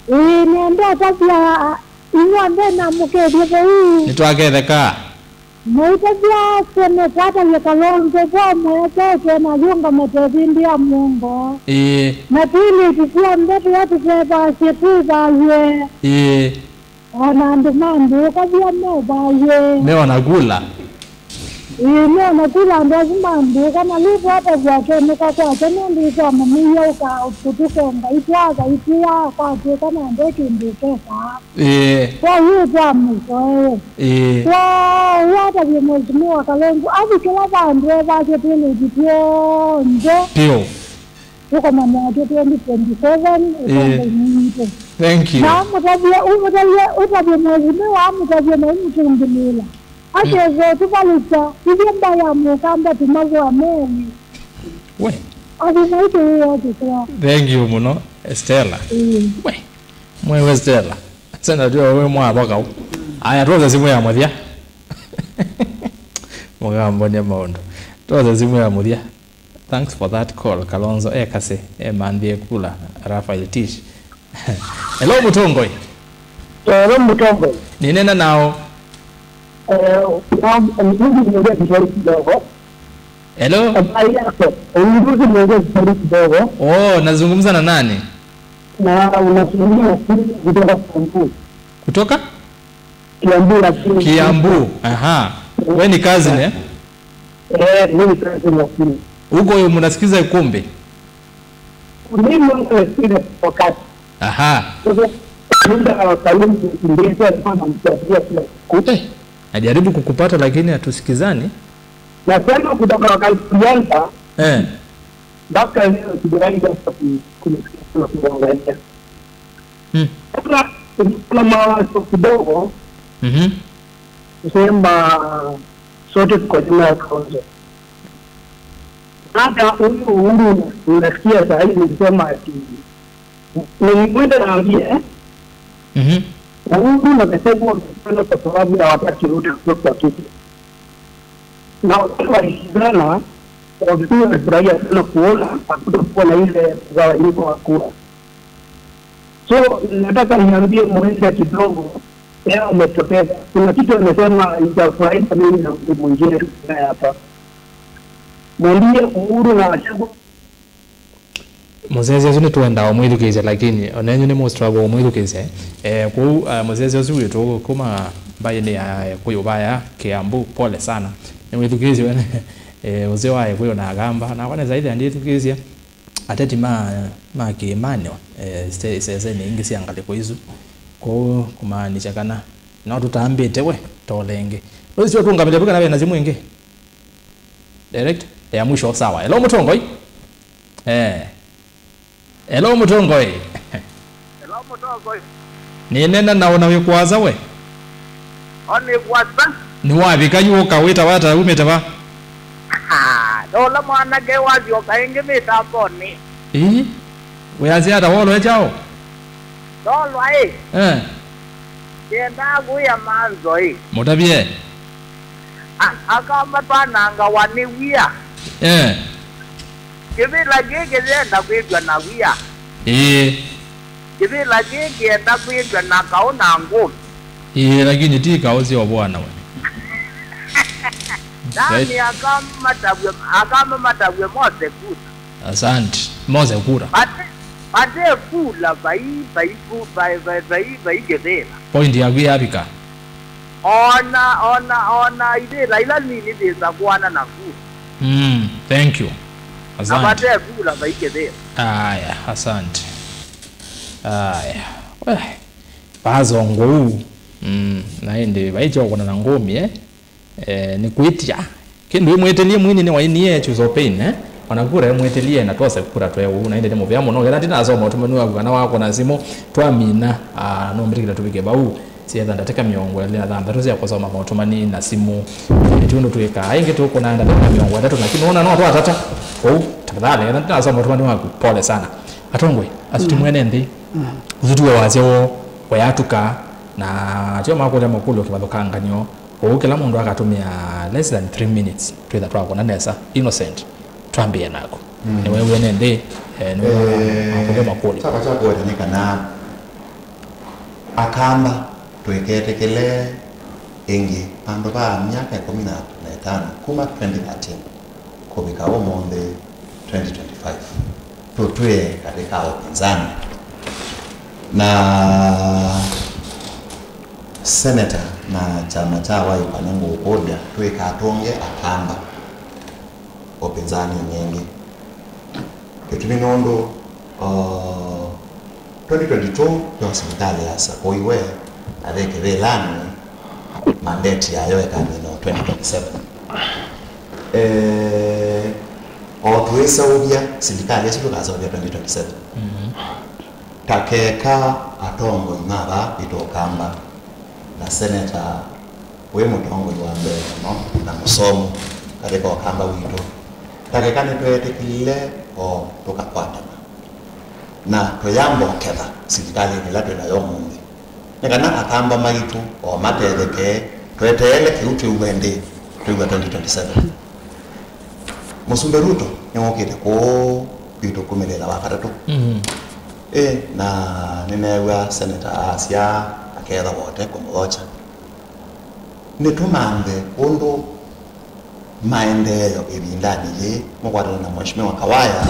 Ĩĩ, nĩenda ũtavya inyuonthe na mũkethye vau. Nĩtwaketheka. Naitavya sene kwatavya Kalonzo kwa mweke twena yũngama tethĩmbĩa mũongo. Ĩĩ. Na twĩlĩtu syonthe tũya tũtethasye twĩthaywe. Ĩĩ. O na andũ ma ndũũka via mevaaw'e. Me ona kula. Ĩĩ, me ona kula andũ asu ma ndũũka, na lĩu twatavw'a keneka kwake, nũndũ nĩtwamanyĩie ũka kũtũkenga itwaka itwĩa kwatw'ĩka na nde kĩndũ kekaa. Ĩĩ. Kwa hiyo twamũsoee. Ĩĩ. Kwa hiyo atavye Mheshimiwa Kalonzo avikĩla vandũ evasye twĩlĩtu tw'onthe. Piũ. Tũkomane nake twenty twenty-seven, ĩĩ, ũtongoinĩ witũ. Thank you. Na amũtavye, ũmũtavye, ũtavye mwezi nĩ wa amũtavye na ũmũtũngĩlĩĩla. Akesa ũtũvalĩkya, ithyĩ mbaĩ ya mũkamba tũmavũa meli. We. Athi maitũ wĩyo tũkwa. Thank you mũno, Stella. Ĩĩ. We. Mwewe Stella. Sena tio we mwathoka u. Aya, tuoze simu ya mũthya. Mũgambonia maũndũ. Tuoze simu ya mũthya. Thanks for that call. Kalonzo e kasi, e manthie kula, Rafael Tish. Hello, Mũtongoi. Hello, Mũtongoi. Ninena nao. Eh, um, um, mimi niongea Kiswahili kidogo. Hello. Habari yako? Uruhusu niongee Kiswahili kidogo. Oh, nazungumza na nani? Na unazungumza na Steve kutoka Kiambu. Kutoka? Kiambu, lakini Kiambu. Aha. We ni cousin, eh? Eh, mimi sasa ni wakili. Huko huyo mnasikiza ikumbi? Mimi mwenyewe sina wakati. Aha. Sasa, muda wa karibu ndio alikuwa anamfuatilia kila siku. Eh, najaribu kukupata lakini hatusikizani. Nasema kutoka wakati tulianza, eh, mpaka leo sijawahi sasa ku-, kumsikia na kumwangalia. Hmm. Sasa, kuna mawazo kidogo, mhm, kusema sote tuko nyuma ya Kalonzo. Hata huyu Uhuru unasikia saa hii nikisema ati, ni mwende naambie, eh? Mhm. Uhuru na Gachagua wamekutana kwa sababu ya wakati Ruto alikuwa kwa kiti. Na wakati walishindana, wakikuwa wamefurahia sana kuona hakutokuwa na ile mgawanyiko wa kura. So, nataka niambie Mwenda kidogo, leo umetokeza. Kuna kitu amesema itafurahisha mimi na mtu mwingine tunaye hapa. Mwambie Uhuru na Gachagua. Mũsyaĩĩsya ũsu nĩtwendaa ũmwĩthukĩĩsya, lakini onenyu nĩ mũstruggle ũmwĩthukĩĩsya. Eh, kwoou, ah, mũsyaĩĩsya ũsu witũ kuma mbaĩnĩ ya Kũyũ vaya Kĩambu, pole sana. Nĩwĩthukĩĩsye wene, eh, ũseo wa Kũyũ na Akamba. Nakwa nesa ĩthĩa ndĩthukĩĩsya. Ateti ma, ma kĩĩmanĩ, eh, ise-, isesenĩ ingĩ sya ngalĩko isu. Kwoou kũmaanisya kana no tũtambĩte we tole ĩngĩ. Ũsisye ũtũngamĩle vu kana ve na simũ ĩngĩ? Direct? Ya mwisho, sawa. Hello, Mũtongoi? Eh. Hello, Mũtongoi? Hello, Mũtongoi. Nĩnena naũ na wĩ kũasa we? O nĩ kũasa. Nĩwavika yu ũka wĩta wata umĩte va? Ah, ndola mwanake wasyoka ĩngĩ mĩtambonĩ. Ĩĩ? Wĩasya ata wolwe kyaũ? Ndolwa ĩ. Eh. Kenda kũya manzo ĩ. Mũtavye. A-, Akamba twanangawa nĩ wia. Eh. Kĩvĩla kĩĩ kĩyenda kwĩtw'a na wia. Ĩĩ. Kĩvĩla kĩĩ kĩenda kwĩtw'a na kaũ na ngũmi. Ĩĩ, lakini ti kaũ sya ũvũana we. Nani Akamba matavw'e, Akamba matavw'e Mose Kuta. Asante. Mose Kura. Vate, vate kula vai, vai, ku-, vai, vai, vai, vai kĩvĩla. Point yaku yavika. Ona, ona, ona ivĩla ila nini vĩsa kũana na kula. Mm, thank you. Na asante. Vate kula vai kĩvĩla. Aya, asante. Aya. We, vazongo uu. Mm, na ĩndĩ vaitya ũkona na ngũmi, eh? Eh, nĩ kwĩtya. Kĩndũ ĩmwĩtĩlie mwini nĩ wainie Chuzo Pain, eh? Ona kura ĩmwĩtĩlie na twose kura twe ũu, na ĩndĩ nĩ mũvea mũno. Ketha ndinasoma ũtũmani waku kana wakwa na simũ, twamina, ah, no mbĩtĩkĩle tũvike vau. Sietha ndatĩka mĩongo ĩlĩ na thanthatũ sya kũsoma maũtũmani na simũ. Eh, ti ũndũ twĩkaa. Ĩngĩ tũkũna ndatĩka mĩongo ĩtatũ, lakini nona no twatata. Ũu, tafadhali, ketha ndinasoma ũtũmani waku, pole sana. Atongoi, asu ti mwene nthĩ. Ũsu tiwe wasya woo, weyatuka, na tio makũlya makũlyo kĩvathũkanganyo. Kwoou kĩla mũndũ akatũmĩa less than three minutes, twĩtha twakũna nesa, innocent, twambĩe naku. Mm. Nĩweew'e nĩ nthĩ, eh, nĩwe Eh, wakũlya makũlyo. Kyakwa kya kũweta nĩ kana Akamba tũiketĩkĩle ĩngĩ vandũ va myaka ĩkũmi na ĩtano kuma twenty thirteen kũvika ũmũnthĩ twenty twenty-five tũtwĩe katĩ ka ũpinzani. Na seneta na kyama kya Wiper nĩngũkũlya twĩkatũnge Akamba ũpinzani ĩngĩ. Kĩtumi nũndũ, uh, twenty twenty-two yo silikalĩ yasakũiwe na ve kĩvĩlanĩ mandate yayo ĩkamina twenty twenty-seven. Eh, o tũiseũvya silikalĩ ĩsu tũkaseũvya twenty twenty-seven. Mhm. Ta keka atongoi ma vaa itũ Ũkamba na seneta wĩ mũtongoi wa mbee mũno na mũsomu katika Ũkamba witũ. Ta keka nĩtweetĩkĩlile o tũkakwatana na tũyamba ũketha silikalĩnĩ ĩla twĩ nayo ũmũnthĩ, nĩ kana Akamba maitũ o matetheke, tweteele kĩu twĩw'e ĩndĩ twĩw'a twenty twenty-seven. Mũsumbĩ Ruto nĩwũkĩte kũũ kwitũ kumĩlĩĩla Wakatatũ. Mm. Ĩ, na nĩneew'a seneta asya aketha vote kũmũthokya. Nĩtũmanthe ũndũ maendeeo ĩvindanĩ yĩĩ mũkwatana na Mheshimiwa Kawaya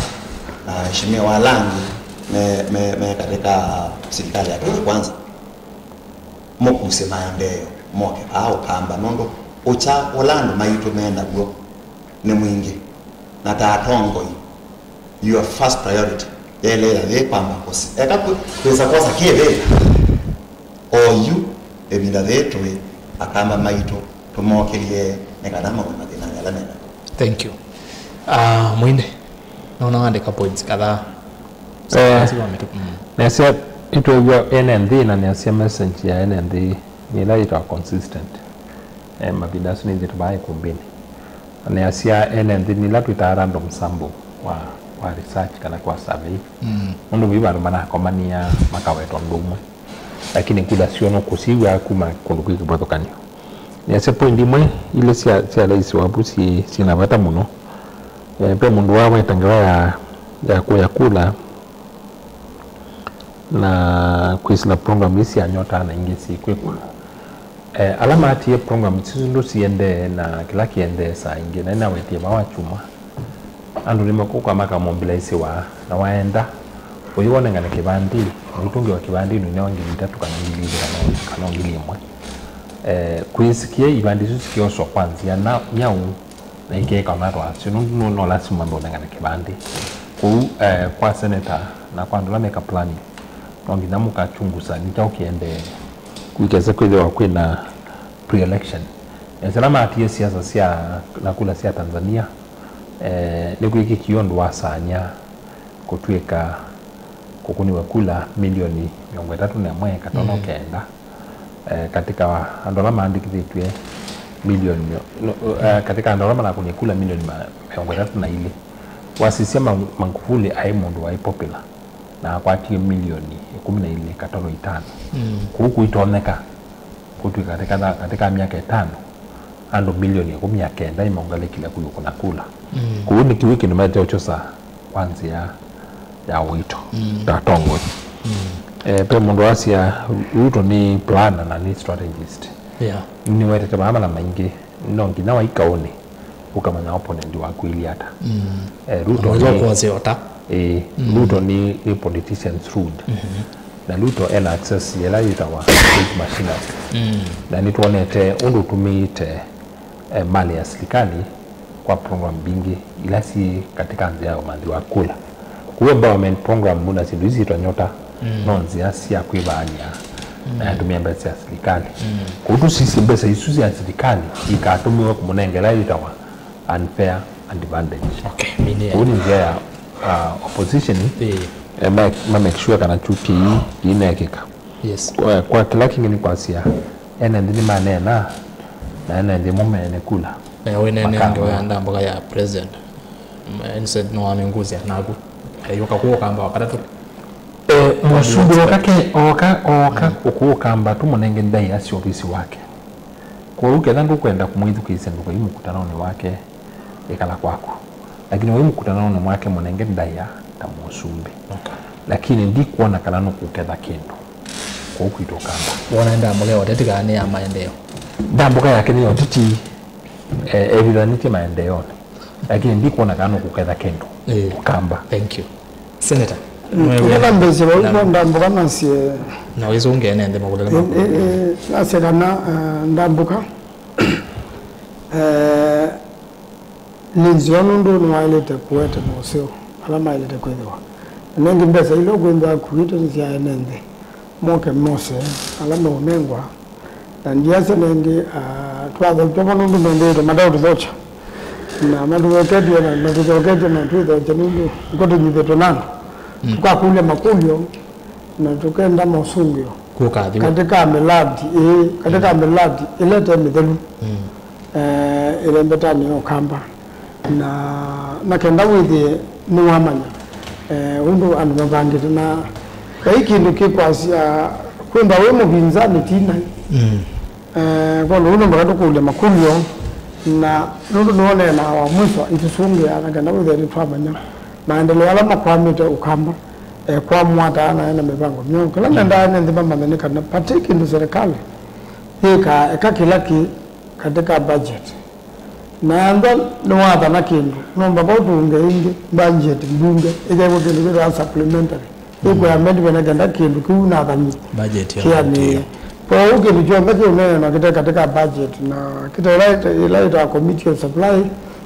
na Mheshimiwa Alangi me, me, me katika sirikali ya Kenya Kwanza. Mũkusye maendeeo moke vaa Ũkamba, nũndũ ũkya ũla andũ maitũ me naw'o nĩ mwingĩ, na ta atongoi, your first priority yaĩle ya yĩ kwamba kũsi-, eka kwĩ-, kwĩsa kwosa kĩvĩla oyu ĩvinda yĩĩ tũĩ Akamba maitũ tũmokĩlye nĩ kana mawe mathĩnanĩ ala me naw'o. Thank you. Ah, Mwine, naona waandĩka points kadhaa. Eh, Sasa wa mĩtũ-, mm. Nĩasya nĩtwĩw'a ene nthĩ, na nĩasya message ya ene nthĩ nĩ ĩla yĩtawa consistent. Eh, mavinda asu nĩnzĩtũvaa ikumbĩnĩ. Na nĩasya ene nthĩ nĩ ĩla twĩtaa random sample wa, wa research kana kwa survey. Mm. Nũndũ vĩ vandũ manakomanĩa makaweta ũndũ ũmwe. Lakini kula syoo no kũsiw'a kuma kũndũ kwĩ kĩvathũkany'o. Nĩasya point imwe ilĩ sya, sya laisi wavu syĩ, syĩ na vata mũno. Eh, ve mũndũ waweta ngewa ya, ya kũya kula na kwĩsĩla program ii sya nyota na ingĩ syĩkwĩkwa. Eh, ala maatie program isu nũsiendee na kĩla kĩendee saa ingĩ, na nĩnawetie vaa wa kyumwa. Andũ nĩmakũka makamobilize wa, na waenda ũyũ wonengane kĩvandĩ, na ũtũngĩwa kĩvandĩ nũnewa ngili itatũ kana ngili ilĩ kana, kana ngili ĩmwe. Eh, kwĩsĩkie ivandĩ isu sikioswa kwa nzĩa na nyau, na ikeeka ona twasyo, nũndũ no, no lasima ndũnengane kĩvandĩ. Kwoou, eh, kwa seneta na kwa andũ ala meka planning, no nginya mũkachungusa nĩ kyaũ kĩendee. Kũikese kwĩthĩwa kwĩna pre-election. Nesa ala matie siasa sya na kula sya Tanzania, eh, nĩkwĩkĩkie ũndũ wasany'a kũtw'ĩka kũkũniwe kula milioni mĩongo ĩtatũ na ĩmwe katono kenda, eh, katika andũ ala maandĩkĩthĩtw'e milioni mĩo-, no, eh, katika andũ ala manakũnie kula milioni ma-, mĩongo ĩtatũ na ilĩ. Wasisya Ma-, Magufuli aĩ mũndũ waĩ popular na akwatie milioni ĩkũmi na ilĩ katono itano. Mm. Kũu kũitonyeka kũtw'ĩka katika, katika myaka ĩtano, andũ milioni ĩkũmi na kenda nĩmaũngalĩkile kũyũkũna kula. Mm. Kũu nĩ kĩw'ũ kĩndũ mete ũkyosa kwa nzĩa ya ũito, mm, ta atongoi. Mm. Eh, ve mũndũ wasya Ruto nĩ planner na nĩ strategist. Yeah. Nĩwetete maamala maingĩ, no nginya waikaũnĩ ũkamanya opponent waku ĩli ata. Mm. Eh, Ruto nĩ, eh, mm, Ruto nĩ, nĩ politician's rude. Mm-hmm. Na Ruto ena access yĩla yĩtawa state machinery. Mm. Na nĩtwonete ũndũ ũtũmĩĩte, eh, mali ya silikalĩ kwa program mbingĩ ila syĩ katika nzĩa ya ũmanthi wa kula. Kũu empowerment program na syĩndũ isi syĩtwa nyota, mm, no nzĩa sya kwĩvaany'a na, mm, yatumia mbesa sya silikalĩ. Mm. Kũu tũsisye mbesa isu sya silikalĩ ikatũmĩwe kũmũnengela yĩtawa unfair advantage. Okay, meaning kũu nĩ nzĩa ya, uh, opposition, eh, ma, ma make sure kana chuki ii inekĩka. Yes. Kwa, kwa kĩla kĩngĩ nĩ kwasya, ene nthĩ nĩmaneena, na ene nthĩ mo mene kula. Na wĩneenea ngewa ya ndambũka ya president. M-, Innocent nĩwamĩngusya naku. Ayũka kũũ Ũkamba Wakatatũ. Eh, mũsumbĩ oka ke, oka, oka, mm, ũkũũ Ũkamba tũmũnenge ndaĩa sya ovisi wake. Kwoou ketha ndũkwenda kũmwĩthukĩĩsya ndũkaithi mũkutanonĩ wake, ĩkala kwaku. Lakini wĩ mũkutanonĩ mwake mũnenge ndaĩa ta mũsumbĩ. Okay. Lakini ndikwona kana nũkũketha kĩndũ. Kwoou kwitũ Ũkamba. Wona ndambũka ya ũteti kana nĩ ya maendeeo? Ndambũka yake nĩ ya ũteti, eh, evithanĩtye maendeonĩ. Lakini ndikwona kana nũkũketha kĩndũ. Eh. Ũkamba. Thank you. Senator, mm, nĩgetha mbĩsye vau na, vo ndambũka nasye, na wĩsũngĩe nende makũlele maku. Ĩ, ĩ, ĩ, nasye kana, eh, ndambũka, eh, nĩ nzeo nũndũ nĩwaĩlĩte kũete moseo ala maĩlĩte kwĩthĩwa. Na nengĩ mbesa ila ũkwĩthĩwa akuĩte nĩ sya ene nthĩ. Moke mose ala meũnengwa, na ndiasya nengĩ, ah, twathaũkya vo nũndũ mendeete mataũtũthokya. Na matũthoketye, na matũthoketye, na twĩthokya nũndũ nĩko tũnyithĩtwe na andũ. Mm. Tũkakũlya makũlyo, na tũkenda mosũngĩo. Kũkathĩwa. Katĩ ka mĩlandi, ĩĩ, katĩ ka mĩlandi ĩla ĩte mĩthelu. Mm. Eh, ĩlembetanĩ ya Ũkamba, na, na kenda wĩthĩe nĩwamanya, eh, ũndũ andũ mavangĩte, na vai kĩndũ kĩkwasya kwĩmba wĩ mũvinzani ti naĩ. Mm. Eh, kwondũ ũu nũmbaka tũkũlya makũlyo, na nũndũ nĩwoneenaa wa mwĩso itũsũngĩa, na kenda wĩthĩe nĩtwamanya maendeleo ala makwamĩte Ũkamba, eh, kwamwataa na ena mĩvango myeũ. Kĩla nendaa nĩ nthĩ mamanye nĩ kana vati kĩndũ serikali yĩkaa, eka kĩla kĩ katĩ ka budget. Na ethwa nĩwathana kĩndũ, no mpaka ũtũnge ĩngĩ budget mbunge ĩkekwe kĩndũ kĩtawa supplementary. Mm. Ĩkwĩa amendment na kenda kĩndũ kĩu nathani budget ya kĩanĩe. Kwoou kĩndũ kyonthe kĩũneenwa kĩte katĩ ka budget, na kĩte ĩla ĩta-, ĩla ĩtawa committee of supply,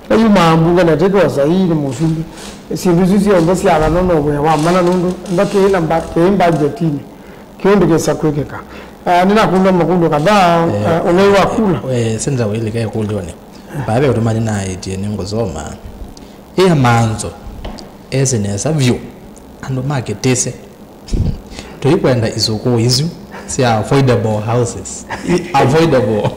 na yumaa mbunge na ĩtĩkĩwa sahihi nĩ mũsumbĩ. Syĩndũ isu syonthe syathanwa no wĩa wa mana nũndũ ethwa kĩĩ na mba-, kĩĩ budgetinĩ. Kĩũndũ kĩsa kwĩkĩka. Ah, nĩnakũlya makũlyo kadhaa, eh, ah, ũnei wa kula. Eh, Senator Wailika ĩkũlyonĩ. Vaa ve ũtũma nĩnaĩtye nĩngũsoma. Ĩ amanzo ese nesa vyũ. Andũ ma Kĩtĩse. Tũikwenda isũkũũ isu sya affordable houses. I affordable.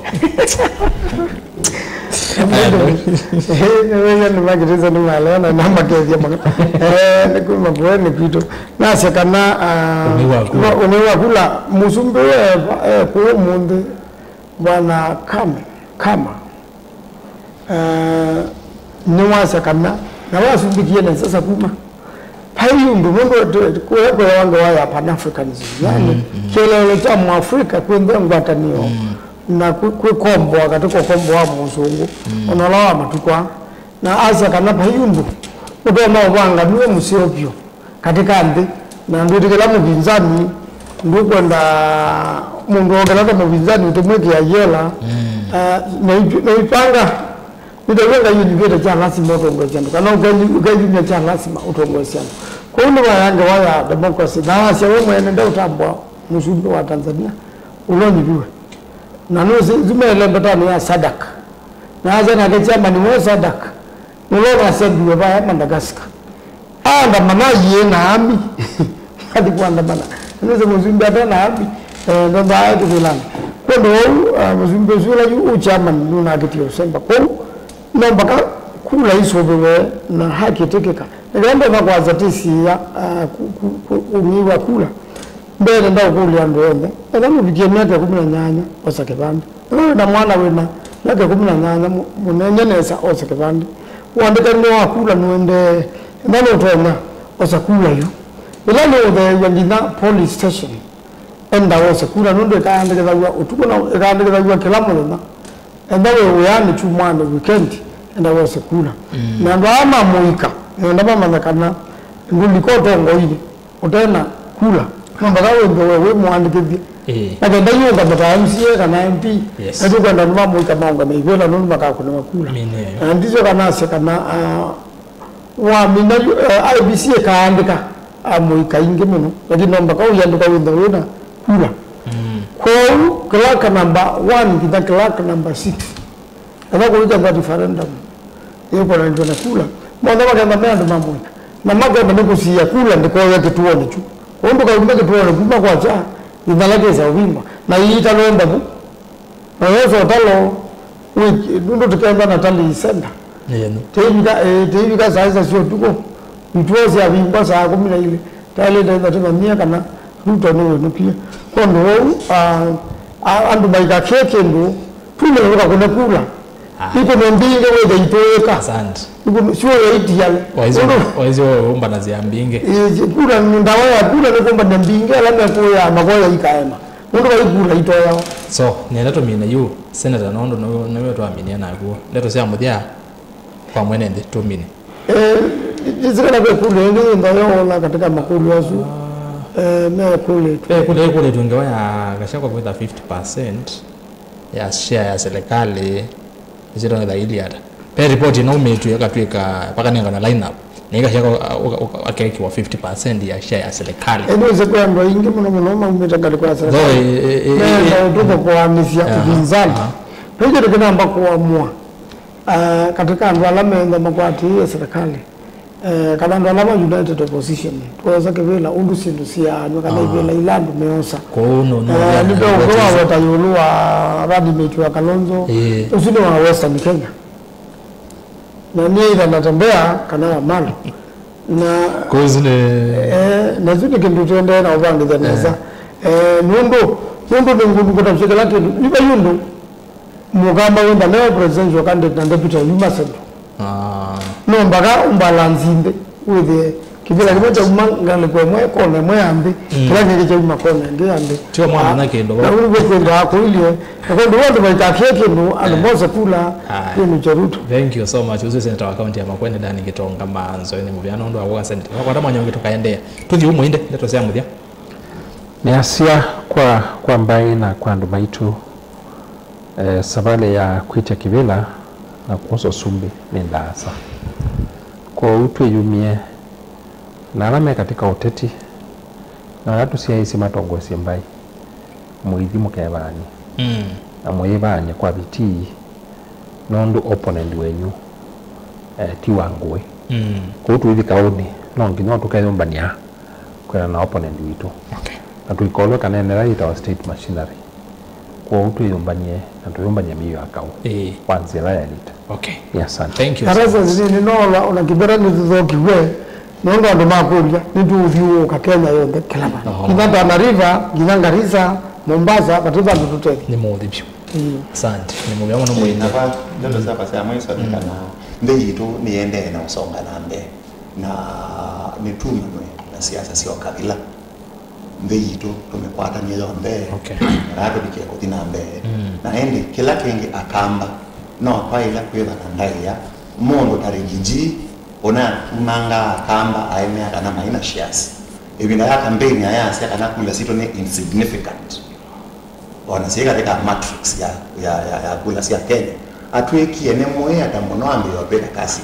Nĩwĩsĩ andũ ma Kĩtĩse nĩmalewa na namakethya mũno. Eh, nĩ kuma kũenĩ kwitũ. Nasya kana, ah, ũnei wa kula. Ũnei wa kula, mũsumbĩ we, eh, kũũ ũmũnthĩ, Bwana Kame, Kama, eh, nĩwasya kana, na wasumbĩkie nesa sasa kuma. Vai ũndũ nũndũ kũya kũyawa ngewa ya Pan-Africanism, yani, mm, mm, kĩeleelo kya Mũafrika kwĩnthĩa ngwatanĩo, mm, na kwĩ-, kwĩkomboa katĩ ka ũkombo wa mũsũngũ, mm, ona ũla wa matukũ aa. Na asya kana vai ũndũ ũtonya ũvanga nĩwe mũseo vyũ katĩ ka nthĩ, na ndwĩtĩkĩla mũvinzani, ndũkwenda mũndũ okela ta mũvinzani ũtũmwĩkĩa yela, mm, eh, na itũ-, na ipanga, nĩtaw'a Ngai ũnyuvĩte kya lasima ũtongoesya andũ, kana ũkeli-, ũkeyumya kya lasima ũtongoesya andũ. Kwoou nĩwaya ngewa ya democracy, na asya we mwene ndeũtambũa mũsumbĩ wa Tanzania ũla ũnyuviwe. Na nũsĩ, isu meĩle mbetanĩ ya SADC. Na asya nake chairman wa SADC, nũla ũnasembiwe vaya Madagascar. Aandamana yĩĩ na army. Athi kũandamana. Nĩsĩ mũsumbĩ ate na army, eh, ndondaa kĩvĩlanĩ. Kwondũ ũu, eh, mũsumbĩ ũsu ũla yu ũ chairman nũnakĩtie ũsemba. Kwoou, no mpaka kula isũvĩwe na haki ĩtĩkĩka. Nĩkenda ndonya kwasya tĩsiĩa, ah, ku-, ku-, ku-, ũng'ei wa kula. Mbee nenda ũkũlya andũ onthe, ethwa nũvikie myaka ĩkũmi na nyanya, osa kĩvandĩ. Ethwa wĩ na mwana wĩ na myaka ĩkũmi na nyanya, mũ-, mũneenye nesa ose kĩvandĩ. Ũandĩkanĩo wa kula nũendee. Ethwa nũtonya, osa kula yu. Ĩla nĩũtheew'a nginya polling station, enda wose kula, nũndũ ĩkaandĩkĩthaw'a ũtukũ na ĩkaandĩkĩthaw'a kĩla mũthenya. Enda wĩ wĩanĩ kyumwanĩ, weekend, enda wose kula. Mm. Na andũ aa ma mũika, nĩenda mamanya kana ndũlika ũtongoinĩ ũte na kula. No mpaka wĩmbe we wĩ mũandĩkĩthye. Ĩĩ. Na kenda yũngamĩe ta M C A kana M P, yes, na tũkwenda andũ ma mũika maũngame ivĩla nũndũ makakũnĩwa kula. Mĩneo. Na ndisyo kana asya kana, ah, wamina yu, eh, I E B C ĩkaandĩka amũika aingĩ mũno, lakini no mpaka ũiandĩka wĩthwe wĩ na kula. Mm. Kwoou clerk number one nginya clerk number six, ethwa kũikethwa referendum ĩkũnanĩtwe na kula, monthe makethwa me andũ ma mũika, na makwenda nĩ kũsiĩa kula ndĩkoya kĩtuonĩ kyu. Kwoou ndũkaume kĩtuonĩ kuma kwakya nginya ĩla kĩsa ũvingwa, na iita no mbavu. Na wesa ũtalo, wĩ, nũndũ tũkenda na talii center. Ĩĩ, nĩ. Tĩivika, eh, tĩivika saa ĩsa sya ũtukũ, ituo syavingwa saa kũmi na ilĩ, taĩlĩte ĩtha tũmanyie kana Ruto nĩwĩnũkie. Kwondũ ũu, ah, a-, andũ maikakie kĩndũ Tume ũkakũne kula. Ah. Ikũne mbingĩ wĩthe itũĩka. Asante. Ikũne sio ya itiale. Waisio, waisio umbanazia mbingĩ. Kula, ndawa ya kula nĩ kũmbania mbingĩ ala mekũya makoya ikaema. Mũndũ vaikula itoyawa. So, nenda tũmine yu, Senator, nũndũ nĩwe, nĩwe twaminie nakuo. Ndeto sya mũthya kwa mwene nthĩ, tũmine. Eh, nĩsĩkana ve kũlyo ĩngĩ yĩmba yola katika makũlyo asu. Ah. Eh, me kũlyo. Eh, kũlyo, kũlyo ngewa ya Gachagua kwĩtha fifty percent ya share ya serikali, nĩsĩtwa nĩ thaili ata. Ve report ĩno umĩtw'e ĩkatw'ĩka vakanengwa na line up. Na ĩkashaka akekĩwa fifty percent ya share ya serikali. Ĩndĩ ũsĩ kwĩ andũ aingĩ mũno mũno maumĩte ngalĩko ya serikali. Though, eh, eh, eh, menda ũtũko kũanĩsya, aha, ũvinzani. Aha. Nĩ kĩndũ kĩnamba kũamua, ah, katika andũ ala menda makwatĩĩe serikali. Eh, kana andũ ala ma united opposition, twosa kĩvĩla ũndũ syĩndũ siaanw'a kana, ah, ivĩla ila andũ meosa. Kũu no, no, eh, yeah, nĩtweũkũa weta ĩũlũ wa running mate wa Kalonzo. Eh. Ũsu nĩ wa Western Kenya. Na nĩ either Natembeya kana Wamalwa. Na kũu nĩ, eh, na ĩsu nĩ kĩndũ tũendee na ũvangĩthya nesa. Eh, nũndũ, nũndũ nĩ ngũtavya kĩla kĩndũ. Nĩ vai ũndũ Mũkamba wĩmba neo presidential candidate na deputy yuma Central. Ah. No mpaka ũmbalansi nthĩ, wĩthĩe kĩvĩla kĩmwe kyauma ngalĩko ĩmwe kona ĩmwe ya nthĩ, mm, kĩla kĩngĩ kyauma kona ĩngĩ ya nthĩ. Tio mwana na kĩndũ. Na ũu nĩw'o twĩthaa kũilye. Na kwondũ w'o andũ maikakie kĩndũ, andũ, eh, mose kula, ah, kĩndũ kya Ruto. Thank you so much. Ũsu Senator wa kaunti ya Makueni, Danny Gitonga Manzo, nĩ mũvea nũndũ wa kũka Senator. Wakwata mwanya ũngĩ tũkaendeea. Tũthi ũmwe inde, ndeto sya mũthya. Nĩasya kwa, kwa mbaĩ na kwa andũ maitũ, eh, savalĩ ya kwĩtya kĩvĩla na kwosa ũsumbĩ nĩ ndaasa. Kwoou twĩyumye na ala me katĩ ka ũteti na ala tũsyaĩĩsye matongoesye mbaĩ, mũithi mũkevaany'a. Mm. Na mũyĩvaany'a kwa vitii, nũndũ opponent wenyu, eh, ti wa ngũĩ. Mm. Kwoou tũithi kaũnĩ, no nginya tũkeyũmbany'a kwĩana na opponent witũ. Okay. Na tũikolwe kana ĩla yĩtawa state machinery. Kwoou twĩyũmbany'e na tũyũmbany'e mĩio ya kaũ, ĩĩ, wa nzĩa ĩla yaĩlĩte. Okay. Nĩ asante. Thank you so much. Arasa zinini no ona, ona kĩvera nĩtũthokiw'e, nũndũ andũ makũlya, nĩtũũthyũũka Kenya yonthe kĩla vandũ. Oh. Nginya Tana River, nginya Garissa, Mombasa, vatĩ vandũ tũtethĩ. Nĩ mũũthĩ vyũ. Mm. Asante. Nĩ mũvea mũno. Ĩĩ, mwĩĩtu. Na kwa ndeto syakwa sya mwiso nĩ, mm, kana nthĩ yitũ nĩyendee na ũsonga na mbee, na nĩtumanwe na siasa sya ũkavila. Nthĩ yitũ tũmĩkwatany'e yonthe, okay, na vala tũvikĩe kũthi na mbee. Mm. Na ĩndĩ kĩla kĩngĩ Akamba no kwaĩle kwĩva na ndaĩa, mũndũ ta Riggy G, ũnatumangaa Akamba aemea kana maina shares. Ĩvinda ya campaign ayasya kana kula sitũ nĩ insignificant. Ona syĩ katika matrix ya, ya, ya, ya kula sya Kenya. Atwĩkie nĩ mũĩ ata mũno ambĩĩe kwĩka kasi.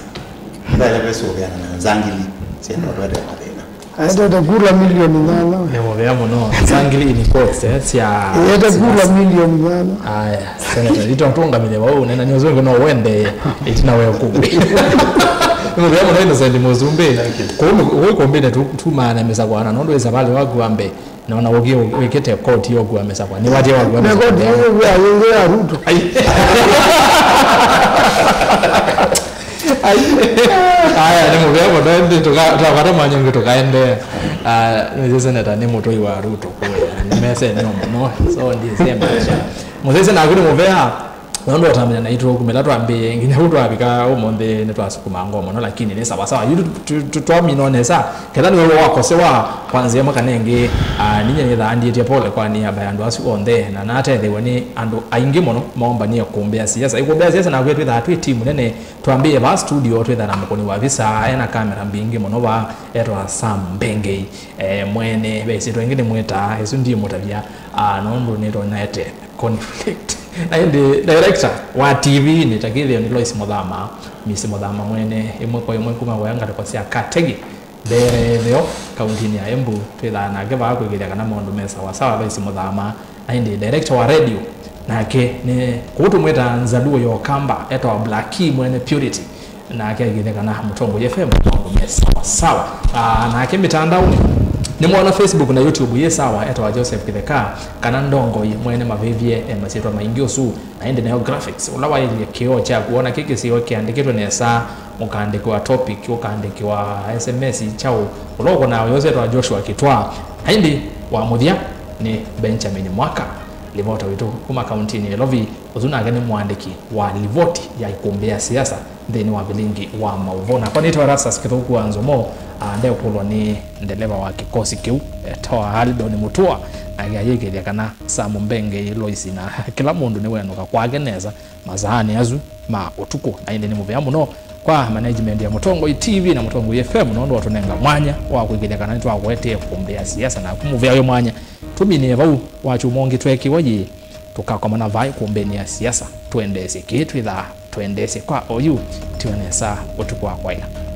Ndaĩle kwĩsũvĩana na nzangili syenda ũtwetee mathĩna. Aendete kula milioni nyanya. Nĩ mũvea mũno. Nzangili in quotes, eh, sya, ĩete kula milioni nyanya. Aya, Senator, ito tũngamile vau, nena nĩ ũzungu no wende, ĩtina we ũkũmbĩ. Nĩ mũvea mũno Innocent Mũsumbĩ. Thank you. Kũu, kũu kũmbĩne tu, tumaana mĩsakwana, nũndũ wĩ savalĩ waku wa mbee. Nona ũngĩ wĩkĩte koti ya ũkua mĩsakwa. Nĩ watie wakua mĩsakwa. Nĩ koti ya, ya, ya Ruto. Ai. Ai. Aya, nĩ mũvea mũno, ĩndĩ tũka-, tũkavata mwanya ũngĩ tũkaendeea. Ah, nĩ Senator nĩ mũtũi wa Ruto kũya. Nĩ mese nĩ mũno. So, ndĩsema. Mũsese naku nĩ mũvea. Nũndũ ũtamanya naitũ kumĩla twambĩĩe nginya vu twavika ũmũnthĩ nĩtwasukuma ngoo mũno, lakini nĩ sawa sawa. Yu tu-, tu-, tu-, twamina nesa, ketha nĩwe wakosewa kwa nzĩa ĩmwe kana ĩngĩ, ah, ninyie nĩthaa ndiĩtye pole kwa niaba ya andũ asu onthe, na natetheew'a nĩ andũ aingĩ mũno moombanie kũmbĩa siasa. Ĩkũmbĩa siasa naku twĩthaa twĩ timu nene, twambĩĩe vaa studio, twĩthaa na mũkũni wa visa, ena kamera mbingĩ mũno vaa, etwa Sam Mbengei, eh, mwene, ve ĩsyĩtwa ĩngĩ nĩmwĩtaa, ĩsu ndimũtavya, ah, nũndũ nĩtonya ete conflict. Na ĩndĩ director wa T V nĩ ta kĩthĩo nĩ Lois Mũthama, Miss Mũthama mwene, ĩmwe kwa ĩmwe kuma kwa ngalĩko sya Kategi, Mbere Ĩtheo, kauntinĩ ya Embu, twĩthaa nake vaa kwĩkĩthya kana maũndũ me sawa sawa. Lois Mũthama, na ĩndĩ director wa radio, nake nĩ kũu tũmwĩtaa Nzaluo ya Ũkamba, etawa Blackie mwene Purity. Nake aigĩte kana Mũtongoi F M maũndũ me sawa sawa. Ah, nake mĩtandaonĩ nĩ mwana Facebook na YouTube yĩ sawa, etawa Joseph Kĩtheka, kana Ndongoi mwene mavĩvye, e, masyĩtwa maingĩ ũsu. Na ĩndĩ nayo graphics, ũla waĩlye kĩoo kyaku, wona kĩ kĩsio kĩandĩkĩtwe nesa, ũkaandĩkĩwa topic, ũkaandĩkĩwa S M S kyaũ, ũla ũkũnaa ũyũ etawa Joshua Kitwa. Na ĩndĩ wa mũthya nĩ Benjamin Mwaka. Livota witũ kuma kauntinĩ ya Ilovi, ũsu nake nĩ mũandĩki wa livoti ya ikumbĩ ya siasa nthĩnĩ wa vilingi wa maũvoo. Nakwa nĩtawa Erastus Kĩthũku wa Nzomo, ah, ndekũlwa nĩ ndeleva wa kĩkosi kĩu, etawa Alidoni Mũtũa, nake ayĩkĩĩthya kana Sam Mbengei Loisi na kĩla mũndũ nĩwenũka kwake nesa masaanĩ asu ma ũtukũ. Na ĩndĩ nĩ mũvea mũno kwa management ya Mũtongoi T V na Mũtongoi F M nũndũ watũnenga mwanya wa kwĩkĩĩthya kana nĩtwakũetee ikumbĩ ya siasa, naku mũvea wĩ mwanya tũminĩe vau. Wakyumwa ũngĩ tweekĩwa yĩĩ, tũkakomana vaa ikumbĩnĩ ya siasa, tũendeesye kĩĩ twĩthaa tũendeesye kwa oyu, tiwa nesa ũtukũ wa kwaĩla.